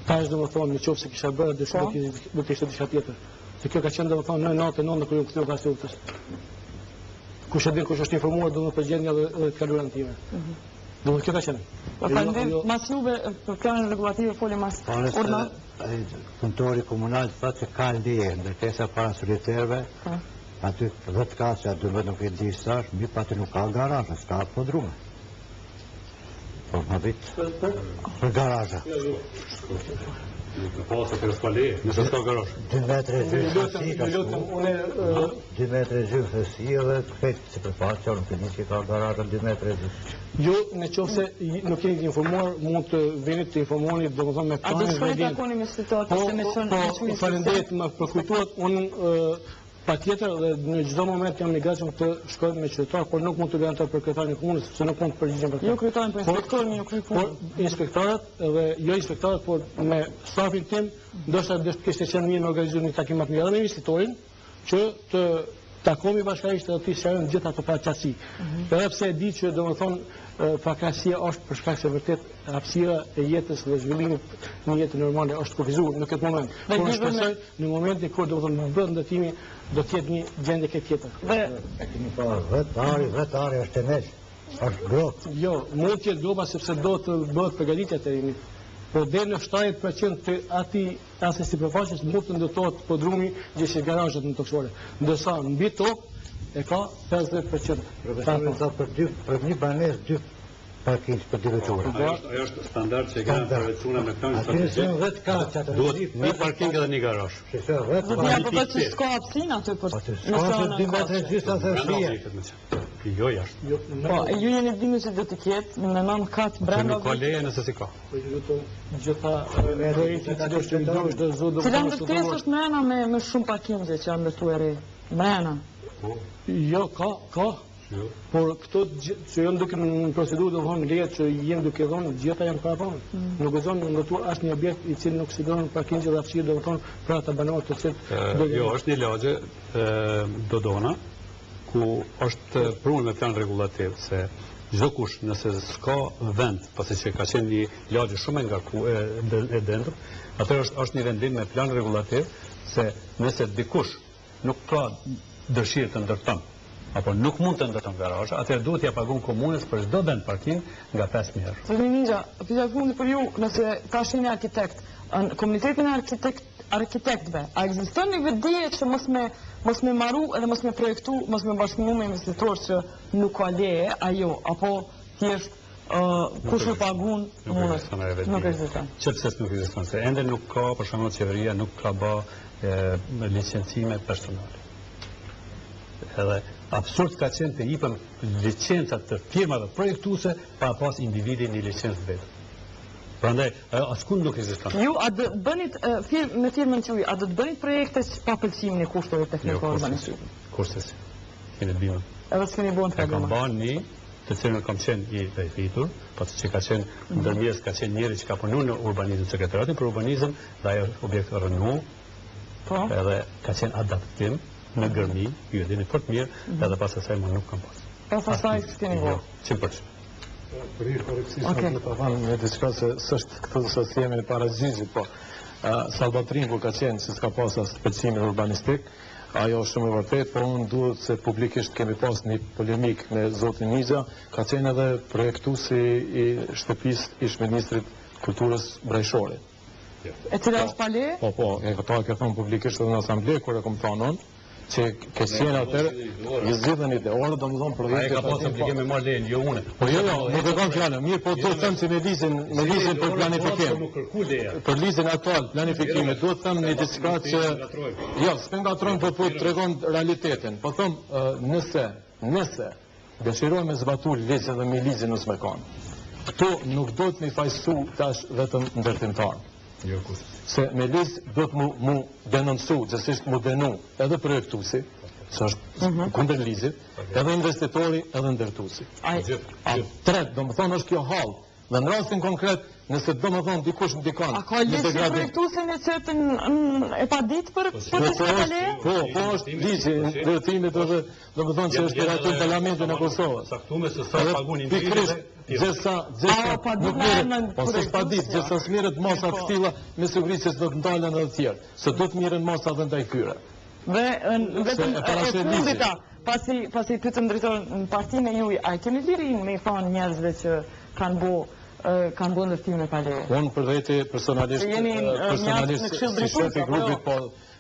Speaker 4: Tash domethënë, në qoftë se kisha bërë, do të do të ishte diçka tjetër. Se kjo ka qenë domethënë në 99 kur jam kthy pas luftës. Kush e din kush është informuar domethënë për gjendjen dhe dhe të kaluarën time. Mhm. Domethënë kjo ka qenë.
Speaker 1: Po faleminderit, jo, mas juve për planin rregullativ folim mas
Speaker 7: urdhna. Punëtori komunal thotë që ka leje ndërtesa para soliterëve. Po. Aty 10 katëshe, 12 nuk e di sa është, mirëpo aty nuk ka garazha, s'ka podrume. Po ma vit. Për garazha.
Speaker 5: Nuk ka pasë të s'ka leje, nëse s'ka garazh.
Speaker 7: 2 metra e gjysmë thellësi ka shku. 2 metra e gjysmë thellësi edhe krejt sipërfaqe, nuk e di që ka garazha 2 metra e gjysmë.
Speaker 4: Jo, në qoftë se nuk jeni të informuar, mund të vini të informoheni, domethënë me
Speaker 1: planin. A do të shkoni takoni me situatë, po, se me qënë...
Speaker 4: Po, faleminderit, më përkujtuat, unë Patjetër dhe në çdo moment jam i gatshëm të shkoj me qytetarë, por nuk mund të garantoj për kryetarin e komunës, sepse nuk mund të përgjigjem për këtë.
Speaker 1: Jo kryetarin, por inspektorin ju kry
Speaker 4: punë. Por inspektorët dhe jo inspektorët, por me stafin tim, ndoshta do të kishte qenë mirë me organizu një takim më të mirë edhe me investitorin, që të takohemi bashkërisht edhe t'i sqarojmë gjithë ato paqartësi. Mm -hmm. Edhe pse e di që domethënë pakënaqësia është për shkak se vërtet hapësira e jetës dhe zhvillimit në jetë normale është kufizuar në këtë moment. Por shpresoj Në momentin kur domethënë bëhet ndërtimi, do të jetë një gjendje krejt
Speaker 7: tjetër. Dhe e kemi pa 10 ari, 10 ari është temel. Është
Speaker 4: gropë. Jo, mund të jetë gropa sepse do të bëhet përgatitja e terrenit. Po deri në 70% të atij asaj sipërfaqes mund të ndërtohet podrumi gjithë garazhet nëntokësore. Ndërsa mbi tokë e ka
Speaker 7: 50%. Profesori tha për dy për një banesë dy parking për dy
Speaker 5: vetura. Ajo është ajo është standard që kanë përvetësuar me planin
Speaker 7: strategjik. Aty
Speaker 5: duhet një parking edhe një garazh.
Speaker 1: Do të janë po që s'ka hapësinë aty për
Speaker 7: në s'ka dy metra gjysmë thellësie.
Speaker 5: Jo jashtë.
Speaker 1: Jo, po, ju jeni bindur që do të ketë në nën kat
Speaker 5: brenda. Nuk ka leje nëse s'i ka.
Speaker 4: Po ju lutem gjitha projekti që do të ndodhë do
Speaker 1: të Cila ndërtesë është mrena me me shumë parkingje që janë ndërtuar re? Mrena.
Speaker 4: Po. Jo, ka, ka. Jo. Por këto që janë duke në procedurë, domethënë lejet që janë duke dhënë, gjitha janë paraparë. Mm. Nuk guxon me ndërtu asnjë objekt i cili nuk siguron parkingje dhe hapësirë, domethënë për ata banorë të
Speaker 5: cilët do Jo, është një lagje Dodona ku është prunë me plan rregullativ se çdokush nëse s'ka vend, pasi që ka qenë një lagje shumë e ngarku e, e dendur, atëherë është është një vendim me plan rregullativ se nëse dikush nuk ka dëshirë të ndërton apo nuk mund të ndërton garazh, atëherë duhet t'ia pagun komunës për çdo vend parking nga 5000
Speaker 1: euro. Zoti Ninja, pyetja e fundit për ju, nëse tash jeni arkitekt, në komunitetin e arkitekt arkitektëve, a ekziston një vetëdije që mos me mos me maru edhe mos me projektu, mos me bashkëpunu me investitorë që nuk ka leje, a jo, apo thjesht kush e pagun
Speaker 5: nuk ekziston ajo vetëdije.
Speaker 1: Nuk ekziston.
Speaker 5: Që pse nuk ekziston? Se ende nuk ka, për shembull, qeveria nuk ka ba licencime personale. Edhe absurd ka qenë të jipen licencat të firmave projektuese pa pas individi një licencë të vetën. Prandaj, ajo askund nuk ekziston.
Speaker 1: Ju a do bënit firm, me firmën tuaj, a do të bënit projekte pa pëlqimin e kushteve teknike jo,
Speaker 5: urbanistike? Kurrsesi. Keni
Speaker 1: bimën. Edhe s'keni bën
Speaker 5: të E kam ba një, të cilën kam qenë i drejtitur, pasi që ka qenë mhm. ndërmjetës, ka qenë njeri që ka punu në urbanizëm, sekretariatin për urbanizëm, dhe ajo objekt rrënu, po. edhe ka qenë adaptim në Gërmi, ju e dini fort mirë, mm -hmm. edhe pas asaj më nuk kam
Speaker 1: pas. Pas asaj s'keni
Speaker 5: bo? Jo, që për që.
Speaker 6: Për hir korrektësisë, okay. të them një diçka se s'është këtu se s'jemi para gjyqit, po uh, Salbatrinku ka qenë se s'ka pas as pëlqimin urbanistik, ajo është shumë e vërtetë, por unë duhet se publikisht kemi pas një polemikë me zotin Nixha, ka qenë edhe projektuesi i shtëpisë ish ministrit kulturës Brajshori.
Speaker 1: E cila është pa
Speaker 6: leje? Po, po, e këta e ke thonë publikisht edhe në asamble, kur e kom thonë unë, që ke qenë atëherë, i zgjidhën i orë, domethënë
Speaker 5: projekte... Ai ka pasë obligim me marrë lejen, jo
Speaker 6: unë. Po jo, jo, nuk e kam fjalën, mirë, po do të them që me ligjin, me ligjin për planifikim, për ligjin aktual planifikimit, duhet të them një diçka që... Jo, s'po ngatrojmë, po po tregon realitetin. Po them, nëse, nëse, Dëshirojmë me zbatu ligjin dhe me ligjin mos me kanë. Këtu nuk duhet me fajsu tash vetëm ndërtimtarë.
Speaker 5: Jo, kurrsesi.
Speaker 6: Se me ligj duhet mu, mu denoncu, gjegjësisht mu denu edhe projektusi, që është mm -hmm. kundër ligjit, edhe investitori, edhe ndërtusi. A tret, domethonë është kjo hallkë, Dhe në rastin konkret, nëse domethonë dikush ndikon
Speaker 1: A ka ligj që projektuesin e qet e padit për
Speaker 6: po, për të po, leje? Po, po është ligji i ndërtimit edhe domethonë që është miratu në Parlamentin e
Speaker 5: Kosovës. Caktume se sa pagun
Speaker 6: individi Pikërisht, gjithsa, gjithsa, nuk merret, po s'është padit, gjithsa s'merret masa të tilla, me siguri që s'do të ndalen edhe të tjerë, se do të merren masa edhe ndaj tyre.
Speaker 1: Dhe vetëm e fundita. Pasi, pasi pyetëm drejtorin në partinë e juj, a e keni lirinë me i thonë njerëzve që kanë bo kanë bo ndërtime pa leje?
Speaker 6: Unë për vete personalisht, personalisht si shef i grupit, po,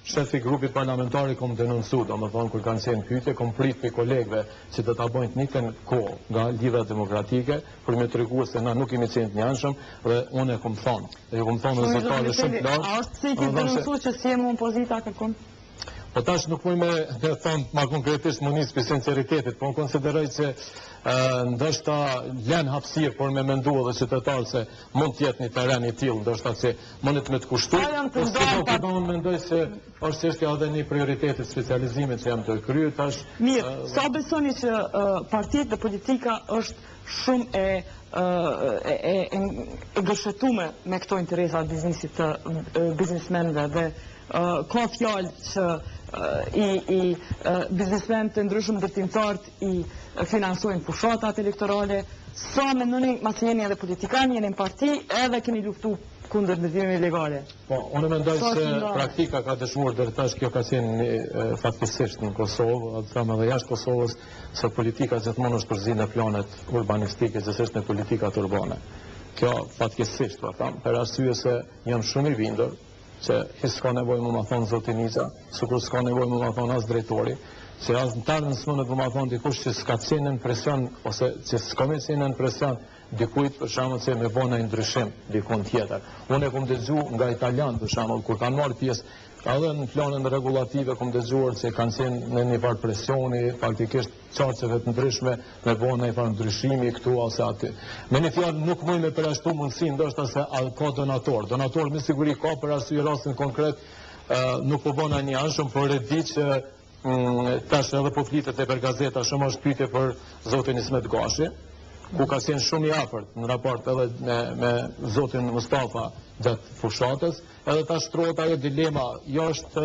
Speaker 6: shef i grupit parlamentar i kom denoncu, domethonë, kur kanë qenë pyetje, kom prit prej kolegëve që do ta bëjnë të njëjtën kohë nga Lidhja Demokratike, për me tregu se na nuk kemi qenë të njëanshëm, dhe unë e kom thonë, dhe ju kom thonë dhe zyrtarëve shumë të lartë.
Speaker 1: A është se i ki denoncu që s'je më në pozita kërkun?
Speaker 6: Po tash nuk muj me me thonë ma konkretisht më nis prej sinceritetit, po unë konsideroj që ndoshta lën hapësirë për me mendu edhe qytetarët se mund të jetë një terren i tillë, ndoshta që mundet me të kushtu, po si do të unë mendoj se është çështja edhe një prioritetit specializimit që jam tu kryer tash.
Speaker 1: Mirë, sa besoni që partitë dhe politika është shumë e e e e gërshetume me këto interesa të biznesit të biznesmenëve dhe ka fjalë që i i biznesmenë të ndryshëm ndërtimtarët i financojnë fushatat elektorale, sa mendoni, masi jeni edhe politikan, jeni në parti, edhe keni luftu kundër ndërtimeve ilegale.
Speaker 6: Po, unë mendoj se praktika ka dëshmuar deri tash kjo ka qenë fatkeqësisht në Kosovë, atë them edhe jashtë Kosovës, se politika gjithmonë është përzi në planet urbanistike, gjithsesi në politikat urbane. Kjo fatkeqësisht, po them, për arsye se jam shumë i bindur që hiç s'ka nevojë me ma thonë zoti Nixha, sikur s'ka nevojë me ma thonë as drejtori, që as në t'ardhmen s'mundet me ma thonë dikush që s'ka qenë nën presion, ose që s'ka me qenë nën presion dikujt për shembull që me bo naj ndryshim dikun tjetër. Unë e kom dëgju nga italianë për shembull kur kanë marrë pjesë edhe në planin rregullative kom dëgjuar që kanë qenë në një farë presioni faktikisht qarqeve të ndryshme me bo një farë ndryshimi këtu ose aty. Me një fjalë nuk muj me përjashtu mundësi ndoshta se a ka donator. Donator me siguri ka për arsye rastin konkret nuk po bona njëanshëm, por e di që mm, tash edhe po flitet nëpër gazeta shumë është pyetje për zotin Ismet Gashi, ku ka qenë shumë i afërt në raport edhe me, me zotin Mustafa gjatë fushatës, edhe tash shtrohet ajo dilema, jo është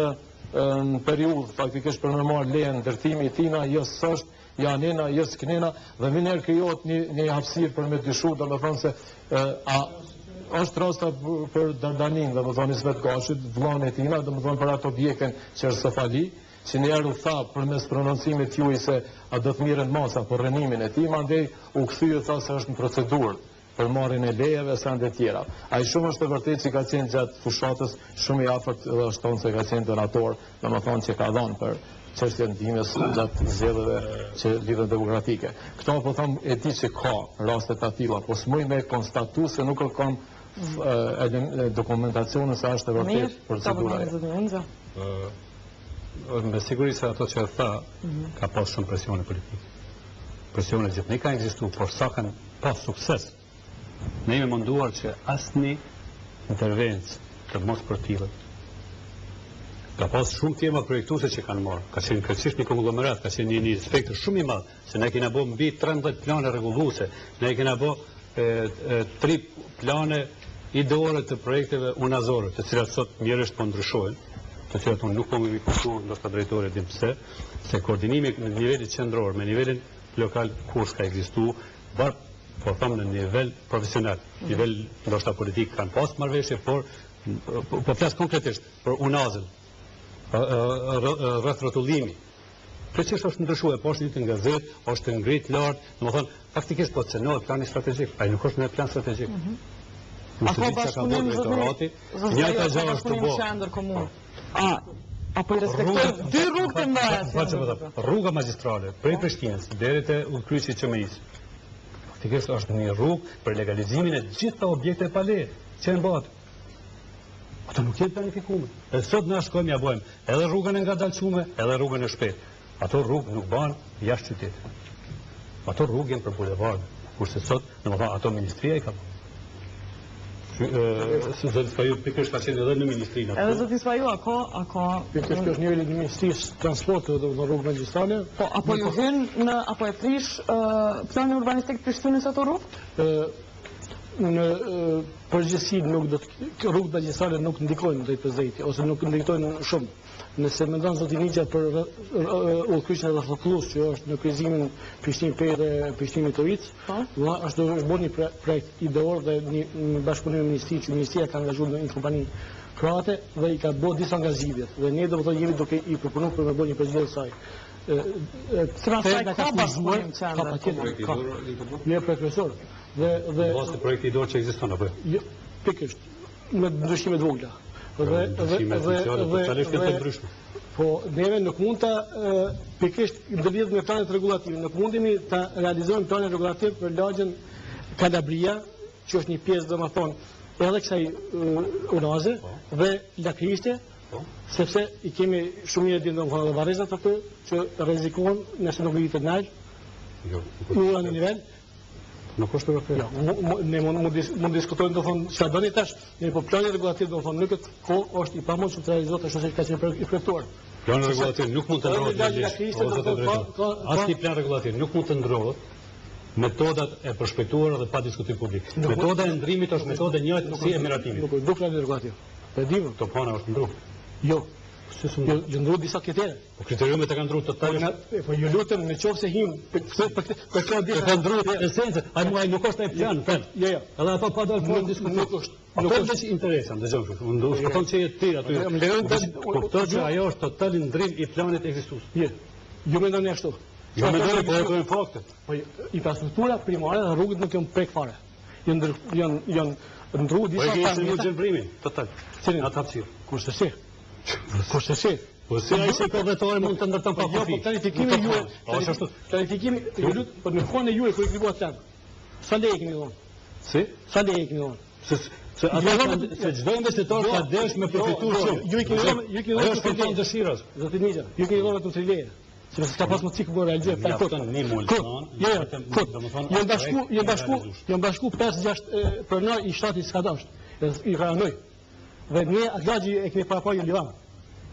Speaker 6: në periudhë faktikisht për me marrë lejen ndërtimi i tina, jo s'është, ja nena, jo s'knena, dhe menjëherë krijohet një, një hapësirë për me dyshu, domethonë se a është rasta për Dardanin, domethonë Ismet Gashit, vllanë e tina, domethonë për atë objektin që është Sofali, që njëherë u tha përmes prononcimit juj se a do të merren masa për rrënimin e tij, mandej u kthy e tha se është në procedurë për marrjen e lejeve e sende tjera. Ai shumë është e vërtetë që ka qenë gjatë fushatës shumë i afërt dhe është thonë se ka qenë donator, domethonë që ka dhënë për çështjen e ndihmës gjatë zgjedhjeve që Lidhjen Demokratike. Këto po them e di që ka raste të tilla, po s'muj me konstatu se nuk e kam dokumentacionin se është e vërtetë procedura.
Speaker 5: Me siguri se ato që e tha, mhm. ka pas shumë presione politike. Presione gjithnjë kanë ekzistu, por sa kanë pas sukses. Ne jemi munduar që asnjë intervencë të mos përfillet. Ka pas shumë firma projektuese që kanë marrë. Ka qenë krejtësisht një konglomerat, ka qenë një, një spektër shumë i madh, se ne kena bo mbi 13 plane rregulluese, ne kena bo e, e, tri plane ideore të projekteve unazore, të cilat sot mjerisht po ndryshojnë, të cilat unë nuk po muj m'i kuptu, ndoshta drejtori e din pse, se koordinimi në nivelin qendror me nivelin lokal kur s'ka ekzistu, bar po them në nivel profesional, mm. nivel ndoshta politik kanë pas marrëveshje, por po, po flas konkretisht për unazën, rreth rrotullimi. Plotësisht është ndryshuar, po është një gazetë, është ngrit lart, domethonë faktikisht po cenohet plani strategjik. Ai nuk është në plan strategjik. Mm
Speaker 1: -hmm. A ka bashkëpunim
Speaker 5: drejtorati, njëjta gjë është të
Speaker 1: bo. Qendër komunë. A apo i respektojnë dy rrugë të mëdha.
Speaker 5: Po çfarë po them? Rruga magjistrale prej Prishtinës deri te udhëkryqi i QMI-së. Faktikisht është një rrugë për legalizimin e gjitha objekteve pa leje që janë bërë. Ato nuk janë planifikuar. Edhe sot na shkojmë ja bëjmë edhe rrugën e ngadalçume, edhe rrugën e shpejtë. Ato rrugë nuk bahen jashtë qytetit. Ato rrugë janë për bulevard, kurse sot, domethonë, ato ministria i ka bërë. Zoti Spahiu pikërisht ka qenë edhe në ministri në
Speaker 1: Edhe zoti Spahiu, a ka, a ka...
Speaker 4: Pikërisht kjo është niveli i Ministrisë së Transporteve dhe në rrugë magjistrale.
Speaker 1: Po, apo ju hyn në, apo e prish planin urbanistik të Prishtinës ato rrugë?
Speaker 4: Në përgjithësi nuk do të rrugët magjistrale nuk ndikojnë drejtpërdrejti ose nuk ndikojnë shumë. Nëse mendon zoti Nixha për udhëkryqin e rrethrrotullues që është në kryqëzimin Prishtinë Pejë dhe Prishtinë Mitrovicë, po. është është bërë një projekt ideor dhe një, një bashkëpunim me ministrinë që ministria ka angazhuar një kompani kroate dhe i ka bërë disa nga zgjidhjet dhe ne do të thotë jemi duke i përpunuar për të bërë një përgjigje saj.
Speaker 1: Sipas saj ka bashkëpunim qendra.
Speaker 4: Ka patjetër, ka. Jo projekt kryesor. Dhe dhe
Speaker 5: Në bazë të projektit ideor që ekziston apo jo?
Speaker 4: Jo, pikërisht me ndryshime të vogla.
Speaker 5: Dhe dhe dhe dhe totalisht janë të ndryshme.
Speaker 4: Po neve nuk mund ta pikërisht ndërlidhet me planet rregullative, nuk mundemi ta realizojmë planin rregullativ për lagjen Kalabria, që është një pjesë domethënë edhe kësaj unaze po. dhe Lakrishte, po. sepse i kemi shumë mirë din domethënë edhe varrezat aty që rrezikohen nëse nuk ngritet nalt.
Speaker 5: Jo,
Speaker 4: ura në nivel.
Speaker 5: Nuk është e vërtetë.
Speaker 4: Jo, ne mund mund mund diskutojmë do thonë çfarë doni tash, ne po plani rregullativ do thonë në këtë kohë është i pamundshëm të realizohet ashtu siç ka qenë i projektuar.
Speaker 5: Plani rregullativ nuk mund të ndrohet me ligj. Asnjë plan rregullativ nuk mund të ndrohet metodat e përshpejtuara dhe pa diskutim publik. Metoda e ndrimit është metodë e njëjtë si e miratimit.
Speaker 4: Nuk është plani rregullativ. Po e dimë.
Speaker 5: Tophana është ndru.
Speaker 4: Jo. Si s'u ndru? Jo, ndru disa kritere.
Speaker 5: Po kriteriumet e kanë ndru totalisht.
Speaker 4: Po, po ju lutem, në qoftë se him për këtë për këtë për këtë
Speaker 5: ditë. Ka ndru esencën. Ai mua nuk është ai plan, plan.
Speaker 4: Jo, jo.
Speaker 5: Edhe ato pa dalë fort diskutim.
Speaker 4: Nuk është.
Speaker 5: Nuk është veç interesa, dëgjoj kështu. Unë do të them që je ti aty.
Speaker 4: Më lejoni të
Speaker 5: kuptoj që ajo është total ndrim i planit ekzistues.
Speaker 4: Jo. Ju mendoni ashtu.
Speaker 5: Jo mendoni, po ato janë fakte.
Speaker 4: Po infrastruktura primare dhe rrugët nuk janë prek fare. Janë ndër janë janë ndru
Speaker 5: disa po, parametra. Po e ke gjelbrimin, total.
Speaker 4: Cilin?
Speaker 5: Atë hapësirë.
Speaker 4: Kurse Kurse si?
Speaker 5: Po si ai se ka dhjetore mund të ndërton pa
Speaker 4: po, jo,
Speaker 5: kufi.
Speaker 4: Po planifikimi juaj,
Speaker 5: po është ashtu.
Speaker 4: Planifikimi, ju lut, po në kohën e juaj kur e keni bërë plan. Sa leje keni dhënë?
Speaker 5: Si?
Speaker 4: Sa leje keni dhënë?
Speaker 5: Se se ata kanë se çdo investitor
Speaker 4: jo,
Speaker 5: ka desh me
Speaker 4: jo,
Speaker 5: përfitu
Speaker 4: jo,
Speaker 5: shumë.
Speaker 4: Ju i keni dhënë, ju i keni dhënë
Speaker 5: është për dëshirës.
Speaker 4: Zoti Nixha, ju keni dhënë vetëm tri leje. Sepse s'ka pas mundësi ku realizoj plan kot.
Speaker 5: Një mund.
Speaker 4: Kot. Jo, jo, kot. Janë bashku, janë bashku, janë bashku 5 6 pronar i shtatit s'ka dashur. I pranoi. Dhe ne atë lagje e kemi parapa një livan.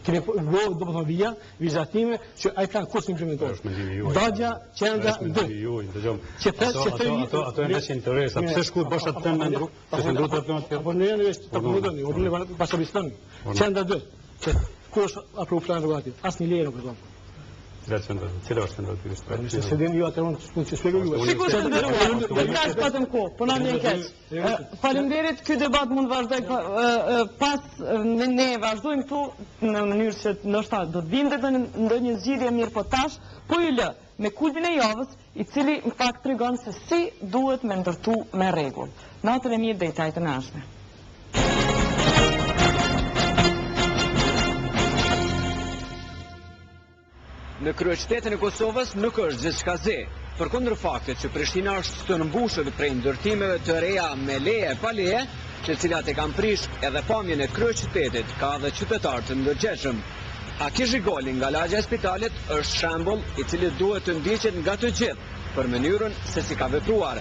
Speaker 4: Kemi bo, do të thonë vija, vizatime, që ai plan kur s'implementohet.
Speaker 5: Është mendimi juaj.
Speaker 4: Lagja qendra
Speaker 5: Është mendimi juaj, dëgjom.
Speaker 4: Që pres që
Speaker 5: ato ato ato janë veç interesa. Pse shku bash atë temë ndru? Pse ndru të plan
Speaker 4: tjetër? Po ne janë veç të përmendoni, u ne pas abistan. Qendra 2. Që ku është aprovu plan rregullativ? Asnjë leje nuk e dhënë.
Speaker 5: Cila qendra? Cila është qendra dy?
Speaker 4: Nëse s'e dini ju atë unë s'mund të shpjegoj
Speaker 1: ju. Sikur të nderuar, do të patëm kohë, po na vjen keq. Faleminderit, ky debat mund të vazhdojë pas ne, ne vazhdojmë këtu në mënyrë që ndoshta do të vijmë deri në ndonjë zgjidhje mirë po tash, po ju lë me kulmin e javës, i cili në fakt tregon se si duhet me ndërtu me rregull. Natën e mirë deri të enjten e ardhshme.
Speaker 19: Në kryeqytetin e Kosovës nuk është gjithçka zi. Përkundër faktit që Prishtina është stërmbushur prej ndërtimeve të reja me leje e pa leje, të cilat e kanë prish edhe pamjen e kryeqytetit, ka edhe qytetarë të ndërgjegjshëm. Haki Zhigoli nga lagja e spitalit është shembull i cili duhet të ndiqet nga të gjithë për mënyrën se si ka vepruar.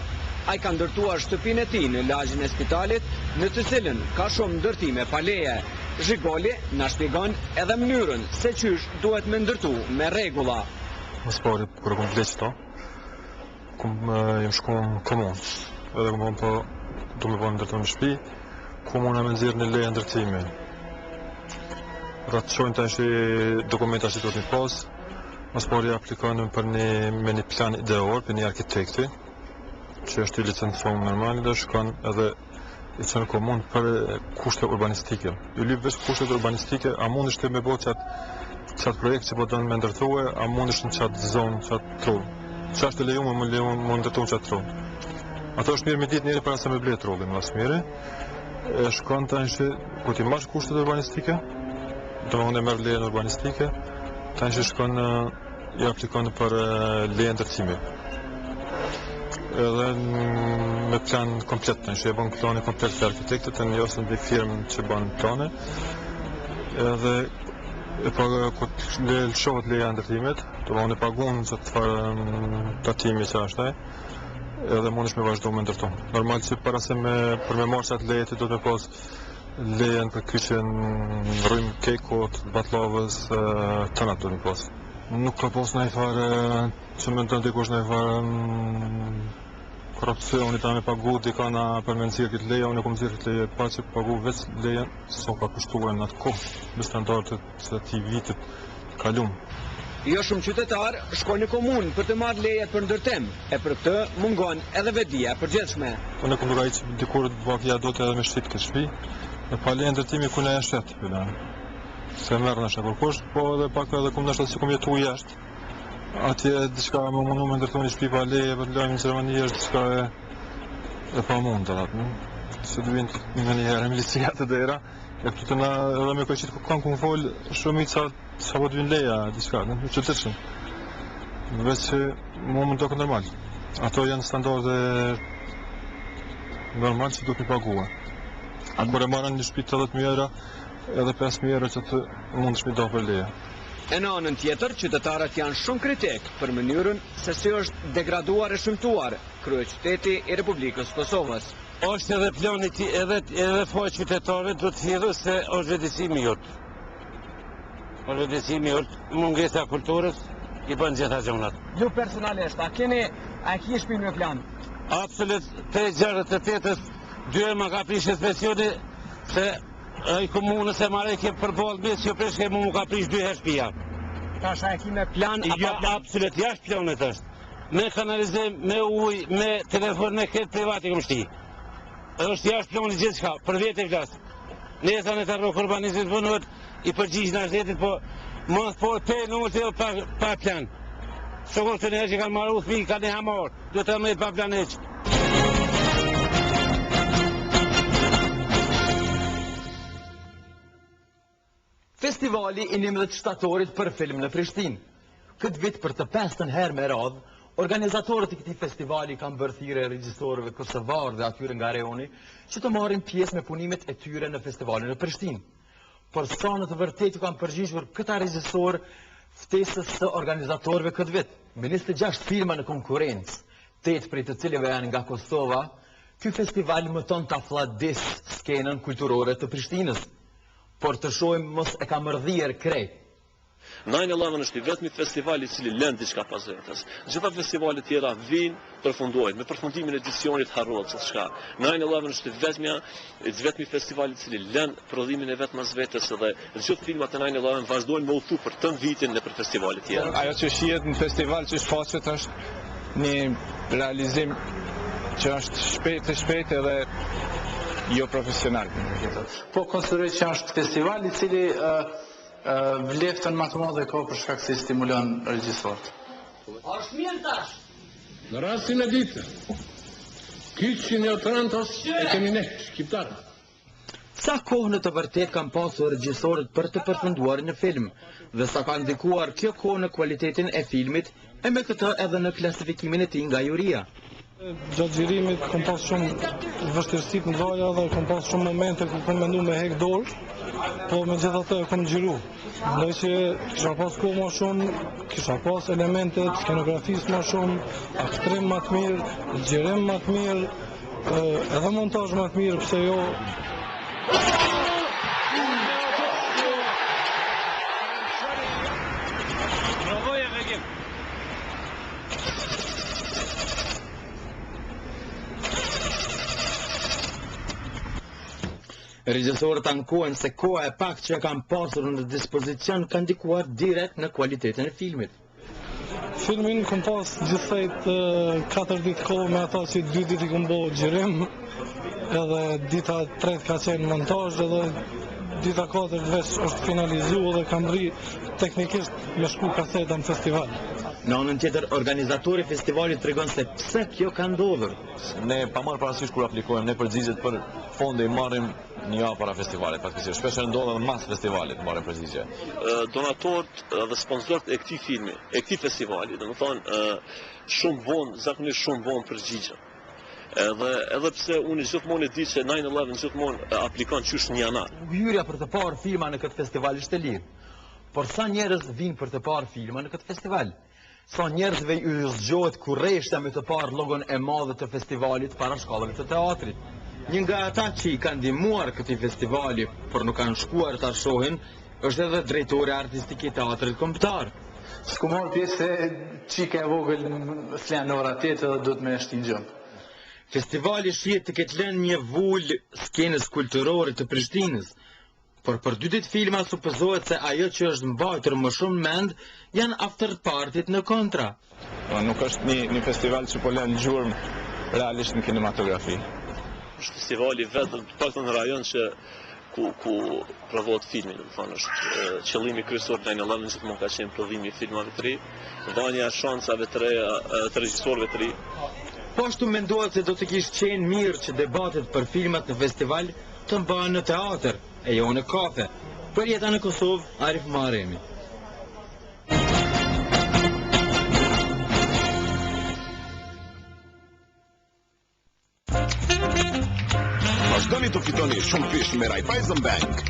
Speaker 19: Ai ka ndërtuar shtëpinë e tij në lagjen e spitalit, në të cilën ka shumë ndërtime pa leje. Zhigoli na shpjegon edhe mënyrën se qysh duhet me ndërtu me rregulla.
Speaker 6: Më së pari, kur e kom ble qëto, kum, jam shku në komunë, edhe kum thonë po du me bo ndërtu një shpi, komuna me nxjerr një leje ndërtimi. Pra të çojnë tash dokumenta që duhet me pas, Më së pari aplikon për një, me një plan ideor për një arkitekti, që është i licencuar normal dhe shkon edhe i çon komunë për kushte urbanistike. Ju lyp veç kushtet urbanistike, a mundesh ti me bo qat, qat projekt që po don me ndërtue, a mundesh në qat zonë, qat trull. Që është e lejume me leju me ndërtu në qat trull. Ato është mirë me ditë njeri para se me ble trullin, më së miri. E shkon tash kur t'i marrësh kushtet urbanistike, Domethënë e merr lejen urbanistike, tash shkon i aplikon për leje ndërtimi. Edhe me plan komplet, tash e bën planin komplet të arkitektit, të një ose një firmë që bën plane. Edhe e pa kur le lëshohet leja e ndërtimit, domethënë e paguan qat farë tatimi që është ai, edhe mundesh me vazhdu me ndërtu. Normal që para se me për me marrë qat leje ti do të pas Lejen për kyçjen në rrymë KEK-ut, Batllavës, tëna do me pas. Nuk ka pas naj farë që mendon dikush naj farë korrupsioni ta me pagu dikana për me nxjerr këtë leje, unë e kom nxjerr këtë leje pa që pagu veç lejen sa ka kushtuar në atë kohë me standardet e atij vitit të kalum.
Speaker 19: Jo shumë qytetarë shkojnë në komunë për të marrë leje për ndërtim, e për këtë mungon edhe vetëdija e përgjithshme.
Speaker 6: Unë kom llogarit që dikur vakia do të edhe me shit këtë shtëpi, e pa leje ndërtimi ku na e shet, bile. S'e merr nashta kërkush, po edhe pak edhe kum nashta si kum jetu jashtë. Atje diçka me mundu me ndërtu një shtëpi pa leje, për të lajmë në Gjermani është diçka e e pamundur atë, no? Se të vinë menjëherë milicia te dera, e këtu te na edhe me kojshitë ku kanë ku fol, shumica sa po të vinë leja, diçka, no? Që të shumë. Veç që mu më doket normal. Ato janë standarde normal që duhet me pagua. A kur e marrën një shtëpi 80.000 euro, edhe 5.000 euro që të mundesh me da për leje.
Speaker 19: E në anën tjetër, qytetarët janë shumë kritik për mënyrën se si është degraduar e shëmtuar kryeqyteti i Republikës Kosovës.
Speaker 20: Është edhe plani ti edhe edhe faj qytetarëve do të thirrë se është vetëdijësimi jot. Është vetëdijësimi jot, mungesa e kulturës i bën gjitha gjonat.
Speaker 19: Ju personalisht, a keni a e keni shtëpinë me plan?
Speaker 20: Absolut, prej 68-ës, dy herë ma ka prish inspeksioni se Ai komunës e marrë ke përballë me që prish ke mu më ka prish dy herë shtëpia.
Speaker 19: Tash a e ki me plan apo
Speaker 20: Jo, plan? absolut jashtë planit është. Me kanalizim, me ujë, me telefon, me këtë privat i kom shti. Është jashtë planit gjithçka, për vete flas. Nesër në të rrokë urbanizmit punohet, i përgjigj në shtetit, po mos po te nuk të pa, pa plan. Së të njerëz që kanë marrë fëmijë, kanë hamor, do të më pa plan hiç.
Speaker 19: Festivali i 11 shtatorit për film në Prishtinë. Këtë vit për të pestën herë me radhë, organizatorët e këtij festivali kanë bërë thirrje regjisorëve kosovarë dhe atyre nga rajoni që të marrin pjesë me punimet e tyre në festivalin në Prishtinë. Por sa në të vërtetë ju kanë përgjigjur këta regjisorë ftesës së organizatorëve këtë vit, me 26 filma në konkurrencë, tetë prej të cilëve janë nga Kosova, ky festival mëton ta flladisë skenën kulturore të Prishtinës. Por të shohim mos e ka mërdhyer krejt.
Speaker 21: 9-11 është i vetmi festival i cili lën diçka pas vetes. Gjitha festivalet tjera vijnë, përfundojnë. Me përfundimin e edicionit harrohet gjithçka. 9-11 është i vetmja, i vetmi festival i cili lën prodhimin e vet mas vetes dhe gjithë filmat e 9-11 vazhdojnë me u thu për tënë vitin nëpër festivale tjera.
Speaker 22: Ajo që shihet në festival që shfaqet është një realizim që është shpejt e shpejt edhe jo profesional.
Speaker 23: Po konsideroj që është festival i cili vleftën më të madhe ka për shkak se i stimulon regjisorët.
Speaker 3: Është mirë tash.
Speaker 24: Në rastin e dytë, kyçin e Otrantos e kemi ne, shqiptarët.
Speaker 19: Sa kohë në të vërtetë kanë pasur regjisorët për të përfunduar një film dhe sa ka ndikuar kjo kohë në kualitetin e filmit e me këtë edhe në klasifikimin e tij nga juria.
Speaker 4: Gjatë xhirimit kom pas shumë vështirësi të mëdha dhe kom pas shumë momente ku kom mendu me hek dorë, po megjithatë e kom xhiru. Mendoj që kisha pas kohë ma shumë, kisha pas elemente të skenografisë ma shumë, aktrim ma të mirë, xhirim ma të mirë, edhe montazh ma të mirë, pse jo.
Speaker 19: Regjisorët ankohen se koha e paktë që kanë pasur në dispozicion ka ndikuar direkt në kualitetin e filmit.
Speaker 4: Filmin kom pas gjithsejt 4 ditë kohë me ata që 2 ditë i kom bo xhirim, edhe dita e tretë ka qenë montazh edhe dita katërt veç është finalizu dhe kam mrri teknikisht me shku kaseta në festival.
Speaker 19: Në anën tjetër, organizatori i festivalit tregon se pse kjo ka ndodhur.
Speaker 6: Ne pa marrë parasysh kur aplikojmë, ne përgjigjet për fonde i marrim një javë para festivalit, fatkeqësisht. Shpesh herë ndodh edhe mas festivalit marrim përgjigje.
Speaker 21: Donatorët dhe sponsorët e këtij filmi, e këtij festivali, domethënë shumë vonë, zakonisht shumë vonë përgjigjen. Edhe edhe pse unë gjithmonë e di që 9/11 gjithmonë aplikon qysh në janar.
Speaker 19: Hyrja për të parë filma në këtë festival është e lirë. Por sa njerëz vijnë për të parë filma në këtë festival? Sa njerëzve ju zgjohet kureshtja me të parë logon e madhe të festivalit para shkallëve të teatrit? Një nga ata që i kanë ndihmuar këtij festivali, por nuk kanë shkuar ta shohin, është edhe drejtori artistik i Teatrit Kombëtar.
Speaker 23: S'kum marrë pjesë se çika e vogël flen në ora 8 edhe duhet me e shti në gjumë.
Speaker 19: Festivali shihet të ketë lënë një vulë skenës kulturore të Prishtinës, por për dy ditë filma supozohet se ajo që është mbajtur më shumë mend janë after party-t në Kontra.
Speaker 22: Po, nuk është një, një festival që po lën gjurmë realisht në kinematografi.
Speaker 21: Është festivali vetëm, të paktën në rajon që ku ku prodhohet filmi, domethonë është qëllimi kryesor Nine Eleven gjithmonë ka qenë prodhimi i filmave të ri, dhënia e shansave të reja të regjisorëve të ri.
Speaker 2: Po ashtu mendohet se do të kish qenë mirë që debatet për filmat në festival të mbahen në teatër, e jo në kafe. Për Jeta në Kosovë, Arif Muharremi.
Speaker 14: Vazhdoni të fitoni shumëfish me Raiffeisen Bank.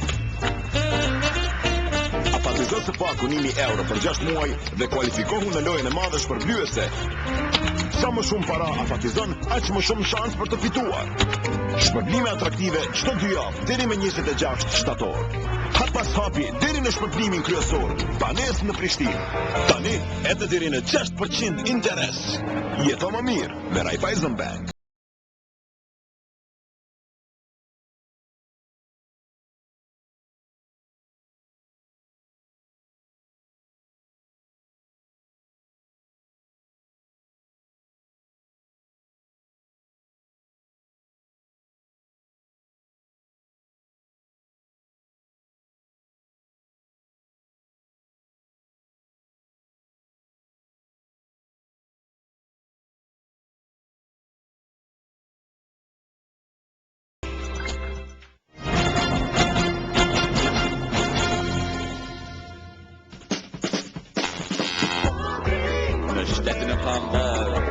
Speaker 14: Afatizo së paku 1000 euro për 6 muaj dhe kualifikohu në lojën e madhe shpërblyese. Sa më shumë para afatizon, aq më shumë shans për të fituar. Shpërblime atraktive çdo dy javë deri më 26 shtator. Hap pas hapi deri në shpërblimin kryesor, banesë në Prishtinë. Tani edhe deri në 6% interes. Jeto më mirë me Raiffeisen Bank.
Speaker 9: Në shtetin e pavarur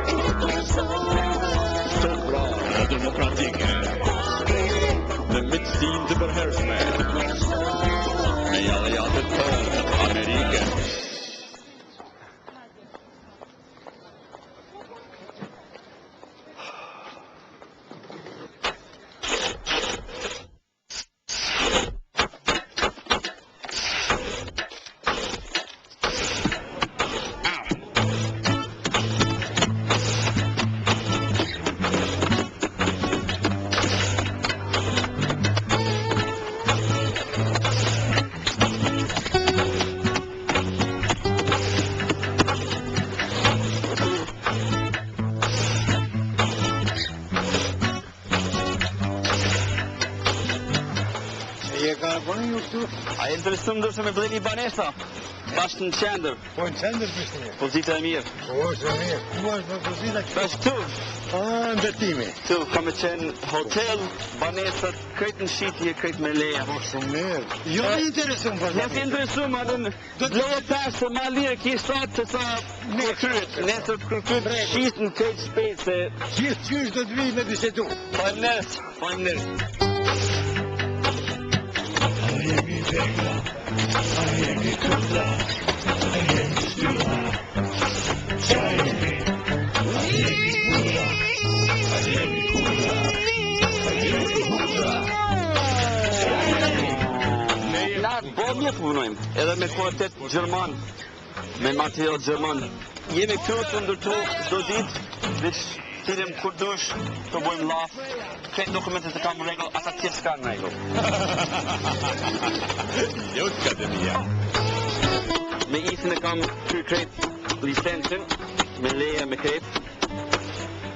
Speaker 9: Sovran dhe demokratike Në miqësinë të përhershme Me aleatët tonë Amerikën
Speaker 10: Je ka bëni ju këtu?
Speaker 3: A je interesum ndoshta me ble një banesa? Bash në qendër.
Speaker 10: Po në qendër Prishtinë.
Speaker 3: Pozita e mirë.
Speaker 10: Po është e mirë. Ku është në pozita këtu?
Speaker 3: Bash këtu.
Speaker 10: A, ndërtimi.
Speaker 3: Këtu ka me qenë hotel, banesat, krejt në shitje, krejt me leje.
Speaker 10: Po shumë mirë. Jo e interesum për
Speaker 3: Ne si interesum, atë në bleje tash se ma lirë ki sot se sa kur kryet. Nesër kur kryet shit në krejt shpejt se...
Speaker 10: Gjithë qysh do të vi me bisedu.
Speaker 3: Faleminderit, faleminderit.
Speaker 9: A jemi vegla, a jemi kërla, a jemi shtylla, qa jemi, a jemi burra, a jemi kurra, a jemi hurra, qa jemi?
Speaker 3: Na, po mirë po punojmë, edhe me kualitet gjerman, me material gjerman. Jemi këtu të ndërtu çdo ditë, veç thirrim kur dush, të bojmë llaf, krejt dokumentet e kam në rregull, ata tjerë s'kanë në rregull.
Speaker 9: Lutkat e mia.
Speaker 3: Me Isin e kam kry krejt licencën, me leje, me krejt.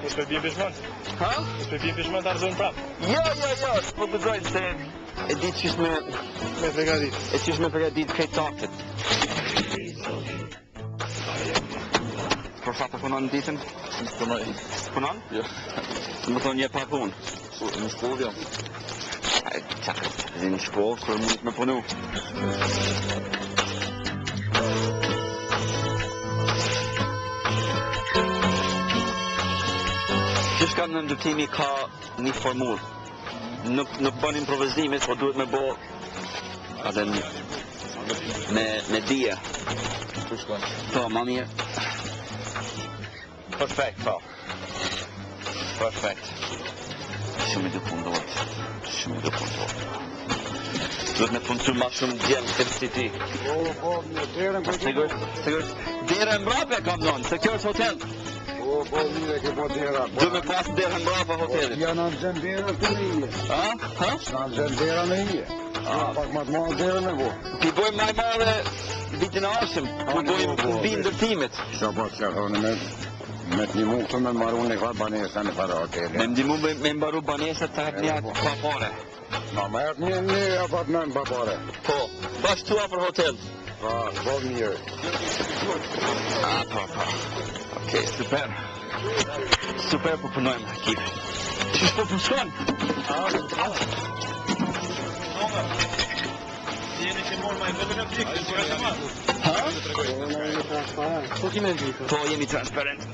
Speaker 11: Mos po bie pishman?
Speaker 3: Ha?
Speaker 11: Mos po bie pishman ta rrëzojnë prapë?
Speaker 3: Jo, jo, jo, s'po guxojnë se e di qysh me...
Speaker 10: Me përgatit.
Speaker 3: E qysh me përgatit krejt aktet. Për sa të punon ditën?
Speaker 13: Punoj.
Speaker 3: Punon?
Speaker 13: Jo.
Speaker 3: Do më thonë je pa punë.
Speaker 13: Në shkollë jam.
Speaker 3: Ai, qa ka në shkollë, kur mund me punu. Gjithçka në ndërtimi ka një formulë. Nuk, nuk bën improvizime, po duhet me bo atë me, me dije.
Speaker 13: Ku shkon?
Speaker 3: Po, ma mirë. Perfekt, po. Perfekt. Shumë edukum duhet. Shumë edukum duhet. Duhet me punësu ma shumë djem të si ti.
Speaker 10: Po, po, në derën
Speaker 3: Po, sigur, sigur. Derën mbrapa e kam thonë, se kjo është hotel.
Speaker 10: Po, po, mirë e ke po dera.
Speaker 3: Po, Duhet me pas derën mbrapa hotelit.
Speaker 10: Ja në nxen dera të në ije.
Speaker 3: Ha? Ha?
Speaker 10: Në nxen dera në ije. Ah. Pak ma të madhe derën e bo.
Speaker 3: Ti bojmë ma i madhe vitin e ardhshëm, ku bojmë mbi ndërtimit.
Speaker 10: Sa po që thonë me. Me të nimu këtu me maru një farë banesa në farë hoteli.
Speaker 2: Me ndihmu me, me mbaru banesa të hep një pa pare.
Speaker 10: Ma më jep një, një apartment pa pare.
Speaker 2: Po, bash tu afër hotel.
Speaker 10: Po, po mirë.
Speaker 2: A, po, po. Okej, super. Super po punojmë, ekip. Qysh po pushon? Ha?
Speaker 3: Po ki me ndikë.
Speaker 2: Po, jemi transparent.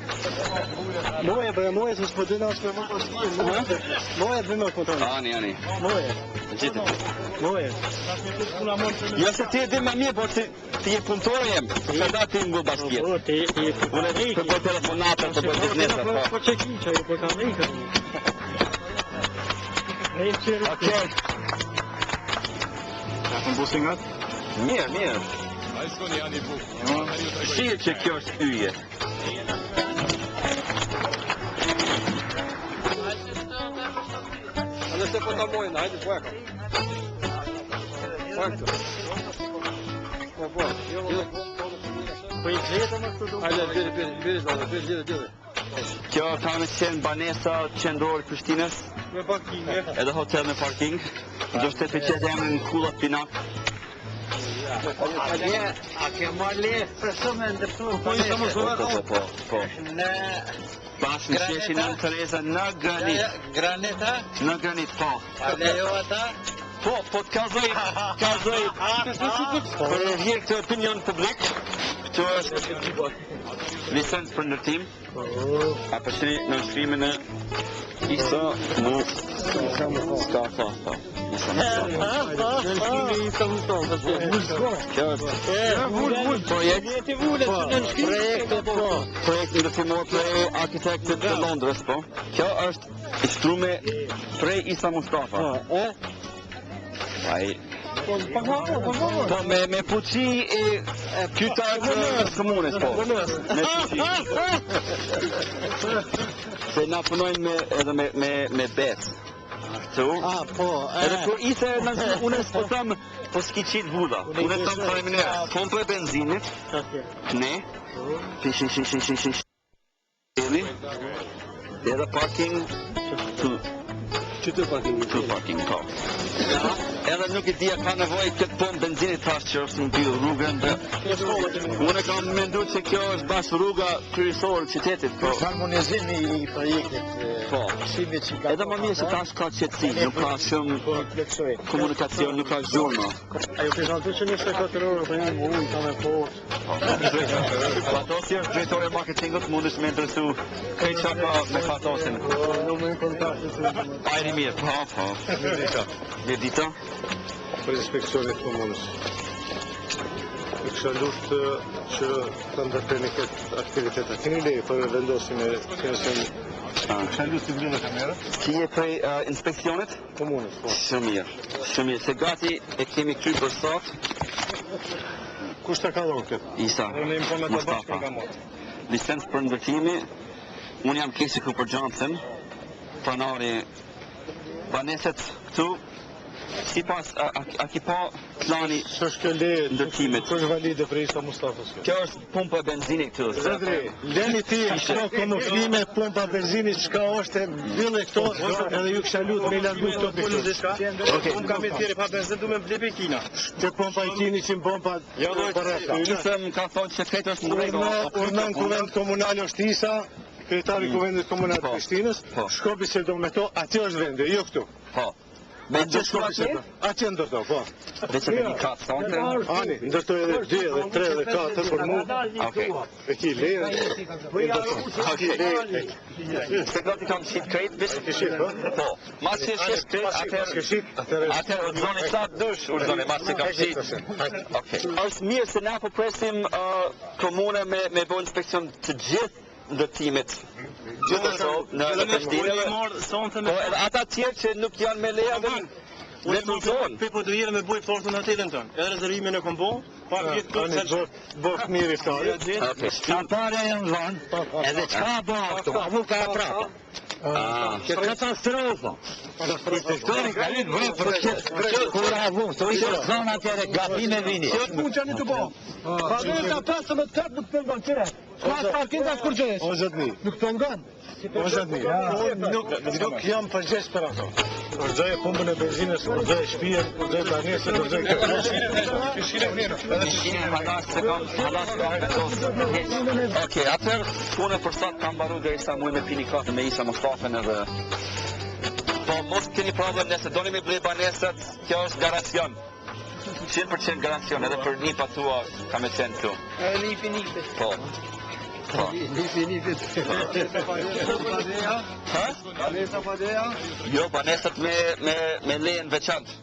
Speaker 3: Moje, bre, moje, se s'po dina as me më pas Moje, moje, bëjmë kontrol.
Speaker 2: Ani, ani.
Speaker 3: Moje,
Speaker 2: Gjithë.
Speaker 3: moje.
Speaker 2: Jo se ti e di më mirë, por ti, ti je punëtor jem. Se da ti më bashkjet.
Speaker 3: Po, ti, ti,
Speaker 2: Unë të bëj telefonata, të bëj biznesa, po.
Speaker 3: Po që ki, që po kam ikë. Ne që
Speaker 2: Okej.
Speaker 11: Ka të mbusin ngat?
Speaker 2: Mirë, mirë. Shihet që kjo është yje.
Speaker 3: Edhe se po ta mojnë, hajde po e kam. Po e këtu. Po, po. Po i gjetëm këtu do.
Speaker 2: Hajde, biri, biri, biri, biri, biri, biri, biri. Kjo ka me qenë banesa qendrore e Prishtinës,
Speaker 3: Me parking, e.
Speaker 2: edhe hotel me parking. Do të të qetë emrin Kulla Pinak.
Speaker 3: A ke marrë leje për shumë e ndërtu
Speaker 2: Po, po, po, po.
Speaker 3: Në
Speaker 2: Bash në sheshin Nënë Tereza në Granit.
Speaker 3: Granita,
Speaker 2: Në Granit, po.
Speaker 3: a lejo ata?
Speaker 2: Po, po të kallzoj, kallzoj për hir të opinion publik, këtu është licencë për ndërtim. A përshini nënshkrimin e Isa Mustafa, po. Isa Mustafa.
Speaker 3: Nënshkrimi i Isa Mustafa.
Speaker 2: Kjo është projekt,
Speaker 3: Projekte, po.
Speaker 2: projekt ndërtimor prej arkitektit të Londrës, po. Kjo është i shkrume prej Isa Mustafa.
Speaker 3: E?
Speaker 2: Ai,
Speaker 3: Po, po, po, po, po.
Speaker 2: Po me me fuqi e qytetarët të komunës po. Me fuqi. Se na punojmë me edhe me me me besë. Këtu.
Speaker 3: A, po, e.
Speaker 2: Edhe kur ishte në unë s'po them po s'ki qit vula. Unë them faleminderit. Pompa e benzinit, ne. Shi shi shi shi shi shi. Edhe parking tu
Speaker 4: Që të parking?
Speaker 2: Tu parking, po. Edhe nuk e di a ka nevojë këtë pompë benzinit thash që është në mbyll rrugën dhe unë kam menduar se kjo është bash rruga kryesore e qytetit, po.
Speaker 7: Harmonizimi i projektit,
Speaker 2: Po.
Speaker 7: këshimit që ka
Speaker 2: Edhe më mirë se tash ka qetësi, nuk ka shumë
Speaker 7: plotësoj.
Speaker 2: komunikacion, nuk ka zhurmë.
Speaker 3: Ajo prezantu që 24 orë, po janë ujë, ka me po.
Speaker 2: Fatosi është drejtori i marketingut, mundesh me interesu krejt çka ka me Fatosin.
Speaker 3: Nuk më në kontakt.
Speaker 2: Ajri mirë, po, po.
Speaker 6: Mirëdita.
Speaker 2: Mirëdita.
Speaker 6: Për inspekcionit të komunës. I kisha lutë që të ndërpreni këtë aktivitet. A keni leje për vendosjen e kësaj? Kisha lutë të mbyllen kamerat.
Speaker 2: Ti je prej uh, inspekcionit?
Speaker 6: Komunës, po.
Speaker 2: Shumë mirë. Shumë mirë, se gati e kemi kry për sot.
Speaker 6: Kush ta ka dhënë këtë?
Speaker 2: Isa
Speaker 11: Unë jam po me të
Speaker 2: Mustafa.
Speaker 11: bashkë nga mot.
Speaker 2: Licencë për ndërtimi. Unë jam Kesi Cooper Johnson, pronari baneset këtu. Sipas a, a, a ki pa plani
Speaker 6: S'është kjo leje,
Speaker 2: ndërtimit.
Speaker 6: Kjo është valide për Isa Mustafës kjo.
Speaker 2: Kjo është pumpa e benzinit këtu. se-
Speaker 6: Zotri, leni ti këto kamuflime, pompa benzini, çka është e mbyllë këto, edhe ju kisha lutë me largu këto pikë.
Speaker 2: Okej.
Speaker 11: Unë kam e tjere pa benzin, du me ble pe Kina.
Speaker 6: Që pompa i kini që në pompa
Speaker 11: Jo, do
Speaker 6: për
Speaker 2: Isa më ka thonë që krejt është në rregull.
Speaker 6: Urna, urna në kuvend komunal është Isa, kryetari i kuvendit komunal të
Speaker 2: Po.
Speaker 6: Prishtinës,
Speaker 2: Po.
Speaker 6: shko bisedo me to, aty është vendi, jo këtu.
Speaker 2: Po. Me
Speaker 6: Aty shko
Speaker 2: ndërtu atje?
Speaker 6: bisedo. Atje ndërto, po.
Speaker 2: Veç e me një katë sonte.
Speaker 6: Ani, ndërtoj edhe 2, edhe 3, edhe 4 për mu.
Speaker 2: Okej.
Speaker 6: E ki leje, e ndërton.
Speaker 2: Okej.
Speaker 6: Leje, e
Speaker 2: Se gati kam shit krejt, veç
Speaker 6: Ke shit, po?
Speaker 2: Po. Mas që shit krejt,
Speaker 6: Pas ke
Speaker 2: atëherë
Speaker 6: shit, atëherë
Speaker 2: Atëherë urdhoni sa të dush, urdhoni, mas që kam shit. Okej. Është mirë se na po presim uh, komune me me bë inspekcion të gjithë ndërtimit. Gjithë në në Prishtinë.
Speaker 11: Unë
Speaker 2: edhe-
Speaker 11: i marr sonte me
Speaker 2: Po edhe ata tjerë që nuk janë me leja dhe le të zonë.
Speaker 11: Pe po do jere me boj ftohtën në hotelin tonë. Edhe rezervimin e kom bo, pa vjet këtu
Speaker 6: Ani,
Speaker 11: se
Speaker 6: bot mirë i ftarit.
Speaker 2: Okej.
Speaker 7: Sa pare janë dhënë, edhe çka bë këtu, a mu ka prapa.
Speaker 2: Ah.
Speaker 7: Që katastrofa. Inspektori ka hyrë vë për këtë kur ha vu, të ishte zonë atëre gabime vini.
Speaker 4: Punë që janë të bo. Banesa 15 kat nuk pengon qyre.
Speaker 10: S'ka as parking as kurgjë.
Speaker 6: O zotni.
Speaker 10: Nuk të ngon.
Speaker 6: O zotni. Unë nuk nuk jam përgjegjës për ato. Dorëzoje pumpën e benzinës, dorëzoje shtëpinë, dorëzoje banesën, dorëzoje këtë.
Speaker 2: Pishinën hala se kam, hala se kam vendosë hiq. Okej, atëherë puna për sot ka mbaru derisa muj me pi ni kafe me Isa Mustafën edhe Po mos keni problem nëse doni me ble banesat, kjo është garancion. 100% garancion edhe për nipat tua ka me qenë këtu.
Speaker 3: Edhe nipi nipit.
Speaker 2: Po. Po.
Speaker 10: Nipi nipit.
Speaker 2: Ha?
Speaker 10: Banesa pa leja?
Speaker 2: Jo, banesat me me me lejen veçantë.